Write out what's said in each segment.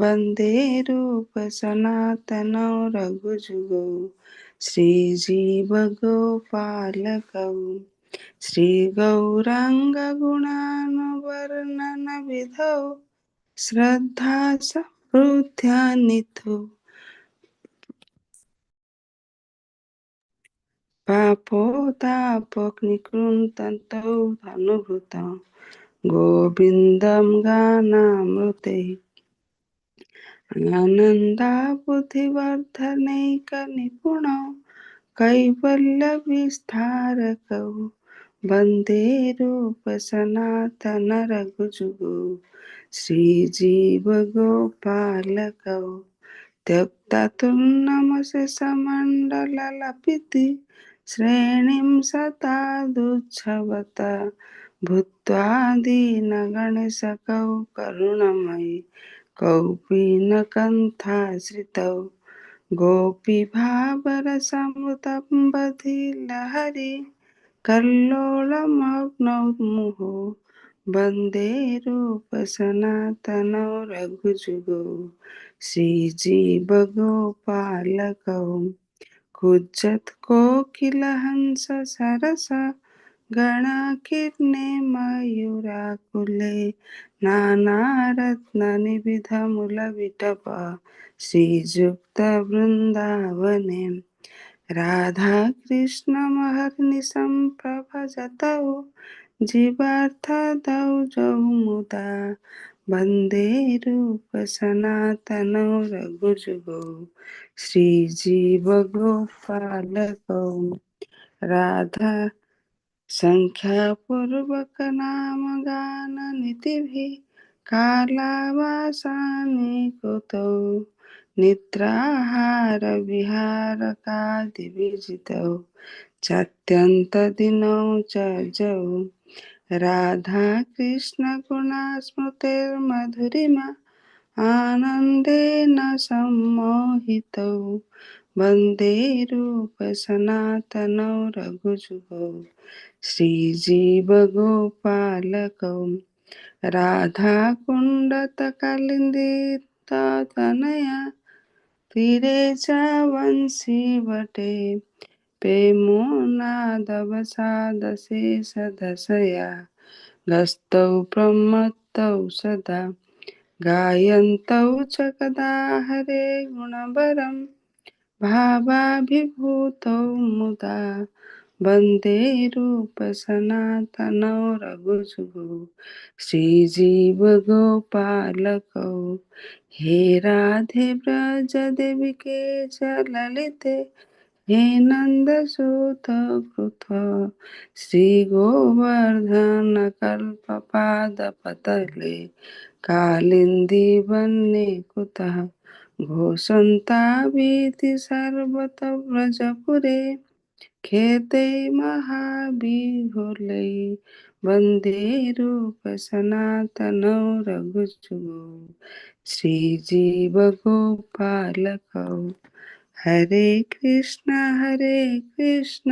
वन्दे रूपसनातनौ रघुजुगौ श्रीजीवगोपालकौ। श्रीगौराङ्गगुणानुवर्णनविधौ श्रद्धा समृद्ध्यानिधौ। पापोतापनिकृन्तौ धनुभृतौ गोविन्दं गानामृते। आनन्दाबुद्धिवर्धनैकनिपुणौ कैवल्यविस्तारकौ वन्दे रूपसनातनरघुजुगौ श्रीजीवगोपालकौ। त्यक्ततुर्नमसे समण्डललपिति श्रेणीं सतादुच्छवत भूत्वा दीनगणेशकौ करुणमयि कौपीनकन्थाश्रितौ। गोपीभावरसमृतम्बधिलहरी कल्लोलमग्नौ मुहुः वन्दे रूपसनातनौ रघुजुगौ श्रीजीवगोपालकौ। कुज्जत्कोकिलहंस सरस गणाकीर्णे मयूराकुले नानारत्ननिविधमुलविटप श्रीयुक्तवृन्दावने। राधाकृष्णमहर्निशं प्रभजतौ जीवार्थदौ जौ मुदा वन्दे रूपसनातनौ रघुजुगौ श्रीजीवगोपालकौ। राधा सङ्ख्यापूर्वकनामगाननीतिभिः कालावासानि कृतौ निद्राहारविहारकादिविजितौ चात्यन्तदिनौ च जौ। राधाकृष्णगुणास्मृतिर्मधुरिमा आनन्देन सम्मोहितौ वन्दे रूपसनातनौ रघुजुगौ श्रीजीवगोपालकौ। राधाकुण्डतकालिन्दिततनया तीरे च वंशीवटे प्रेमोन्नादवसादशेषदशया गस्तौ प्रमत्तौ सदा गायन्तौ च कदा हरे गुणवरं भावाभिभूतौ मुदा वन्दे रूपसनातनौ रघुजुगौ श्रीजीवगोपालकौ। हे राधे व्रज देविके च ललिते हे नन्दसुत कृत श्रीगोवर्धनकल्पपादपतले कालिन्दी वने कुतः घोषन्तावीति सर्वत व्रजपुरे खेते महाबिहुलै वन्दे रूपसनातनौ रघुजुगौ श्रीजीवगोपालकौ। हरे कृष्ण हरे कृष्ण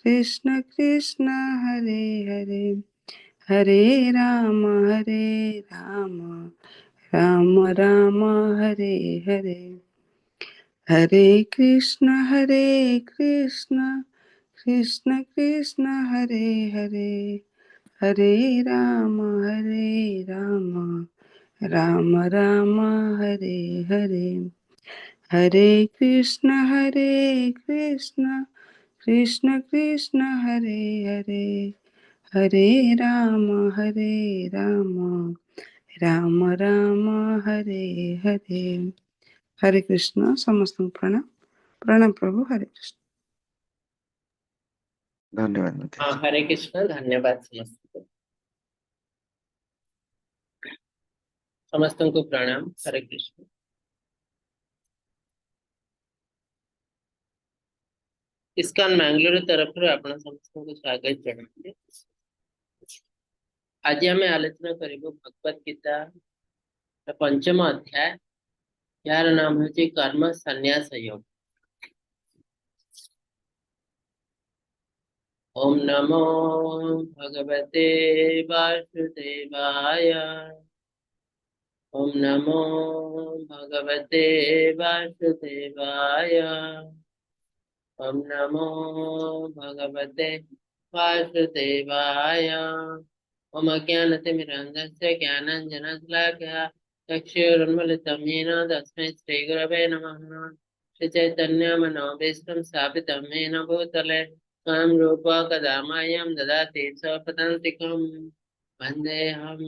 कृष्ण कृष्ण हरे हरे हरे राम हरे राम राम राम हरे हरे। हरे कृष्ण हरे कृष्ण कृष्ण कृष्ण हरे हरे हरे राम हरे राम राम राम हरे हरे। हरे कृष्ण हरे कृष्ण कृष्ण कृष्ण हरे हरे हरे राम हरे राम राम राम हरे हरे। हरे कृष्ण। ସମସ୍ତଙ୍କୁ ପ୍ରଣାମ। ପ୍ରଣାମ ପ୍ରଭୁ। ହରେ କୃଷ୍ଣ। ଧନ୍ୟବାଦ ହଁ, ମାତାଜୀ। ହରେ କୃଷ୍ଣ। ଧନ୍ୟବାଦ ସମସ୍ତଙ୍କୁ। ସମସ୍ତଙ୍କୁ ପ୍ରଣାମ। ହରେ କୃଷ୍ଣ। ଇସ୍କନ ବାଙ୍ଗାଲୋର ତରଫରୁ ଆପଣ ସମସ୍ତଙ୍କୁ ସ୍ୱାଗତ ଜଣାଉଛି। ଆଜି ଆମେ ଆଲୋଚନା କରିବୁ ଭଗବତ ଗୀତା ର ପଞ୍ଚମ ଅଧ୍ୟାୟ, ଯାହାର ନାମ ହେଉଛି କର୍ମ ସନ୍ନ୍ୟାସ ଯୋଗ। ଓମ୍ ନମୋ ଭଗବତେ ବାସୁଦେବାୟ। ଓମ୍ ନମୋ ଭଗବତେ ବାସୁଦେବାୟ। ଓମ୍ ନମୋ ଭଗବତେ ବାସୁଦେବାୟ। ଓମ୍ ଅଜ୍ଞାନତିମିରାନ୍ଧସ୍ୟ ଜ୍ଞାନାଞ୍ଜନଶଲାକୟା ଚକ୍ଷୁରୁନ୍ମିଲିतं येन तस्मै श्रीगुरवे नमः। श्रीचैतन्यमनोभीष्टं स्थापितं येन भूतले स्वयं रूप कदा मह्यं ददाति स्वपदान्तिकं। वन्देऽहं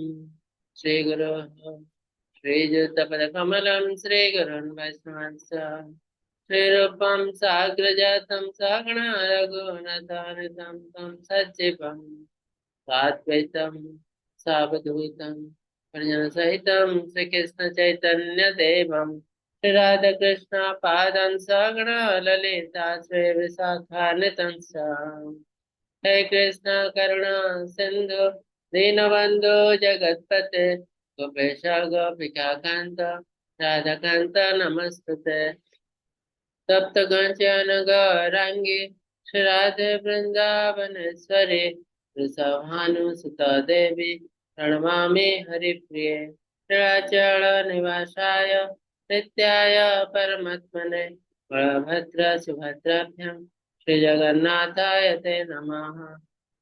श्रीगुरोः श्रीयुतपदकमलं श्रीगुरुन् वैष्णवांश्च श्रीरूपं साग्रजातं सहगण रघुनाथान्वितं तं सजीवं साद्वैतं सावधूतं परिजनसहितं श्रीकृष्ण चैतन्य देवं श्रीराधाकृष्ण पादान् सहगण ललिता श्रीविशाखान्वितं। हे कृष्ण करुणा सिन्धु दीनबन्धु जगत्पते गोपेश गोपिकान्त राधाकान्त नमस्তুते। तप्त काञ्चन गौराङ्गी श्रीराधे वृन्दावनेश्वरी वृषभानुसुता देवी प्रणमामि हरिप्रिये। नीलाचल निवासाय नित्याय परमात्मने बलभद्र सुभद्राभ्यां श्रीजगन्नाथाय ते नमः।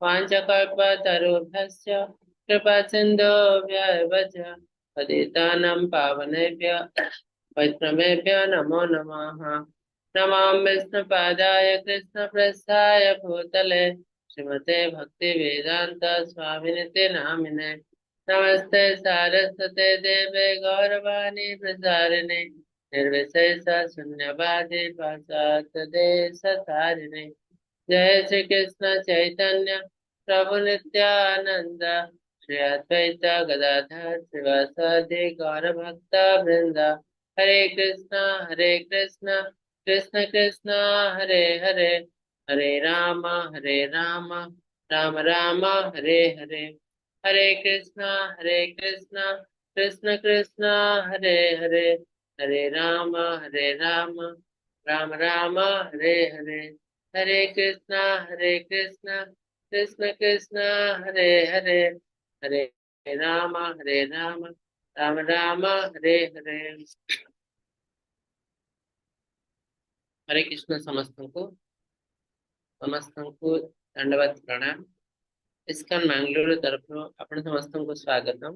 वाञ्छाकल्पतरुभ्यश्च कृपा सिन्धुभ्य एव च पतितानां पावनेभ्य वैष्णवेभ्यो नमो नमः। नमो विष्णुपादाय कृष्णप्रेष्ठाय भूतले श्रीमते भक्तिवेदान्त स्वामिनिति नामिने। नमस्ते सारस्वते देवे गौरवाणी प्रसारिणे निर्विशेष शून्यवादी पाश्चात्य देश तारिणे। जय श्री कृष्ण चैतन्य प्रभु नित्यानंद श्री अद्वैत गदाधर श्रीवासादि गौर भक्त वृंद। हरे कृष्णा हरे कृष्णा कृष्ण कृष्ण हरे हरे, हरे राम हरे राम राम राम हरे हरे। हरे कृष्णा हरे कृष्णा कृष्ण कृष्ण हरे हरे, हरे राम हरे राम राम राम हरे हरे। हरे कृष्णा हरे कृष्णा कृष्ण कृष्ण हरे हरे, हरे राम हरे राम राम राम हरे हरे। हरे कृष्ण ସମସ୍ତଙ୍କୁ ସମସ୍ତଙ୍କୁ ଧନ୍ୟବାଦ ପ୍ରଣାମ। ଇସ୍କନ ମାଙ୍ଗାଲୋର ତରଫରୁ ଆପଣ ସମସ୍ତଙ୍କୁ ସ୍ୱାଗତମ।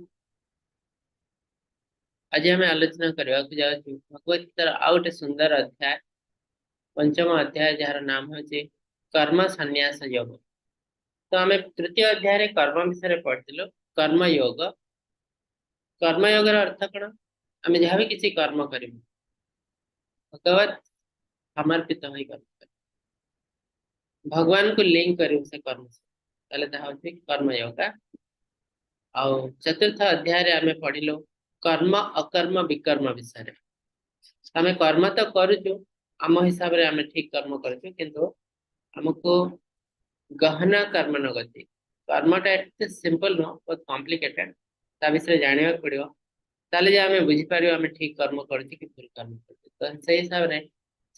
ଆଜି ଆମେ ଆଲୋଚନା କରିବାକୁ ଯାଉଛୁ ଭଗବତ ଗୀତାର ଆଉ ଗୋଟେ ସୁନ୍ଦର ଅଧ୍ୟାୟ, ପଞ୍ଚମ ଅଧ୍ୟାୟ, ଯାହାର ନାମ ହେଉଛି କର୍ମ ସନ୍ନ୍ୟାସ ଯୋଗ। ତ ଆମେ ତୃତୀୟ ଅଧ୍ୟାୟରେ କର୍ମ ବିଷୟରେ ପଢିଥିଲୁ, କର୍ମ ଯୋଗ। କର୍ମ ଯୋଗର ଅର୍ଥ କଣ? ଆମେ ଯାହା ବି କିଛି କର୍ମ କରିବୁ ଭଗବତ ସମର୍ପିତ ହୋଇ କର୍ମ କରିବୁ, ଭଗବାନଙ୍କୁ ଲିଙ୍କ କରିବୁ ସେ କର୍ମ ସହ, ତାହେଲେ ତାହା ହଉଛି କର୍ମ ଯୋଗ। ଆଉ ଚତୁର୍ଥ ଅଧ୍ୟାୟରେ ଆମେ ପଢିଲୁ କର୍ମ ଅକର୍ମ ବିକର୍ମ ବିଷୟରେ। ଆମେ କର୍ମ ତ କରୁଛୁ, ଆମ ହିସାବରେ ଆମେ ଠିକ କର୍ମ କରୁଛୁ, କିନ୍ତୁ ଆମକୁ ଗହନ କର୍ମ ନ ଗତି। କର୍ମଟା ଏତେ ସିମ୍ପଲ ନୁହଁ, ବହୁତ କମ୍ପ୍ଲିକେଟେଡ, ତା ବିଷୟରେ ଜାଣିବାକୁ ପଡିବ, ତାହେଲେ ଯେ ଆମେ ବୁଝିପାରିବୁ ଆମେ ଠିକ କର୍ମ କରୁଛୁ କି ଭୁଲ କର୍ମ କରୁଛୁ। ତ ସେଇ ହିସାବରେ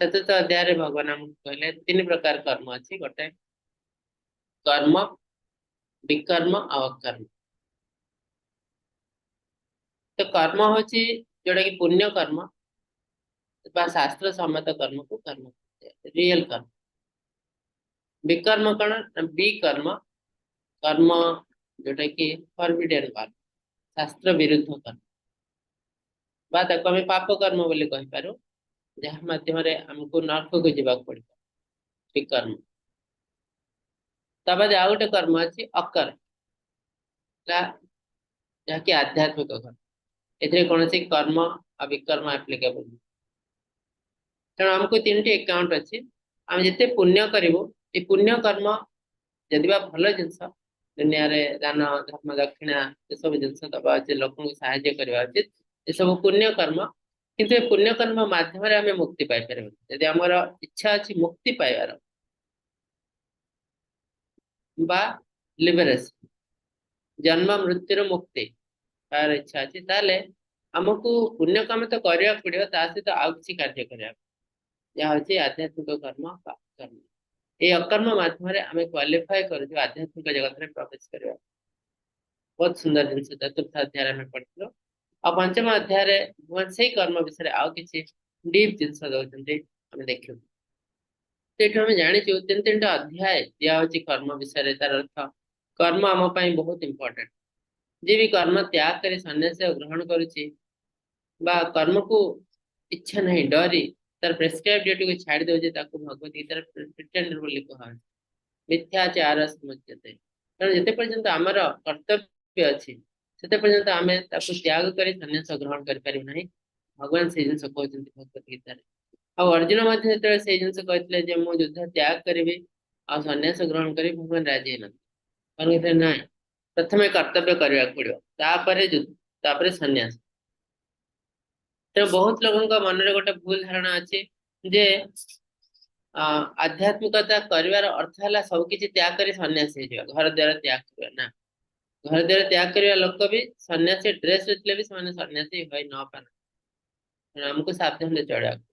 ଚତୁର୍ଥ ଅଧ୍ୟାୟରେ ଭଗବାନ ଆମକୁ କହିଲେ ତିନି ପ୍ରକାର କର୍ମ ଅଛି, ଗୋଟେ କର୍ମ, ବିକର୍ମ ଆଉ ଅକର୍ମ। ତ କର୍ମ ହଉଛି ଯୋଉଟା କି ପୁଣ୍ୟ କର୍ମ ବା ଶାସ୍ତ୍ର ସମ୍ମତ କର୍ମକୁ କର୍ମ, ରିଏଲ କର୍ମ। ବିକର୍ମ କଣ? ବିକର୍ମ, କର୍ମ ଯୋଉଟା କି ଫରବିଡେନ କର୍ମ, ଶାସ୍ତ୍ର ବିରୁଦ୍ଧ କର୍ମ, ବା ତାକୁ ଆମେ ପାପ କର୍ମ ବୋଲି କହିପାରୁ, ଯାହା ମାଧ୍ୟମରେ ଆମକୁ ନର୍କକୁ ଯିବାକୁ ପଡିବ, ବିକର୍ମ। ତା ବାଦେ ଆଉ ଗୋଟେ କର୍ମ ଅଛି ଅକର୍ମ, ଯାହାକି ଆଧ୍ୟାତ୍ମିକ କର୍ମ। ଏଥିରେ କୌଣସି କର୍ମ ଆଉ ବିକର୍ମ ଆପ୍ଲିକେବଲ ନୁହେଁ। ତେଣୁ ଆମକୁ ତିନିଟି ଆକାଉଣ୍ଟ ଅଛି। ଆମେ ଯେତେ ପୁଣ୍ୟ କରିବୁ, ଏ ପୁଣ୍ୟ କର୍ମ ଯଦି ବା ଭଲ ଜିନିଷ, ଦୁନିଆରେ ଦାନ ଧର୍ମ ଦକ୍ଷିଣା ଏସବୁ ଜିନିଷ ଦବା ଉଚିତ, ଲୋକଙ୍କୁ ସାହାଯ୍ୟ କରିବା ଉଚିତ, ଏସବୁ ପୁଣ୍ୟ କର୍ମ। କିନ୍ତୁ ଏ ପୁଣ୍ୟ କର୍ମ ମାଧ୍ୟମରେ ଆମେ ମୁକ୍ତି ପାଇପାରିବୁ। ଯଦି ଆମର ଇଚ୍ଛା ଅଛି ମୁକ୍ତି ପାଇବାର ବା ଲିବରେସନ, ଜନ୍ମ ମୃତ୍ୟୁର ମୁକ୍ତି ପାଇବାର ଇଚ୍ଛା ଅଛି, ତାହେଲେ ଆମକୁ ପୁଣ୍ୟ କାମ ତ କରିବାକୁ ପଡିବ, ତା ସହିତ ଆଉ କିଛି କାର୍ଯ୍ୟ କରିବାକୁ, ଯାହା ହଉଛି ଆଧ୍ୟାତ୍ମିକ କର୍ମ ବା କର୍ମ। ଏଇ ଅକର୍ମ ମାଧ୍ୟମରେ ଆମେ କ୍ୱାଲିଫାଏ କରୁଛୁ ଆଧ୍ୟାତ୍ମିକ ଜଗତରେ ପ୍ରବେଶ କରିବା। ବହୁତ ସୁନ୍ଦର ଜିନିଷ ଚତୁର୍ଥ ଅଧ୍ୟାୟରେ ଆମେ ପଢିଥିଲୁ। ଆଉ ପଞ୍ଚମ ଅଧ୍ୟାୟରେ ଭଗବାନ ସେଇ କର୍ମ ବିଷୟରେ ଆଉ କିଛି ଡିପ୍ ଜିନିଷ ଦଉଛନ୍ତି, ଆମେ ଦେଖିବୁ। ସେଇଠୁ ଆମେ ଜାଣିଛୁ, ତିନି ତିନିଟା ଅଧ୍ୟାୟ ଦିଆହଉଛି କର୍ମ ବିଷୟରେ। ତାର ଅର୍ଥ କର୍ମ ଆମ ପାଇଁ ବହୁତ ଇମ୍ପୋର୍ଟାଣ୍ଟ। ଯିଏ ବି କର୍ମ ତ୍ୟାଗ କରି ସନ୍ନ୍ୟାସ ଗ୍ରହଣ କରୁଛି ବା କର୍ମକୁ ଇଚ୍ଛା ନାହିଁ, ଡରି ତାର ପ୍ରେସକ୍ରାଇବ ଡ୍ୟୁଟିକୁ ଛାଡି ଦଉଛି, ତାକୁ ଭଗବତ ଗୀତାର ପ୍ରିଟେଣ୍ଡର ବୋଲି କୁହାଯାଉଛି, ମିଥ୍ୟାଚାର ସମୁଚ୍ୟତେ। ତେଣୁ ଯେତେ ପର୍ଯ୍ୟନ୍ତ ଆମର କର୍ତ୍ତବ୍ୟ ଅଛି, ସେତେ ପର୍ଯ୍ୟନ୍ତ ଆମେ ତାକୁ ତ୍ୟାଗ କରି ସନ୍ନ୍ୟାସ ଗ୍ରହଣ କରିପାରିବୁ ନାହିଁ। ଭଗବାନ ସେଇ ଜିନିଷ କହୁଛନ୍ତି ଭଗବତ ଗୀତାରେ। ଆଉ ଅର୍ଜୁନ ମଧ୍ୟ ଯେତେବେଳେ ସେଇ ଜିନିଷ କହିଥିଲେ ଯେ ମୁଁ ଯୁଦ୍ଧ ତ୍ୟାଗ କରିବି ଆଉ ସନ୍ନ୍ୟାସ ଗ୍ରହଣ କରିବି, ଭଗବାନ ରାଜି ହେଇନଥିଲେ। ଭଗବାନ କହିଥିଲେ, ନାଇଁ, ପ୍ରଥମେ କର୍ତ୍ତବ୍ୟ କରିବାକୁ ପଡିବ, ତାପରେ ଯୁଦ୍ଧ, ତାପରେ ସନ୍ନ୍ୟାସ। ତେଣୁ ବହୁତ ଲୋକଙ୍କ ମନରେ ଗୋଟେ ଭୁଲ ଧାରଣା ଅଛି ଯେ ଆଧ୍ୟାତ୍ମିକତା କରିବାର ଅର୍ଥ ହେଲା ସବୁ କିଛି ତ୍ୟାଗ କରି ସନ୍ନ୍ୟାସୀ ହେଇଯିବା, ଘର ଦ୍ୱାର ତ୍ୟାଗ କରିବା। ନା, ଘର ଦ୍ୱାର ତ୍ୟାଗ କରିବା ଲୋକ ବି ସନ୍ନ୍ୟାସୀ ଡ୍ରେସ ଥିଲେ ବି ସେମାନେ ସନ୍ନ୍ୟାସୀ ହୋଇ ନ ପାରନ୍ତି। ତେଣୁ ଆମକୁ ସାବଧାନରେ ଚଳିବାକୁ।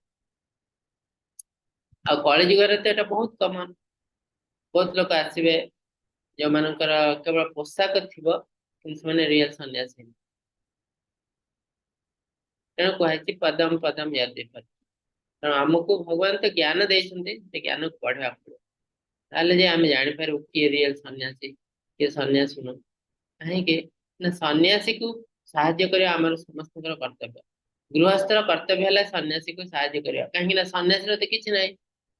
ଆଉ କଳି ଯୁଗରେ ତ ଏଇଟା ବହୁତ କମନ। ବହୁତ ଲୋକ ଆସିବେ ଯୋଉମାନଙ୍କର କେବଳ ପୋଷାକ ଥିବ, କିନ୍ତୁ ସେମାନେ ରିଏଲ ସନ୍ନ୍ୟାସୀ। ତେଣୁ କୁହାଯାଇଛି, ପଦମ ପଦମ ୟଦ୍ବିପଦ। ତେଣୁ ଆମକୁ ଭଗବାନ ତ ଜ୍ଞାନ ଦେଇଛନ୍ତି, ସେ ଜ୍ଞାନକୁ ପଢିବାକୁ ପଡିବ। ତାହେଲେ ଯେ ଆମେ ଜାଣିପାରିବୁ କିଏ ରିଏଲ ସନ୍ନ୍ୟାସୀ, କିଏ ସନ୍ନ୍ୟାସୀ ନୁହଁ। କାହିଁକି ନା ସନ୍ନ୍ୟାସୀକୁ ସାହାଯ୍ୟ କରିବା ଆମର ସମସ୍ତଙ୍କର କର୍ତ୍ତବ୍ୟ। ଗୃହସ୍ଥର କର୍ତ୍ତବ୍ୟ ହେଲା ସନ୍ନ୍ୟାସୀକୁ ସାହାଯ୍ୟ କରିବା। କାହିଁକି ନା ସନ୍ନ୍ୟାସୀର ତ କିଛି ନାହିଁ,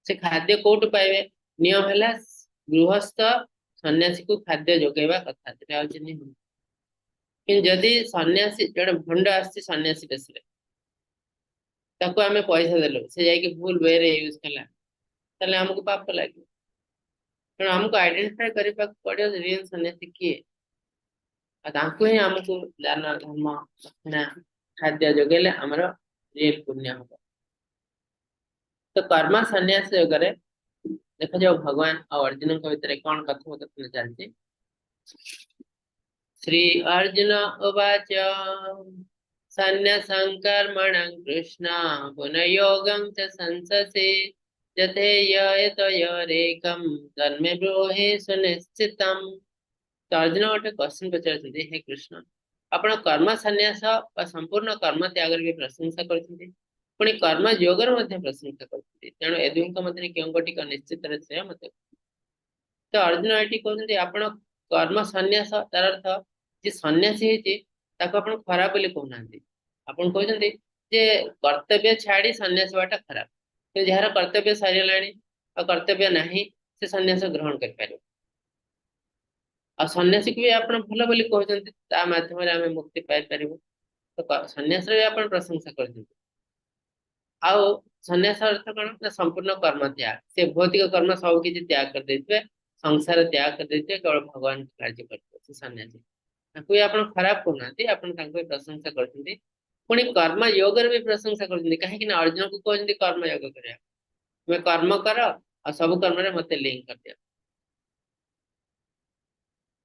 ସେ ଖାଦ୍ୟ କୋଉଠୁ ପାଇବେ? ନିୟମ ହେଲା ଗୃହସ୍ଥ ସନ୍ନ୍ୟାସୀକୁ ଖାଦ୍ୟ ଯୋଗାଇବା କଥା, ସେଟା ହଉଛି ନିୟମ। କିନ୍ତୁ ଯଦି ସନ୍ନ୍ୟାସୀ, ଜଣେ ଭଣ୍ଡ ଆସିଛି ସନ୍ନ୍ୟାସୀ ବେଶରେ, ତାକୁ ଆମେ ପଇସା ଦେଲୁ, ସେ ଯାଇକି ଭୁଲ ୱେରେ ୟୁଜ କଲା, ତାହେଲେ ଆମକୁ ପାପ ଲାଗିବ। ତେଣୁ ଆମକୁ ଆଇଡେଣ୍ଟିଫାଏ କରିବାକୁ ପଡିବ ରିଏଲ ସନ୍ନ୍ୟାସୀ କିଏ, ଆଉ ତାଙ୍କୁ ହିଁ ଆମକୁ ଦାନ, ଧର୍ମ, ଦକ୍ଷିଣା, ଖାଦ୍ୟ ଯୋଗେଇଲେ ଆମର ରିଏଲ ପୁଣ୍ୟ ହବ। ତ କର୍ମ ସନ୍ନ୍ୟାସ ଯୋଗରେ ଦେଖାଯାଉ ଭଗବାନ ଆଉ ଅର୍ଜୁନଙ୍କ ଭିତରେ କଣ କଥୋପକଥନ ଚାଲିଛି। ଶ୍ରୀ ଅର୍ଜୁନ ଉବାଚ, ସନ୍ନ୍ୟାସଂ କର୍ମଣଂ କୃଷ୍ଣ ପୁନର୍ଯୋଗଂ ଚ ଶଂସସି ଯଥେୟତୟରେକಂ ତନ୍ମେ ବ୍ରୂହି ସୁନିଶ୍ଚିତମ୍। ତ ଅର୍ଜୁନ ଗୋଟେ କ୍ୱେଶ୍ଚନ ପଚାରୁଛନ୍ତି, ହେ କୃଷ୍ଣ, ଆପଣ କର୍ମ ସନ୍ନ୍ୟାସ ବା ସମ୍ପୂର୍ଣ୍ଣ କର୍ମ ତ୍ୟାଗର ବି ପ୍ରଶଂସା କରୁଛନ୍ତି, ପୁଣି କର୍ମ ଯୋଗର ମଧ୍ୟ ପ୍ରଶଂସା କରୁଛନ୍ତି। ତେଣୁ ଏ ଦୁହିଁଙ୍କ ମଧ୍ୟରେ କେଉଁ ଗୋଟିକ ନିଶ୍ଚିତରେ ଶ୍ରେୟ, ମତେ। ତ ଅର୍ଜୁନ ଏଠି କହୁଛନ୍ତି, ଆପଣ କର୍ମ ସନ୍ନ୍ୟାସ, ତାର ଅର୍ଥ ଯିଏ ସନ୍ନ୍ୟାସୀ ହେଇଛି ତାକୁ ଆପଣ ଖରାପ ବୋଲି କହୁନାହାନ୍ତି। ଆପଣ କହୁଛନ୍ତି ଯେ କର୍ତ୍ତବ୍ୟ ଛାଡି ସନ୍ନ୍ୟାସ ହବାଟା ଖରାପ, କିନ୍ତୁ ଯାହାର କର୍ତ୍ତବ୍ୟ ସରିଗଲାଣି ଆଉ କର୍ତ୍ତବ୍ୟ ନାହିଁ, ସେ ସନ୍ନ୍ୟାସ ଗ୍ରହଣ କରିପାରିବ। ଆଉ ସନ୍ନ୍ୟାସୀକୁ ବି ଆପଣ ଭଲ ବୋଲି କହୁଛନ୍ତି, ତା ମାଧ୍ୟମରେ ଆମେ ମୁକ୍ତି ପାଇପାରିବୁ। ତ ସନ୍ନ୍ୟାସର ବି ଆପଣ ପ୍ରଶଂସା କରୁଛନ୍ତି। ଆଉ ସନ୍ନ୍ୟାସ ଅର୍ଥ କଣ ନା ସମ୍ପୂର୍ଣ୍ଣ କର୍ମ ତ୍ୟାଗ। ସେ ଭୌତିକ କର୍ମ ସବୁ କିଛି ତ୍ୟାଗ କରିଦେଇଥିବେ, ସଂସାର ତ୍ୟାଗ କରିଦେଇଥିବେ, କେବଳ ଭଗବାନ କାର୍ଯ୍ୟ କରିଥିବେ, ସେ ସନ୍ନ୍ୟାସୀ। ତାକୁ ବି ଆପଣ ଖରାପ କହୁନାହାନ୍ତି, ଆପଣ ତାଙ୍କୁ ବି ପ୍ରଶଂସା କରୁଛନ୍ତି। ପୁଣି କର୍ମ ଯୋଗରେ ବି ପ୍ରଶଂସା କରୁଛନ୍ତି। କାହିଁକି ନା ଅର୍ଜୁନକୁ କହୁଛନ୍ତି କର୍ମ ଯୋଗ କରିବା, ତୁମେ କର୍ମ କର ଆଉ ସବୁ କର୍ମରେ ମତେ ଲିଙ୍କ କରିଦିଅ।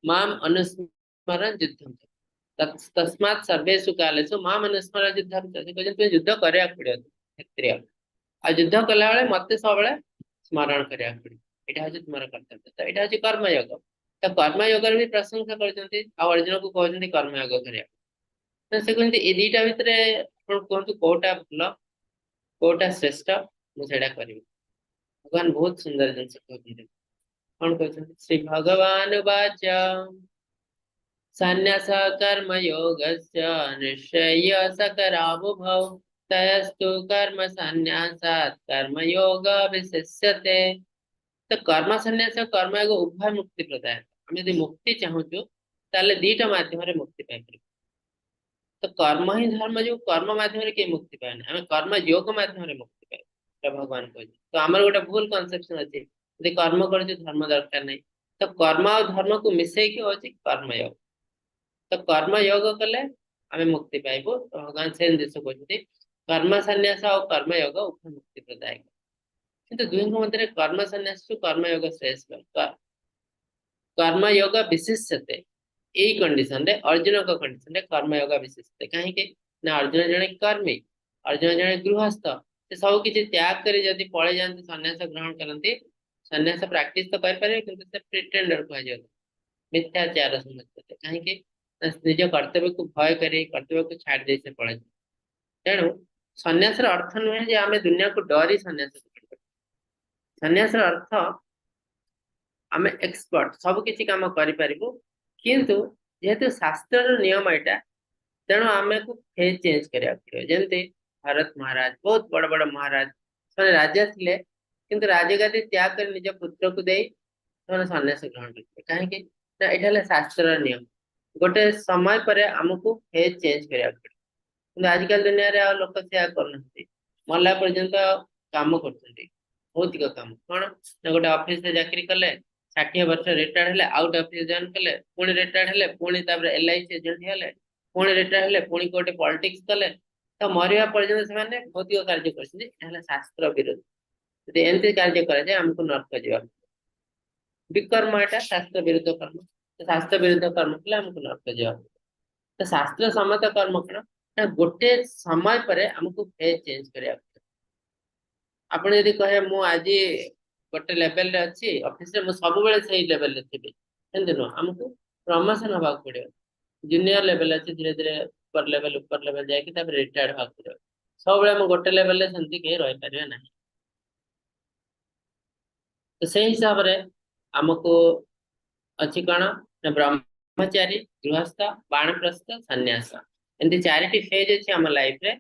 ମାମ ଅନୁସ୍ମରଣ ଯୁଦ୍ଧମ ତସ୍ମାତ୍ ସର୍ବେଷୁ କାଲେଷୁ ମାମ ଅନୁସ୍ମରଣ ଯୁଦ୍ଧମ। ସେ କହୁଛନ୍ତି, ତୁମେ ଯୁଦ୍ଧ କରିବାକୁ ପଡିବ, କ୍ଷତ୍ରିୟ, ଆଉ ଯୁଦ୍ଧ କଲାବେଳେ ମତେ ସବୁବେଳେ ସ୍ମରଣ କରିବାକୁ ପଡିବ। ଏଇଟା ହଉଛି ତୁମର କର୍ତ୍ତବ୍ୟ। ତ ଏଇଟା ହଉଛି କର୍ମଯୋଗ। ତ କର୍ମଯୋଗରେ ବି ପ୍ରଶଂସା କରୁଛନ୍ତି ଆଉ ଅର୍ଜୁନକୁ କହୁଛନ୍ତି କର୍ମଯୋଗ କରିବାକୁ। ତ ସେ କହୁଛନ୍ତି, ଏ ଦିଟା ଭିତରେ ଆପଣ କୁହନ୍ତୁ କୋଉଟା ଭଲ, କୋଉଟା ଶ୍ରେଷ୍ଠ, ମୁଁ ସେଇଟା କରିବି। ଭଗବାନ ବହୁତ ସୁନ୍ଦର ଜିନିଷ କହୁଛନ୍ତି। କଣ କହୁଛନ୍ତି? ଶ୍ରୀ ଭଗବାନ ଉବାଚ, ସନ୍ନ୍ୟାସ କର୍ମ ଯୋଗସ୍ୟ ନିଃଶ୍ରେୟସକରାବୁଭୌ ତୟସ୍ତୁ କର୍ମ ସନ୍ନ୍ୟାସାତ୍ କର୍ମ ଯୋଗ ବିଶିଷ୍ୟତେ। ତ କର୍ମ ସନ୍ନ୍ୟାସ, କର୍ମ ଯୋଗ ଉଭୟ ମୁକ୍ତି ପ୍ରଦାୟକ। ଆମେ ଯଦି ମୁକ୍ତି ଚାହୁଁଛୁ, ତାହେଲେ ଦିଟା ମାଧ୍ୟମରେ ମୁକ୍ତି ପାଇପାରିବୁ। ତ କର୍ମ ହିଁ ଧର୍ମ ଯୋଉ, କର୍ମ ମାଧ୍ୟମରେ କେହି ମୁକ୍ତି ପାଏନି, ଆମେ କର୍ମ ଯୋଗ ମାଧ୍ୟମରେ ମୁକ୍ତି ପାଇବୁ, ଏଟା ଭଗବାନ କହୁଛନ୍ତି। ତ ଆମର ଗୋଟେ ଭୁଲ କନସେପସନ ଅଛି, ଯଦି କର୍ମ କରୁଛୁ ଧର୍ମ ଦରକାର ନାହିଁ। ତ କର୍ମ ଆଉ ଧର୍ମକୁ ମିଶେଇକି ହଉଛି କର୍ମଯୋଗ। ତ କର୍ମ ଯୋଗ କଲେ ଆମେ ମୁକ୍ତି ପାଇବୁ। ତ ଭଗବାନ ସେ ଜିନିଷ କହୁଛନ୍ତି, କର୍ମ ସନ୍ନ୍ୟାସ ଆଉ କର୍ମଯୋଗ ଉଭୟ ମୁକ୍ତି ପ୍ରଦାୟକ, କିନ୍ତୁ ଦୁହିଁଙ୍କ ମଧ୍ୟରେ କର୍ମ ସନ୍ନ୍ୟାସ କର୍ମଯୋଗ ଶ୍ରେଷ୍ଠ। କର୍ମଯୋଗ ବିଶିଷ୍ୟତେ। ଏଇ କଣ୍ଡିସନରେ, ଅର୍ଜୁନଙ୍କ କଣ୍ଡିସନରେ କର୍ମଯୋଗ ବିଶିଷ୍ୟତେ। କାହିଁକି ନା ଅର୍ଜୁନ ଜଣେ କର୍ମୀ, ଅର୍ଜୁନ ଜଣେ ଗୃହସ୍ଥ। ସେ ସବୁ କିଛି ତ୍ୟାଗ କରି ଯଦି ପଳେଇ ଯାଆନ୍ତି, ସନ୍ନ୍ୟାସ ଗ୍ରହଣ କରନ୍ତି, ସନ୍ନ୍ୟାସ ପ୍ରାକ୍ଟିସ ତ କରିପାରିବେ, କିନ୍ତୁ ସେ ପ୍ରିଟେଣ୍ଡର କୁହାଯିବ, ମିଥ୍ୟାଚାର ସମସ୍ତେ। କାହିଁକି ନା ନିଜ କର୍ତ୍ତବ୍ୟକୁ ଭୟ କରି କର୍ତ୍ତବ୍ୟକୁ ଛାଡି ଦେଇ ସେ ପଳେଇଯାଏ। ତେଣୁ ସନ୍ନ୍ୟାସର ଅର୍ଥ ନୁହେଁ ଯେ ଆମେ ଦୁନିଆକୁ ଡରି ସନ୍ନ୍ୟାସ ଗ୍ରହଣ କରିବା। ସନ୍ନ୍ୟାସର ଅର୍ଥ ଆମେ ଏକ୍ସପର୍ଟ, ସବୁ କିଛି କାମ କରିପାରିବୁ, କିନ୍ତୁ ଯେହେତୁ ଶାସ୍ତ୍ରର ନିୟମ ଏଇଟା, ତେଣୁ ଆମକୁ ଫେଜ୍ ଚେଞ୍ଜ କରିବାକୁ ପଡିବ। ଯେମିତି ଭରତ ମହାରାଜ, ବହୁତ ବଡ ବଡ ମହାରାଜ, ସେମାନେ ରାଜା ଥିଲେ, କିନ୍ତୁ ରାଜଗାଦି ତ୍ୟାଗ କରି ନିଜ ପୁତ୍ରକୁ ଦେଇ ସେମାନେ ସନ୍ନ୍ୟାସ ଗ୍ରହଣ କରିଥିଲେ। କାହିଁକି ନା ଏଇଟା ହେଲା ଶାସ୍ତ୍ରର ନିୟମ। ଗୋଟେ ସମୟ ପରେ ଆମକୁ ଫେଜ୍ ଚେଞ୍ଜ କରିବାକୁ ପଡିବ। କିନ୍ତୁ ଆଜିକାଲି ଦୁନିଆରେ ଆଉ ଲୋକ ସେୟା କରୁନାହାନ୍ତି, ମଲା ପର୍ଯ୍ୟନ୍ତ କାମ କରୁଛନ୍ତି, ଭୌତିକ କାମ। କଣ ନା ଗୋଟେ ଅଫିସରେ ଚାକିରି କଲେ, 60 ବର୍ଷ ରିଟାୟାର୍ଡ ହେଲେ, ଆଉ ଗୋଟେ ଅଫିସ ଜଏନ୍ କଲେ, ପୁଣି ରିଟାୟାର୍ଡ ହେଲେ, ପୁଣି ତାପରେ LIC agent ହେଲେ, ପୁଣି ରିଟାୟାର୍ଡ ହେଲେ, ପୁଣି କୋଉଠି ପଲିଟିକ୍ସ କଲେ, ତ ମରିବା ପର୍ଯ୍ୟନ୍ତ ସେମାନେ ଭୌତିକ କାର୍ଯ୍ୟ କରୁଛନ୍ତି। ଏହା ହେଲା ଶାସ୍ତ୍ର ବିରୋଧ। ଯଦି ଏମିତି କାର୍ଯ୍ୟ କରାଯାଏ ଆମକୁ ନର୍କ ଯିବାକୁ। ବିକର୍ମ ଏଟା ଶାସ୍ତ୍ର ବିରୁଦ୍ଧ କର୍ମ। ଶାସ୍ତ୍ର ବିରୁଦ୍ଧ କର୍ମ କଲେ ଆମକୁ ନର୍କ ଯିବାକୁ। ତ ଶାସ୍ତ୍ର ସମ୍ମତ କର୍ମ କଣ ନା ଗୋଟେ ସମୟ ପରେ ଆମକୁ ଫେଜ୍ ଚେଞ୍ଜ କରିବାକୁ ପଡିବ। ଆପଣ ଯଦି କହିବେ ମୁଁ ଆଜି ଗୋଟେ ଲେଭେଲରେ ଅଛି ଅଫିସରେ, ମୁଁ ସବୁବେଳେ ସେଇ ଲେଭେଲରେ ଥିବି, ସେମିତି ନୁହଁ। ଆମକୁ ପ୍ରମୋସନ ହବାକୁ ପଡିବ। ଜୁନିୟର ଲେଭେଲ ଅଛି, ଧୀରେ ଧୀରେ ଉପର ଲେଭେଲ ଉପର ଲେଭେଲ ଯାଇକି ତାପରେ ରିଟାୟାର୍ଡ ହବାକୁ ପଡିବ। ସବୁବେଳେ ଆମେ ଗୋଟେ ଲେଭେଲରେ ସେମିତି କେହି ରହିପାରିବେ ନାହିଁ। ତ ସେଇ ହିସାବରେ ଆମକୁ ଅଛି କଣ ନା ବ୍ରହ୍ମଚାରୀ, ଗୃହସ୍ଥ, ବାଣପ୍ରସ୍ଥ, ସନ୍ନ୍ୟାସ, ଏମିତି 4ଟି ଫେଜ୍ ଅଛି ଆମ ଲାଇଫରେ।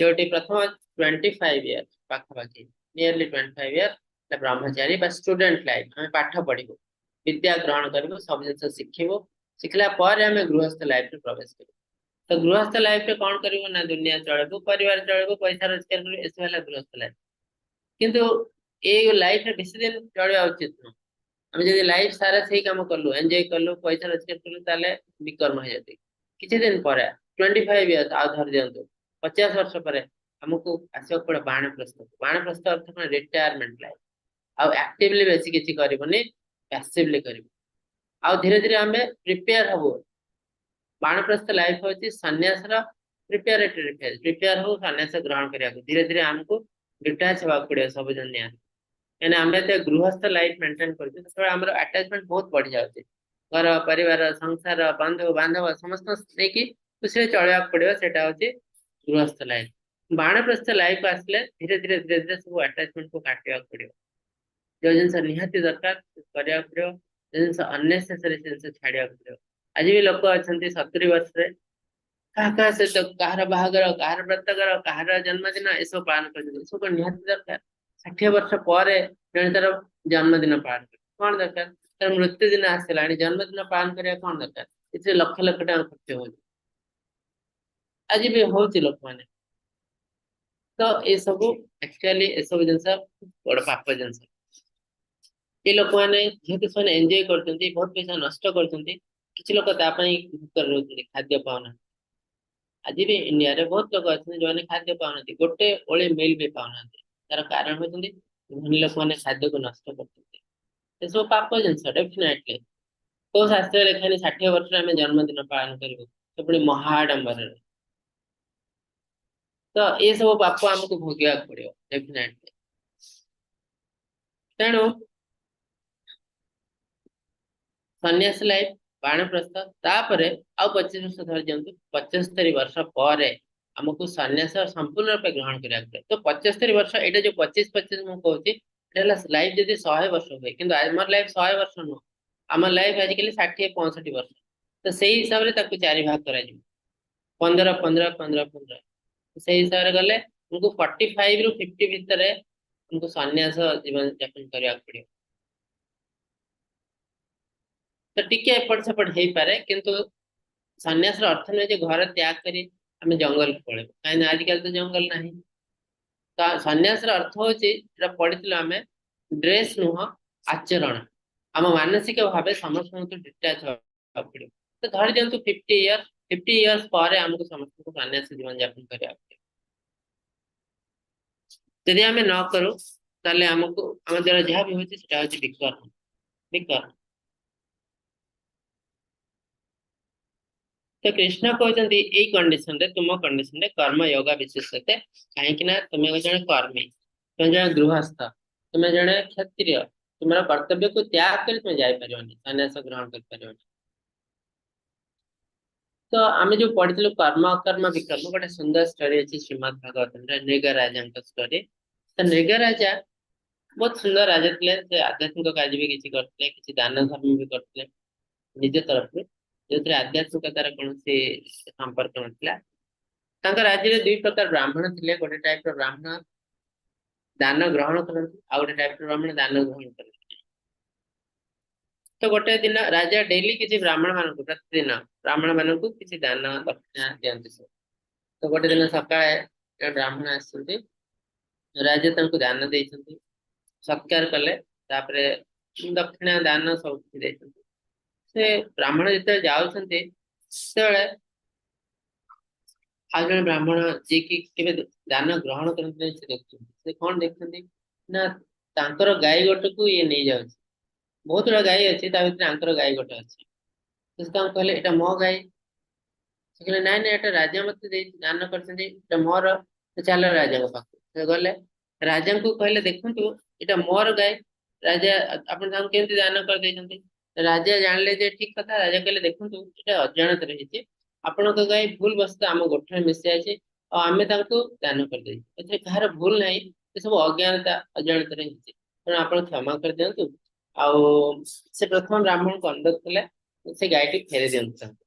ଯୋଉଠି ପ୍ରଥମ 25 ଇୟର ପାଖାପାଖି, ନିୟରଲି 25 ଇୟର ବ୍ରହ୍ମଚାରୀ ବା ଷ୍ଟୁଡେଣ୍ଟ ଲାଇଫ। ଆମେ ପାଠ ପଢିବୁ, ବିଦ୍ୟା ଗ୍ରହଣ କରିବୁ, ସବୁ ଜିନିଷ ଶିଖିବୁ। ଶିଖିଲା ପରେ ଆମେ ଗୃହସ୍ଥ ଲାଇଫରେ ପ୍ରବେଶ କରିବୁ। ତ ଗୃହସ୍ଥ ଲାଇଫରେ କଣ କରିବୁ ନା ଦୁନିଆ ଚଳେଇବୁ, ପରିବାର ଚଳେଇବୁ, ପଇସା ରୋଜଗାର କରିବୁ, ଏସବୁ ହେଲା ଗୃହସ୍ଥ ଲାଇଫ। କିନ୍ତୁ ଏଇ ଲାଇଫରେ ବେଶୀ ଦିନ ଚଳିବା ଉଚିତ ନୁହଁ। ଆମେ ଯଦି ଲାଇଫ ସାରା ସେଇ କାମ କଲୁ, ଏନ୍ଜୟ କଲୁ, ପଇସା ରୋଜଗାର କଲୁ, ତାହେଲେ ବିକର୍ମ ହେଇଯାଉଛି। କିଛି ଦିନ ପରେ 25 ଇୟର୍ସ ଆଉ ଧରି ଦିଅନ୍ତୁ 50 ବର୍ଷ ପରେ ଆମକୁ ଆସିବାକୁ ପଡେ ବାଣପ୍ରସ୍ଥ। ବାଣପ୍ରସ୍ଥ ଅର୍ଥ କଣ? Retirement life. ଆଉ ଆକ୍ଟିଭଲି ବେଶୀ କିଛି କରିବୁନି, ପ୍ୟାସିଭଲି କରିବୁ। ଆଉ ଧୀରେ ଧୀରେ ଆମେ ପ୍ରିପେୟାର ହବୁ। ବାଣପ୍ରସ୍ଥ ଲାଇଫ ହଉଛି ସନ୍ନ୍ୟାସର ପ୍ରିପେୟାରେଟରୀ ଫେଜ୍। ପ୍ରିପେୟାର ହଉ ସନ୍ନ୍ୟାସ ଗ୍ରହଣ କରିବାକୁ। ଧୀରେ ଧୀରେ ଆମକୁ ଡିଟାଚ ହବାକୁ ପଡିବ ସବୁ ଦୁନିଆ। କାହିଁକିନା ଆମେ ଯେତେ ଗୃହସ୍ଥ ଲାଇଫ ମେଣ୍ଟେନ କରୁଛୁ, ସେତେବେଳେ ଆମର ଆଟାଚମେଣ୍ଟ ବହୁତ ବଢି ଯାଉଛି। ଘର, ପରିବାର, ସଂସାର, ବନ୍ଧୁ ବାନ୍ଧବ ସମସ୍ତଙ୍କୁ ନେଇକି ଖୁସିରେ ଚଳିବାକୁ ପଡିବ। ସେଇଟା ହଉଛି ଗୃହସ୍ଥ ଲାଇଫ। ବାଣପ୍ରସ୍ଥ ଲାଇଫ ଆସିଲେ ଧୀରେ ଧୀରେ ଧୀରେ ଧୀରେ ସବୁ ଆଟାଚମେଣ୍ଟ କୁ କାଟିବାକୁ ପଡିବ। ଯୋଉ ଜିନିଷ ନିହାତି ଦରକାର କରିବାକୁ ପଡିବ, ଯୋଉ ଜିନିଷ ଅନନେସେସରି ସେ ଜିନିଷ ଛାଡିବାକୁ ପଡିବ। ଆଜି ବି ଲୋକ ଅଛନ୍ତି 70 ବର୍ଷରେ କାହା କାହା ସହିତ କାହାର ବାହାଘର, କାହାର ବ୍ରତଘର, କାହାର ଜନ୍ମଦିନ ଏସବୁ ପାଳନ କରୁଛନ୍ତି। ଏସବୁ କଣ ନିହାତି ଦରକାର? 60 ବର୍ଷ ପରେ ଜଣେ ତାର ଜନ୍ମଦିନ ପାଳନ କରିବ, କଣ ଦରକାର? ତାର ମୃତ୍ୟୁ ଦିନ ଆସିଲାଣି, ଜନ୍ମଦିନ ପାଳନ କରିବା କଣ ଦରକାର? ଏଥିରେ ଲକ୍ଷ ଲକ୍ଷ ଟଙ୍କା ଖର୍ଚ୍ଚ ହଉଛି, ଆଜି ବି ହଉଛି ଲୋକମାନେ। ତ ଏସବୁ ଆକ୍ଚୁଆଲି ଏସବୁ ଜିନିଷ ବଡ ପାପ ଜିନିଷ। ଏ ଲୋକମାନେ ଯେହେତୁ ସେମାନେ ଏନ୍ଜୟ କରୁଛନ୍ତି, ବହୁତ ପଇସା ନଷ୍ଟ କରୁଛନ୍ତି, କିଛି ଲୋକ ତା ପାଇଁ ଭୋକରେ ରହୁଛନ୍ତି, ଖାଦ୍ୟ ପାଉନାହାନ୍ତି। ଆଜି ବି ଇଣ୍ଡିଆରେ ବହୁତ ଲୋକ ଅଛନ୍ତି ଯୋଉମାନେ ଖାଦ୍ୟ ପାଉନାହାନ୍ତି, ଗୋଟେ ଓଳି ମିଲ୍ ବି ପାଉନାହାନ୍ତି। ତାର କାରଣ ହଉଛନ୍ତି ଧନୀ ଲୋକମାନେ ଖାଦ୍ୟକୁ ନଷ୍ଟ କରୁଛନ୍ତି। ଏସବୁ ପାପ ଜିନିଷ ଡେଫିନେଟଲି। କୋଉ ଶାସ୍ତ୍ରରେ ଲେଖାନି 60 ବର୍ଷରେ ଆମେ ଜନ୍ମଦିନ ପାଳନ କରିବୁ, ସେ ପୁଣି ମହାଡମ୍ବରରେ। ତ ଏସବୁ ପାପ ଆମକୁ ଭୋଗିବାକୁ ପଡିବ ଡେଫିନେଟଲି। ତେଣୁ ସନ୍ନ୍ୟାସ ଲାଇଫ, ବାଣପ୍ରସ୍ଥ, ତାପରେ ଆଉ 25 ବର୍ଷ ଧରି ଦିଅନ୍ତୁ, 75 ବର୍ଷ ପରେ ଆମକୁ ସନ୍ନ୍ୟାସ ସମ୍ପୂର୍ଣ୍ଣ ରୂପେ ଗ୍ରହଣ କରିବାକୁ ପଡିବ। ତ 75 ବର୍ଷ, ଏଇଟା ଯୋଉ 25 25 ମୁଁ କହୁଛି, ଏଇଟା ହେଲା ଲାଇଫ ଯଦି 100 ବର୍ଷ ହୁଏ, କିନ୍ତୁ ଆମର ଲାଇଫ 100 ବର୍ଷ ନୁହଁ, ଆମ ଲାଇଫ ଆଜିକାଲି 60 65 ବର୍ଷ। ତ ସେଇ ହିସାବରେ ତାକୁ 4 ଭାଗ କରାଯିବ, 15 15 15 15। ସେଇ ହିସାବରେ ଗଲେ ଆମକୁ 45 ରୁ 50 ଭିତରେ ଆମକୁ ସନ୍ନ୍ୟାସ ଜୀବନ ଯାପନ କରିବାକୁ ପଡିବ। ତ ଟିକେ ଏପଟ ସେପଟ ହେଇପାରେ, କିନ୍ତୁ ସନ୍ନ୍ୟାସର ଅର୍ଥ ନୁହେଁ ଯେ ଘର ତ୍ୟାଗ କରି ଆମେ ଜଙ୍ଗଲକୁ ପଳେଇବୁ, କାହିଁକିନା ଆଜିକାଲି ତ ଜଙ୍ଗଲ ନାହିଁ। ତ ସନ୍ନ୍ୟାସର ଅର୍ଥ ହଉଛି, ଏଟା ପଢିଥିଲୁ ଆମେ, ଡ୍ରେସ ନୁହଁ ଆଚରଣ। ଆମ ମାନସିକ ଭାବେ ସମସ୍ତଙ୍କୁ ଡିଟାଚ ହବାକୁ ପଡିବ। ତ ଧରି ଦିଅନ୍ତୁ 50 ଇୟର୍ସ ପରେ ଆମକୁ ସମସ୍ତଙ୍କୁ ସନ୍ନ୍ୟାସ ଜୀବନ ଯାପନ କରିବାକୁ ପଡିବ। ଯଦି ଆମେ ନ କରୁ ତାହେଲେ ଆମକୁ ଆମ ଦ୍ୱାରା ଯାହା ବି ହଉଛି ସେଟା ହଉଛି ବିକର୍ମ, ବିକର୍ମ। ତ କୃଷ୍ଣ କହୁଛନ୍ତି ଏଇ କଣ୍ଡିସନରେ, ତୁମ କଣ୍ଡିସନରେ କର୍ମ ଯୋଗା ବିଶେଷତେ, କାହିଁକି ନା ତୁମେ ଜଣେ କର୍ମୀ, ତୁମେ ଜଣେ ଗୃହସ୍ଥ, ତୁମେ ଜଣେ କ୍ଷତ୍ରିୟ, ତୁମର କର୍ତ୍ତବ୍ୟକୁ ତ୍ୟାଗ କରି ତୁମେ ଯାଇପାରିବନି, ସନ୍ନ୍ୟାସ ଗ୍ରହଣ କରିପାରିବନି। ତ ଆମେ ଯୋଉ ପଢିଥିଲୁ କର୍ମ ଅକର୍ମ ବିକର୍ମ, ଗୋଟେ ସୁନ୍ଦର ଷ୍ଟୋରି ଅଛି ଶ୍ରୀମଦ୍ ଭାଗବତରେ, ନୃଗରାଜାଙ୍କ ଷ୍ଟୋରି। ତ ନୃଗରାଜା ବହୁତ ସୁନ୍ଦର ରାଜା ଥିଲେ। ସେ ଆଧ୍ୟାତ୍ମିକ କାର୍ଯ୍ୟ ବି କିଛି କରିଥିଲେ, କିଛି ଦାନ ଧର୍ମ ବି କରିଥିଲେ ନିଜ ତରଫରୁ, ଯୋଉଥିରେ ଆଧ୍ୟାତ୍ମିକତାର କୌଣସି ସମ୍ପର୍କ ନଥିଲା। ତାଙ୍କ ରାଜ୍ୟରେ ଦୁଇ ପ୍ରକାର ବ୍ରାହ୍ମଣ ଥିଲେ। ଗୋଟେ ଟାଇପ ର ବ୍ରାହ୍ମଣ ଦାନ ଗ୍ରହଣ କରନ୍ତି, ଆଉ ଗୋଟେ ଟାଇପ ର ବ୍ରାହ୍ମଣ ଦାନ ଗ୍ରହଣ କରନ୍ତି। ତ ଗୋଟେ ଦିନ ରାଜା ଡେଲି କିଛି ବ୍ରାହ୍ମଣ ମାନଙ୍କୁ, ପ୍ରତିଦିନ ବ୍ରାହ୍ମଣ ମାନଙ୍କୁ କିଛି ଦାନ ଦକ୍ଷିଣା ଦିଅନ୍ତି ସବୁ। ତ ଗୋଟେ ଦିନ ସକାଳେ ଜଣେ ବ୍ରାହ୍ମଣ ଆସିଛନ୍ତି, ରାଜା ତାଙ୍କୁ ଦାନ ଦେଇଛନ୍ତି, ସତ୍କାର କଲେ, ତାପରେ ଦକ୍ଷିଣା ଦାନ ସବୁ କିଛି ଦେଇଛନ୍ତି। ସେ ବ୍ରାହ୍ମଣ ଯେତେବେଳେ ଯାଉଛନ୍ତି, ସେତେବେଳେ ଆଉ ଜଣେ ବ୍ରାହ୍ମଣ ଯିଏକି କେବେ ଦାନ ଗ୍ରହଣ କରନ୍ତି ନାହିଁ, ସେ ଦେଖୁଛନ୍ତି। ସେ କଣ ଦେଖୁଛନ୍ତି ନା ତାଙ୍କର ଗାଈ ଗୋଟେକୁ ଇଏ ନେଇଯାଉଛି। ବହୁତ ଗୁଡା ଗାଈ ଅଛି, ତା ଭିତରେ ଆଙ୍କର ଗାଈ ଗୋଟେ ଅଛି। ସେ ତାଙ୍କୁ କହିଲେ, ଏଇଟା ମୋ ଗାଈ। ସେ କହିଲେ, ନାଇଁ ନାଇଁ, ଏଇଟା ରାଜା ମତେ ଦେଇ ଦାନ କରିଛନ୍ତି, ଏଇଟା ମୋର। ଚାଲ ରାଜାଙ୍କ ପାଖକୁ। ସେ ଗଲେ, ରାଜାଙ୍କୁ କହିଲେ, ଦେଖନ୍ତୁ, ଏଇଟା ମୋର ଗାଈ, ରାଜା ଆପଣ ତାଙ୍କୁ କେମିତି ଦାନ କରିଦେଇଛନ୍ତି? ରାଜା ଜାଣିଲେ ଯେ ଠିକ କଥା। ରାଜା କହିଲେ, ଦେଖନ୍ତୁ, ଏଇଟା ଅଜାଣତରେ ହେଇଛି, ଆପଣଙ୍କ ଗାଈ ଭୁଲ ବଶତଃ ଆମ ଗୋଠରେ ମିଶି ଯାଇଛି ଆଉ ଆମେ ତାଙ୍କୁ ଦାନ କରିଦେଇଛୁ, ଏଥିରେ କାହାର ଭୁଲ ନାହିଁ, ଏ ସବୁ ଅଜ୍ଞାନତା ଅଜାଣତରେ ହେଇଛି, ତେଣୁ ଆପଣ କ୍ଷମା କରିଦିଅନ୍ତୁ। ଆଉ ସେ ପ୍ରଥମ ବ୍ରାହ୍ମଣକୁ ଅନୁରୋଧ କଲେ, ସେ ଗାଈଟି ଫେରେଇ ଦିଅନ୍ତୁ ତାଙ୍କୁ।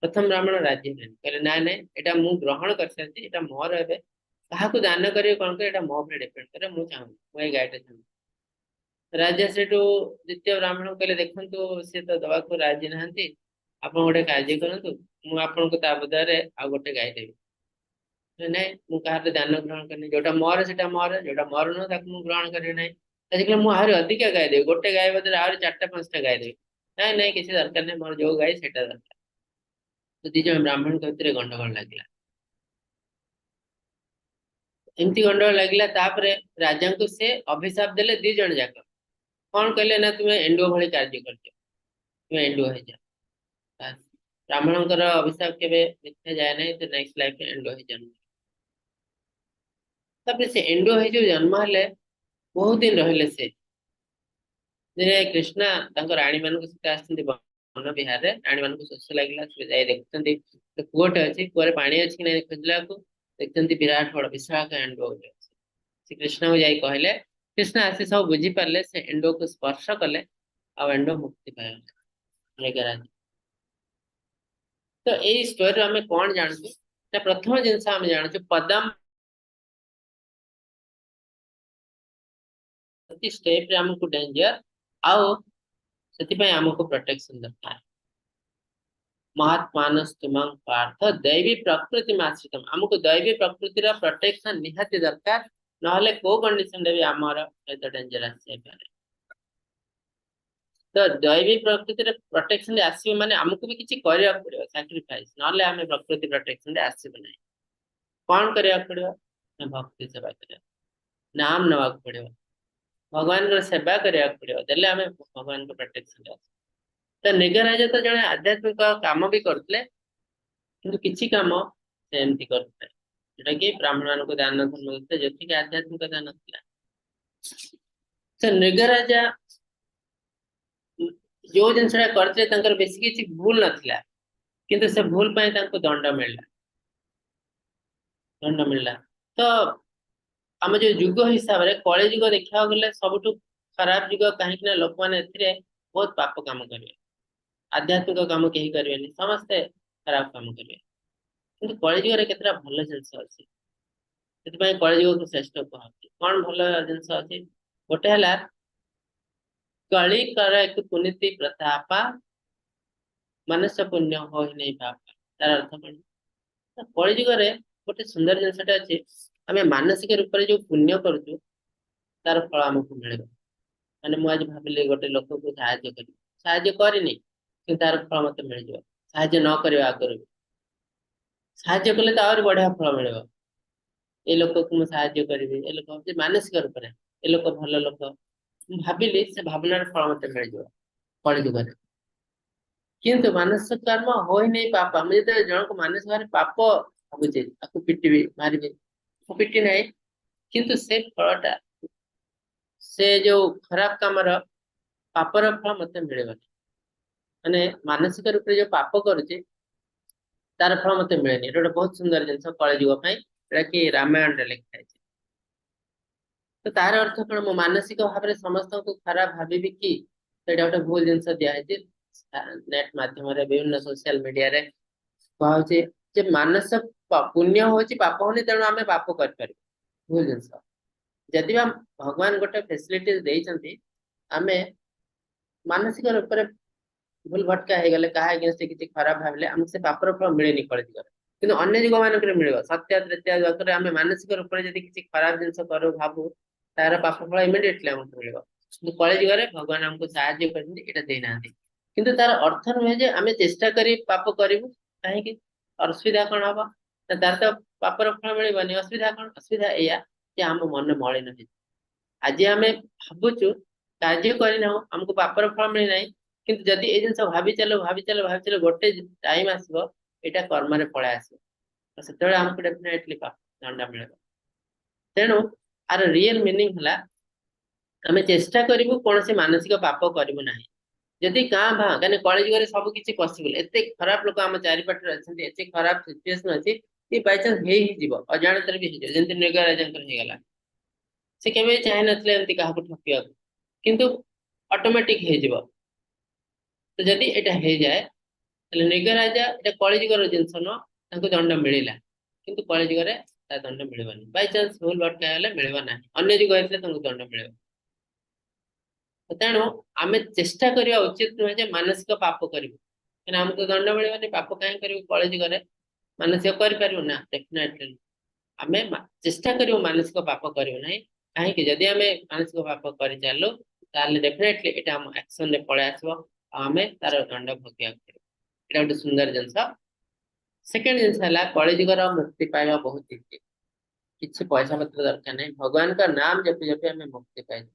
ପ୍ରଥମ ବ୍ରାହ୍ମଣ ରାଜି ହେଲେନି, କହିଲେ, ନାଇଁ ନାଇଁ, ଏଇଟା ମୁଁ ଗ୍ରହଣ କରିସାରିଛି, ଏଇଟା ମୋର, ଏବେ କାହାକୁ ଦାନ କରିବେ କଣ କରିବେ ଏଇଟା ମୋ ଉପରେ ଡିପେଣ୍ଡ କରେ, ମୁଁ ଚାହୁଁନି, ମୁଁ ଏଇ ଗାଈଟା ଚାହୁଁନି। ରାଜା ସେଠୁ ଦ୍ୱିତୀୟ ବ୍ରାହ୍ମଣ କହିଲେ, ଦେଖନ୍ତୁ, ସେ ତ ଦବାକୁ ରାଜି ନାହାନ୍ତି, ଆପଣ ଗୋଟେ କାର୍ଯ୍ୟ କରନ୍ତୁ, ମୁଁ ଆପଣଙ୍କୁ ତା ବଦଳରେ ଆଉ ଗୋଟେ ଗାଈ ଦେବି। ନାଇଁ, ମୁଁ କାହାର ଦାନ ଗ୍ରହଣ କରିନି, ଯୋଉଟା ମୋର ସେଟା ମୋର, ଯୋଉଟା ମୋର ନୁହଁ ତାକୁ ମୁଁ ଗ୍ରହଣ କରିବି ନାହିଁ। ରାଜା କହିଲେ, ମୁଁ ଆହୁରି ଅଧିକା ଗାଈ ଦେବି, ଗୋଟେ ଗାଈ ବଦଳରେ ଆହୁରି ଚାରିଟା ପାଞ୍ଚଟା ଗାଈ ଦେବି। ନାଇଁ ନାଇଁ, କିଛି ଦରକାର ନାହିଁ, ମୋର ଯୋଉ ଗାଈ ସେଇଟା ଦରକାର। ତ ଦି ଜଣ ବ୍ରାହ୍ମଣଙ୍କ ଭିତରେ ଗଣ୍ଡଗୋଳ ଲାଗିଲା। ଏମିତି ଗଣ୍ଡଗୋଳ ଲାଗିଲା, ତାପରେ ରାଜାଙ୍କୁ ସେ ଅଭିଶାପ ଦେଲେ ଦି ଜଣ ଯାକ। କଣ କହିଲେ ନା, ତୁମେ ଏଣ୍ଡୁଅ ଭଳି କାର୍ଯ୍ୟ କରିଛ, ତୁମେ ଏଣ୍ଡୁଅ ହେଇଯାଅ। ବ୍ରାହ୍ମଣଙ୍କର ଅଭିଶାପ କେବେ ମିଥ୍ୟା ଯାଏ ନାହିଁ। ତ ନେକ୍ସଟ ଲାଇଫ ଏଣ୍ଡୁଅ ହେଇ ଜନ୍ମ। ତାପରେ ସେ ଏଣ୍ଡୁଅ ହେଇ ଯୋଉ ଜନ୍ମ ହେଲେ, ବହୁତ ଦିନ ରହିଲେ ସେ। ଦିନେ କୃଷ୍ଣ ତାଙ୍କ ରାଣୀ ମାନଙ୍କ ସହିତ ଆସିଛନ୍ତି ବନ ବିହାରରେ। ରାଣୀ ମାନଙ୍କୁ ଶୋଷ ଲାଗିଲା, ସେ ଯାଇ ଦେଖୁଛନ୍ତି କୂଅଟେ ଅଛି, କୂଅରେ ପାଣି ଅଛି କି ନାଇଁ ଖୋଜିଲାକୁ ଦେଖୁଛନ୍ତି ବିରାଟ ବଡ ବିଶାଳକାୟ ଏଣ୍ଡୁଅ ଗୋଟେ ଅଛି। ସେ କୃଷ୍ଣଙ୍କୁ ଯାଇ କହିଲେ, କୃଷ୍ଣ ଆସି ସବୁ ବୁଝିପାରିଲେ, ସେ ଏଣ୍ଡୁଅକୁ ସ୍ପର୍ଶ କଲେ ଆଉ ଏଣ୍ଡୁଅ ମୁକ୍ତି ପାଇଗଲେ ମୃଗରାଜ। ତ ଏଇ ଷ୍ଟୋରିରୁ ଆମେ କଣ ଜାଣୁଛୁ ନା, ପ୍ରଥମ ଜିନିଷ ଆମେ ଜାଣୁଛୁ ପଦମ ପ୍ରତି ଷ୍ଟେପରେ ଆମକୁ ଡେଞ୍ଜର, ଆଉ ସେଥିପାଇଁ ଆମକୁ ପ୍ରୋଟେକ୍ସନ ଦରକାର। ମହାତ୍ମାନସ୍ତୁମଂ ପାର୍ଥ ଦୈବୀ ପ୍ରକୃତି ଆଶ୍ରିତମ, ଆମକୁ ଦୈବୀ ପ୍ରକୃତିର ପ୍ରୋଟେକ୍ସନ ନିହାତି ଦରକାର, ନହେଲେ କୋଉ କଣ୍ଡିସନରେ ବି ଆମର ସହିତ ଡେଞ୍ଜର ଆସିଯାଇପାରେ। ତ ଦୈବୀ ପ୍ରକୃତିର ପ୍ରୋଟେକ୍ସନ ଆସିବ ମାନେ ଆମକୁ ବି କିଛି କରିବାକୁ ପଡିବ, ସାକ୍ରିଫାଇସ, ନହେଲେ ଆମେ ପ୍ରକୃତି ପ୍ରୋଟେକ୍ସନରେ ଆସିବ ନାହିଁ। କଣ କରିବାକୁ ପଡିବ ନା, ଭକ୍ତି ସେବା କରିବାକୁ, ନାମ ନେବାକୁ ପଡିବ, ଭଗବାନଙ୍କର ସେବା କରିବାକୁ ପଡିବ, ଦେଲେ ଆମେ ଭଗବାନଙ୍କ ପ୍ରୋଟେକ୍ସନରେ ଆସିବ। ତ ନୃଗରାଜ ତ ଜଣେ ଆଧ୍ୟାତ୍ମିକ କାମ ବି କରୁଥିଲେ, କିନ୍ତୁ କିଛି କାମ ସେ ଏମିତି କରୁଥିଲେ ଯୋଉଟା କି ବ୍ରାହ୍ମଣ ମାନଙ୍କୁ ଦାନ ଧର୍ମ ଦଉଥିଲେ, ଯେତିକି ଆଧ୍ୟାତ୍ମିକତା ନଥିଲା। ତ ନୃଗରାଜା ଯୋଉ ଜିନିଷଟା କରିଥିଲେ ତାଙ୍କର ବେଶୀ କିଛି ଭୁଲ ନଥିଲା, କିନ୍ତୁ ସେ ଭୁଲ ପାଇଁ ତାଙ୍କୁ ଦଣ୍ଡ ମିଳିଲା, ଦଣ୍ଡ ମିଳିଲା। ତ ଆମ ଯୋଉ ଯୁଗ ହିସାବରେ କଳି ଯୁଗ ଦେଖିବାକୁ ଗଲେ ସବୁଠୁ ଖରାପ ଯୁଗ, କାହିଁକି ନା ଲୋକମାନେ ଏଥିରେ ବହୁତ ପାପ କାମ କରିବେ, ଆଧ୍ୟାତ୍ମିକ କାମ କେହି କରିବେନି, ସମସ୍ତେ ଖରାପ କାମ କରିବେ। କିନ୍ତୁ କଳିଯୁଗରେ କେତେଟା ଭଲ ଜିନିଷ ଅଛି, ସେଥିପାଇଁ କଳିଯୁଗକୁ ଶ୍ରେଷ୍ଠ କୁହାହଉଛି। କଣ ଭଲ ଜିନିଷ ଅଛି? ଗୋଟେ ହେଲା କଳି କର ଏକ ପୁନୀତି ପ୍ରତାପା, ମନୁଷ୍ୟ ପୁଣ୍ୟ ହୋଇ ନାହିଁ ପାପ। ତାର ଅର୍ଥ କଣ? କଳିଯୁଗରେ ଗୋଟେ ସୁନ୍ଦର ଜିନିଷଟା ଅଛି, ଆମେ ମାନସିକ ରୂପରେ ଯୋଉ ପୁଣ୍ୟ କରୁଛୁ ତାର ଫଳ ଆମକୁ ମିଳିବ। ମାନେ ମୁଁ ଆଜି ଭାବିଲି ଗୋଟେ ଲୋକକୁ ସାହାଯ୍ୟ କରିବି, ସାହାଯ୍ୟ କରିନି କିନ୍ତୁ ତାର ଫଳ ମତେ ମିଳିଯିବ। ସାହାଯ୍ୟ ନ କରିବା ଆଗରୁ ବି ସାହାଯ୍ୟ କଲେ ତ ଆହୁରି ବଢିଆ ଫଳ ମିଳିବ। ଏ ଲୋକକୁ ମୁଁ ସାହାଯ୍ୟ କରିବି, ଏ ଲୋକ ମାନସିକ ରୂପରେ ଏ ଲୋକ ଭଲ ଲୋକ ମୁଁ ଭାବିଲି, ସେ ଭାବନାର ଫଳ ମତେ ମିଳିଯିବ କଳିଯୁଗରେ। କିନ୍ତୁ ମାନସିକ କର୍ମ ହୋଇନାହିଁ ପାପ। ମୁଁ ଯେତେବେଳେ ଜଣକୁ ମାନସିକ ଭାବରେ ପାପ ଭାବୁଛି, ତାକୁ ପିଟିବି ମାରିବି, ମୁଁ ପିଟି ନାହିଁ, କିନ୍ତୁ ସେ ଫଳଟା, ସେ ଯୋଉ ଖରାପ କାମର ପାପର ଫଳ ମତେ ମିଳିବନି। ମାନେ ମାନସିକ ରୂପରେ ଯୋଉ ପାପ କରୁଛି ତାର ଫଳ ମତେ ମିଳେନି। ଏଇଟା ଗୋଟେ ବହୁତ ସୁନ୍ଦର ଜିନିଷ କଳିଯୁଗ ପାଇଁ, ଏଇଟା କି ରାମାୟଣରେ ଲେଖା ହେଇଛି। ତ ତାର ଅର୍ଥ କଣ? ମୁଁ ମାନସିକ ଭାବରେ ସମସ୍ତଙ୍କୁ ଖରାପ ଭାବିବି କି? ସେଇଟା ଗୋଟେ ଭୁଲ ଜିନିଷ ଦିଆହେଇଛି ନେଟ ମାଧ୍ୟମରେ, ବିଭିନ୍ନ ସୋସିଆଲ ମିଡିଆରେ କୁହାହଉଛି ଯେ ମାନସ ପୁଣ୍ୟ ହଉଛି, ପାପ ହଉନି, ତେଣୁ ଆମେ ପାପ କରିପାରିବୁ। ଭୁଲ ଜିନିଷ। ଯଦି ବା ଭଗବାନ ଗୋଟେ ଫେସିଲିଟି ଦେଇଛନ୍ତି, ଆମେ ମାନସିକ ରୂପରେ ଭୁଲ ଭଟକା ହେଇଗଲେ, କାହା ଏଗେନଷ୍ଟ କିଛି ଖରାପ ଭାବିଲେ, ଆମକୁ ସେ ପାପର ଫଳ ମିଳେନି କଳିଯୁଗରେ, କିନ୍ତୁ ଅନ୍ୟ ଯୁଗ ମାନଙ୍କରେ ମିଳିବ। ସତ୍ୟ, ତ୍ରେତୟା, ଦ୍ୱାପରରେ ଆମେ ମାନସିକ ରୂପରେ ଯଦି କିଛି ଖରାପ ଜିନିଷ କରୁ, ଭାବୁ, ତାର ପାପ ଫଳ ଇମିଡିଏଟଲି ଆମକୁ ମିଳିବ। କିନ୍ତୁ କଳିଯୁଗରେ ଭଗବାନ ଆମକୁ ସାହାଯ୍ୟ କରିଛନ୍ତି, ଏଇଟା ଦେଇନାହାନ୍ତି। କିନ୍ତୁ ତାର ଅର୍ଥ ନୁହେଁ ଯେ ଆମେ ଚେଷ୍ଟା କରି ପାପ କରିବୁ। କାହିଁକି? ଅସୁବିଧା କଣ ହବ ନା, ତାର ତ ପାପର ଫଳ ମିଳିବନି। ଅସୁବିଧା କଣ? ଅସୁବିଧା ଏଇଆ ଯେ ଆମ ମନ ମଳିନ ହେଇଯିବ। ଆଜି ଆମେ ଭାବୁଛୁ, କାର୍ଯ୍ୟ କରିନାହୁଁ, ଆମକୁ ପାପର ଫଳ ମିଳିନାହିଁ। କିନ୍ତୁ ଯଦି ଏଇ ଜିନିଷ ଭାବି ଚାଲୁ, ଭାବି ଚାଲୁ, ଭାବି ଚାଲୁ, ଗୋଟେ ଟାଇମ ଆସିବ, ଏଇଟା କର୍ମରେ ପଳେଇ ଆସିବ। ତ ସେତେବେଳେ ଆମକୁ ଡେଫିନେଟଲି ପାପ ଦଣ୍ଡ ମିଳିବ। ତେଣୁ ଆର ରିଏଲ ମିନିଂ ହେଲା, ଆମେ ଚେଷ୍ଟା କରିବୁ କୌଣସି ମାନସିକ ପାପ କରିବୁ ନାହିଁ। ଯଦି କାଁ ଭାଁ, କାହିଁକି କଳିଯୁଗରେ ସବୁ କିଛି ପସିବଲ। ଏତେ ଖରାପ ଲୋକ ଆମ ଚାରିପାଖରେ ଅଛନ୍ତି, ଏତେ ଖରାପ ସିଚୁଏସନ ଅଛି କି ବାଇଚାନ୍ସ ହେଇ ହେଇଯିବ, ଅଜାଣତରେ ବି ହେଇଯିବ। ଯେମିତି ମୃଗରାଜାଙ୍କର ହେଇଗଲା, ସେ କେବେ ଚାହିଁନଥିଲେ ଏମିତି କାହାକୁ ଠକିବାକୁ, କିନ୍ତୁ ଅଟୋମେଟିକ ହେଇଯିବ। ତ ଯଦି ଏଇଟା ହେଇଯାଏ, ତାହେଲେ ମୃଗରାଜା, ଏଇଟା କଳିଯୁଗର ଜିନିଷ ନୁହଁ, ତାଙ୍କୁ ଦଣ୍ଡ ମିଳିଲା। କିନ୍ତୁ କଳିଯୁଗରେ ତା ଦଣ୍ଡ ମିଳିବନି। ବାଇଚାନ୍ସ ଭୁଲ ଭଟକା ହେଲେ ମିଳିବ ନାହିଁ। ଅନ୍ୟ ଯୁଗ ହେଇଥିଲେ ତାଙ୍କୁ ଦଣ୍ଡ ମିଳିବ। ତେଣୁ ଆମେ ଚେଷ୍ଟା କରିବା ଉଚିତ ନୁହେଁ ଯେ ମାନସିକ ପାପ କରିବୁ, କାହିଁକିନା ଆମକୁ ଦଣ୍ଡ ମିଳିବନି, ପାପ କାହିଁ କରିବୁ? କଳିଯୁଗରେ ମାନସିକ କରିପାରିବୁ ନା? ଡେଫିନେଟଲି ଆମେ ଚେଷ୍ଟା କରିବୁ ମାନସିକ ପାପ କରିବୁ ନାହିଁ। କାହିଁକି? ଯଦି ଆମେ ମାନସିକ ପାପ କରି ଚାଲୁ, ତାହେଲେ ଡେଫିନେଟଲି ଏଇଟା ଆମ ଆକ୍ସନରେ ପଳେଇ ଆସିବ ଆଉ ଆମେ ତାର ଦଣ୍ଡ ଭୋଗିବାକୁ ପଡିବ। ଏଇଟା ଗୋଟେ ସୁନ୍ଦର ଜିନିଷ। ସେକେଣ୍ଡ ଜିନିଷ ହେଲା, କଳିଯୁଗର ମୁକ୍ତି ପାଇବା ବହୁତ ଇଜି। କିଛି ପଇସା ପତ୍ର ଦରକାର ନାହିଁ। ଭଗବାନଙ୍କ ନାମ ଜପି ଜପି ଆମେ ମୁକ୍ତି ପାଇଯିବୁ।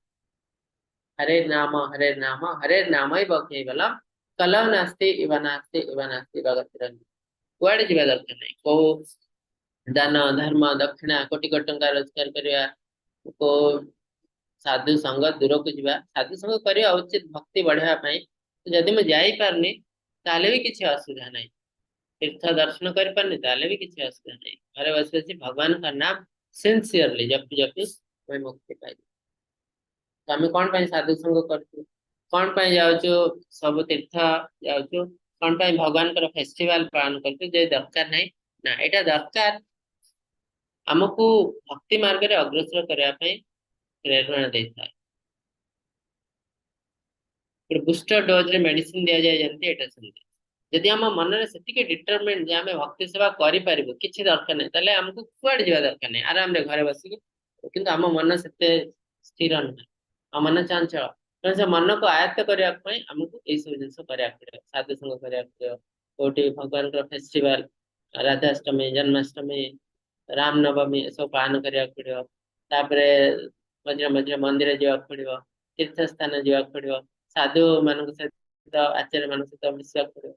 ହରେ ନାମ ହରେ ନାମ ହରେ ନାମୈବ କେବଲମ୍, କଲୌ ନାସ୍ତି ଇବ ନାସ୍ତି ଇବ ନାସ୍ତି ଗତିରନ୍ୟ। କୁଆଡେ ଯିବା ଦରକାର ନାହିଁ। କୋଉ ଦାନ ଧର୍ମ ଦକ୍ଷିଣା, କୋଟି କୋଟି ଟଙ୍କା ରୋଜଗାର କରିବା, କୋଉ ସାଧୁ ସଙ୍ଗ ଦୂରକୁ ଯିବା। ସାଧୁ ସଙ୍ଗ କରିବା ଉଚିତ ଭକ୍ତି ବଢେଇବା ପାଇଁ। ଯଦି ମୁଁ ଯାଇପାରୁନି, ତାହେଲେ ବି କିଛି ଅସୁବିଧା ନାହିଁ। ତୀର୍ଥ ଦର୍ଶନ କରିପାରୁନି, ତାହେଲେ ବି କିଛି ଅସୁବିଧା ନାହିଁ। ଘରେ ବସି ବସି ଭଗବାନଙ୍କ ନାମ ସିନସିୟରଲି ଜପି ଜପି ଆମେ ମୁକ୍ତି ପାଇଯିବୁ। ତ ଆମେ କଣ ପାଇଁ ସାଧୁ ସଙ୍ଗ କରୁଛୁ? କଣ ପାଇଁ ଯାଉଛୁ, ସବୁ ତୀର୍ଥ ଯାଉଛୁ? କଣ ପାଇଁ ଭଗବାନଙ୍କର ଫେଷ୍ଟିଭାଲ ପାଳନ କରୁଛୁ ଯେ ଦରକାର ନାହିଁ? ନା, ଏଇଟା ଦରକାର, ଆମକୁ ଭକ୍ତି ମାର୍ଗରେ ଅଗ୍ରସର କରିବା ପାଇଁ ପ୍ରେରଣା ଦେଇଥାଏ। ଗୋଟେ ବୁଷ୍ଟର ଡୋଜରେ ମେଡିସିନ ଦିଆଯାଏ ଯେମିତି, ଏଇଟା ସେମିତି। ଯଦି ଆମ ମନରେ ସେତିକି ଡିଟରମିଣ୍ଡ ଯେ ଆମେ ଭକ୍ତି ସେବା କରିପାରିବୁ, କିଛି ଦରକାର ନାହିଁ, ତାହେଲେ ଆମକୁ କୁଆଡେ ଯିବା ଦରକାର ନାହିଁ, ଆରାମରେ ଘରେ ବସିକି। କିନ୍ତୁ ଆମ ମନ ସେତେ ସ୍ଥିର ନୁହେଁ, ଆମ ମନ ଚଞ୍ଚଳ। ତେଣୁ ସେ ମନକୁ ଆୟତ୍ତ କରିବା ପାଇଁ ଆମକୁ ଏଇ ସବୁ ଜିନିଷ କରିବାକୁ ପଡିବ। ସାଧୁ ସଙ୍ଗ କରିବାକୁ ପଡିବ, କୋଉଠି ଭଗବାନଙ୍କର ଫେଷ୍ଟିଭାଲ, ରାଧାଷ୍ଟମୀ, ଜନ୍ମାଷ୍ଟମୀ, ରାମନବମୀ, ଏସବୁ ପାଳନ କରିବାକୁ ପଡିବ। ତାପରେ ମଝିରେ ମଝିରେ ମନ୍ଦିର ଯିବାକୁ ପଡିବ, ତୀର୍ଥ ସ୍ଥାନ ଯିବାକୁ ପଡିବ, ସାଧୁ ମାନଙ୍କ ସହିତ, ଆଚାର୍ଯ୍ୟ ମାନଙ୍କ ସହିତ ମିଶିବାକୁ ପଡିବ।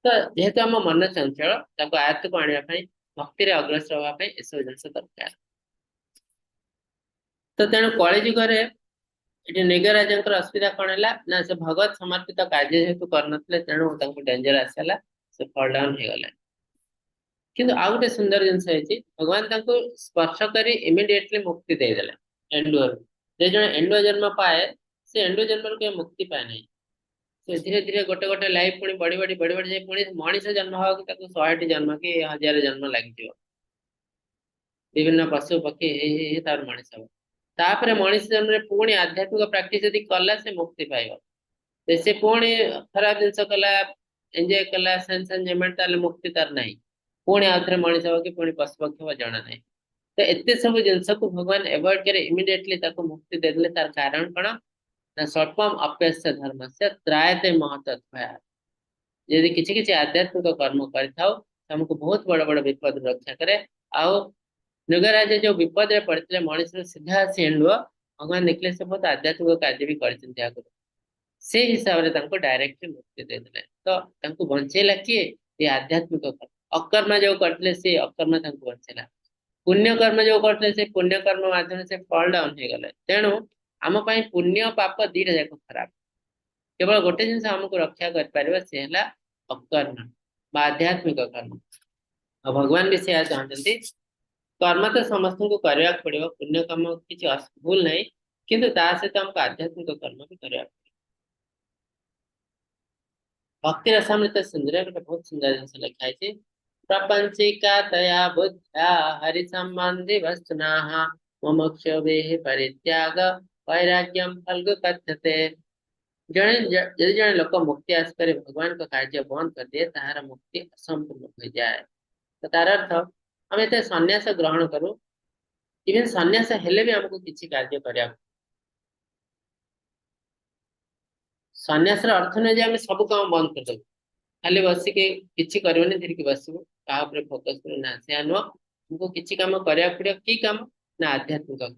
ତ ଯେହେତୁ ଆମ ମନ ଚଞ୍ଚଳ, ତାକୁ ଆୟତ୍ତକୁ ଆଣିବା ପାଇଁ, ଭକ୍ତିରେ ଅଗ୍ରସର ହବା ପାଇଁ ଏସବୁ ଜିନିଷ ଦରକାର। ତ ତେଣୁ କଳିଯୁଗରେ ଏଠି ମୃଗରାଜଙ୍କର ଅସୁବିଧା କଣ ହେଲା ନା, ସେ ଭଗବତ ସମର୍ପିତ କାର୍ଯ୍ୟ ଯେହେତୁ କରିନଥିଲେ, ତେଣୁ ତାଙ୍କୁ ଡେଞ୍ଜର ଆସିଲା, ସେ ଫଲ ଡାଉନ ହେଇଗଲେ। କିନ୍ତୁ ଆଉ ଗୋଟେ ସୁନ୍ଦର ଜିନିଷ ହେଇଛି, ଭଗବାନ ତାଙ୍କୁ ସ୍ପର୍ଶ କରି ଇମିଡିଏଟଲି ମୁକ୍ତି ଦେଇଦେଲେ ଏଣ୍ଡୁଅରୁ। ଯେ ଜଣେ ଏଣ୍ଡୁଅ ଜନ୍ମ ପାଏ, ସେ ଏଣ୍ଡୁଅ ଜନ୍ମରୁ କେବେ ମୁକ୍ତି ପାଏ ନାହିଁ। ସେ ଧୀରେ ଧୀରେ ଗୋଟେ ଗୋଟେ ଲାଇଫ ପୁଣି ବଢି ବଢି ବଢି ବଢି ଯାଇ ପୁଣି ମଣିଷ ଜନ୍ମ ହବାକୁ ତାକୁ 100ଟି ଜନ୍ମ କି 1000 ଜନ୍ମ ଲାଗିଯିବ। ବିଭିନ୍ନ ପଶୁ ପକ୍ଷୀ ହେଇ ହେଇ ହେଇ ତାର ମଣିଷ ହବ। ତାପରେ ମଣିଷ ଜନ୍ମରେ ପୁଣି ଆଧ୍ୟାତ୍ମିକ ପ୍ରାକ୍ଟିସ ଯଦି କଲା, ସେ ମୁକ୍ତି ପାଇବ। ସେ ପୁଣି ଖରାପ ଜିନିଷ କଲା, ଏଞ୍ଜୟ କଲା, ସେନ୍ସ ଏଞ୍ଜୟମେଣ୍ଟ, ତାହେଲେ ମୁକ୍ତି ତାର ନାହିଁ। ପୁଣି ଆଉଥରେ ମଣିଷ ହବ କି ପୁଣି ପଶୁ ପକ୍ଷୀ ହବ, ଜଣା ନାହିଁ। ତ ଏତେ ସବୁ ଜିନିଷକୁ ଭଗବାନ ଏଭଏଡ କରି ଇମିଡିଏଟଲି ତାକୁ ମୁକ୍ତି ଦେଇଦେଲେ। ତାର କାରଣ କଣ ନା, ସ୍ୱଳ୍ପମ ଅପ୍ୟସ୍ୟ ଧର୍ମସ୍ୟ ତ୍ରାୟତେ ମହତ୍ ଭୟାତ୍। ଯଦି କିଛି କିଛି ଆଧ୍ୟାତ୍ମିକ କର୍ମ କରିଥାଉ, ଆମକୁ ବହୁତ ବଡ ବଡ ବିପଦ ରକ୍ଷା କରେ। ଆଉ ମୃଗରାଜ ଯୋଉ ବିପଦରେ ପଡିଥିଲେ, ମଣିଷରୁ ସିଧା ଆସି ଏଣ୍ଡୁଅ, ଭଗବାନ ଦେଖିଲେ ସେ ବହୁତ ଆଧ୍ୟାତ୍ମିକ କାର୍ଯ୍ୟ ବି କରିଛନ୍ତି ଆଗରୁ, ସେଇ ହିସାବରେ ତାଙ୍କୁ ଡାଇରେକ୍ଟଲି ମୁକ୍ତି ଦେଇଦେଲେ। ତ ତାଙ୍କୁ ବଞ୍ଚେଇଲା କିଏ? ଏ ଆଧ୍ୟାତ୍ମିକ କର୍ମ। ଅକର୍ମ ଯୋଉ କରିଥିଲେ, ସେ ଅକର୍ମ ତାଙ୍କୁ ବଞ୍ଚେଇଲା। ପୁଣ୍ୟ କର୍ମ ଯୋଉ କରିଥିଲେ, ସେ ପୁଣ୍ୟ କର୍ମ ମାଧ୍ୟମରେ ସେ ଫଲ୍ ଡାଉନ ହେଇଗଲେ। ତେଣୁ ଆମ ପାଇଁ ପୁଣ୍ୟ ପାପ ଦିଟା ଯାକ ଖରାପ। କେବଳ ଗୋଟେ ଜିନିଷ ଆମକୁ ରକ୍ଷା କରିପାରିବ, ସେ ହେଲା ଅକର୍ମ ବା ଆଧ୍ୟାତ୍ମିକ କର୍ମ। ଆଉ ଭଗବାନ ବି ସେୟା ଚାହୁଁଛନ୍ତି। କର୍ମ ତ ସମସ୍ତଙ୍କୁ କରିବାକୁ ପଡିବ, ପୁଣ୍ୟ କାମ କିଛି ଭୁଲ ନାହିଁ, କିନ୍ତୁ ତା ସହିତ ଆମକୁ ଆଧ୍ୟାତ୍ମିକ କର୍ମ ବି କରିବାକୁ ପଡିବ। ଭକ୍ତି ରସାମୃତ ସିନ୍ଧୁରେ ଗୋଟେ ବହୁତ ସୁନ୍ଦର ଜିନିଷ ଲେଖା ହେଇଛି। ପ୍ରପଞ୍ଚିକା ତୟା ବୁଦ୍ଧ୍ୟା ହରି ସମ୍ବନ୍ଧି ବସ୍ତୁନାଃ ମୁମୁକ୍ଷୁଭିଃ ପରିତ୍ୟାଗ ବୈରାଗ୍ୟମ ଫଲ୍ଗୁ କଥ୍ୟତେ। ଯଦି ଜଣେ ଲୋକ ମୁକ୍ତି ଆଶା କରି ଭଗବାନଙ୍କ କାର୍ଯ୍ୟ ବନ୍ଦ କରିଦିଏ, ତାହାର ମୁକ୍ତି ଅସମ୍ପୂର୍ଣ୍ଣ ହୋଇଯାଏ। ତ ତାର ଅର୍ଥ, ଆମେ ଯେତେବେଳେ ସନ୍ନ୍ୟାସ ଗ୍ରହଣ କରୁ, ଇଭେନ ସନ୍ନ୍ୟାସ ହେଲେ ବି ଆମକୁ କିଛି କାର୍ଯ୍ୟ କରିବାକୁ। ସନ୍ନ୍ୟାସର ଅର୍ଥ ନୁହେଁ ଯେ ଆମେ ସବୁ କାମ ବନ୍ଦ କରିଦବୁ, ଖାଲି ବସିକି କିଛି କରିବୁନି, ଧୀରିକି ବସିବୁ, କାହା ଉପରେ ଫୋକସ କରିବୁ ନା, ସେୟା ନୁହଁ। ଆମକୁ କିଛି କାମ କରିବାକୁ ପଡିବ। କି କାମ ନା ଆଧ୍ୟାତ୍ମିକ କାମ।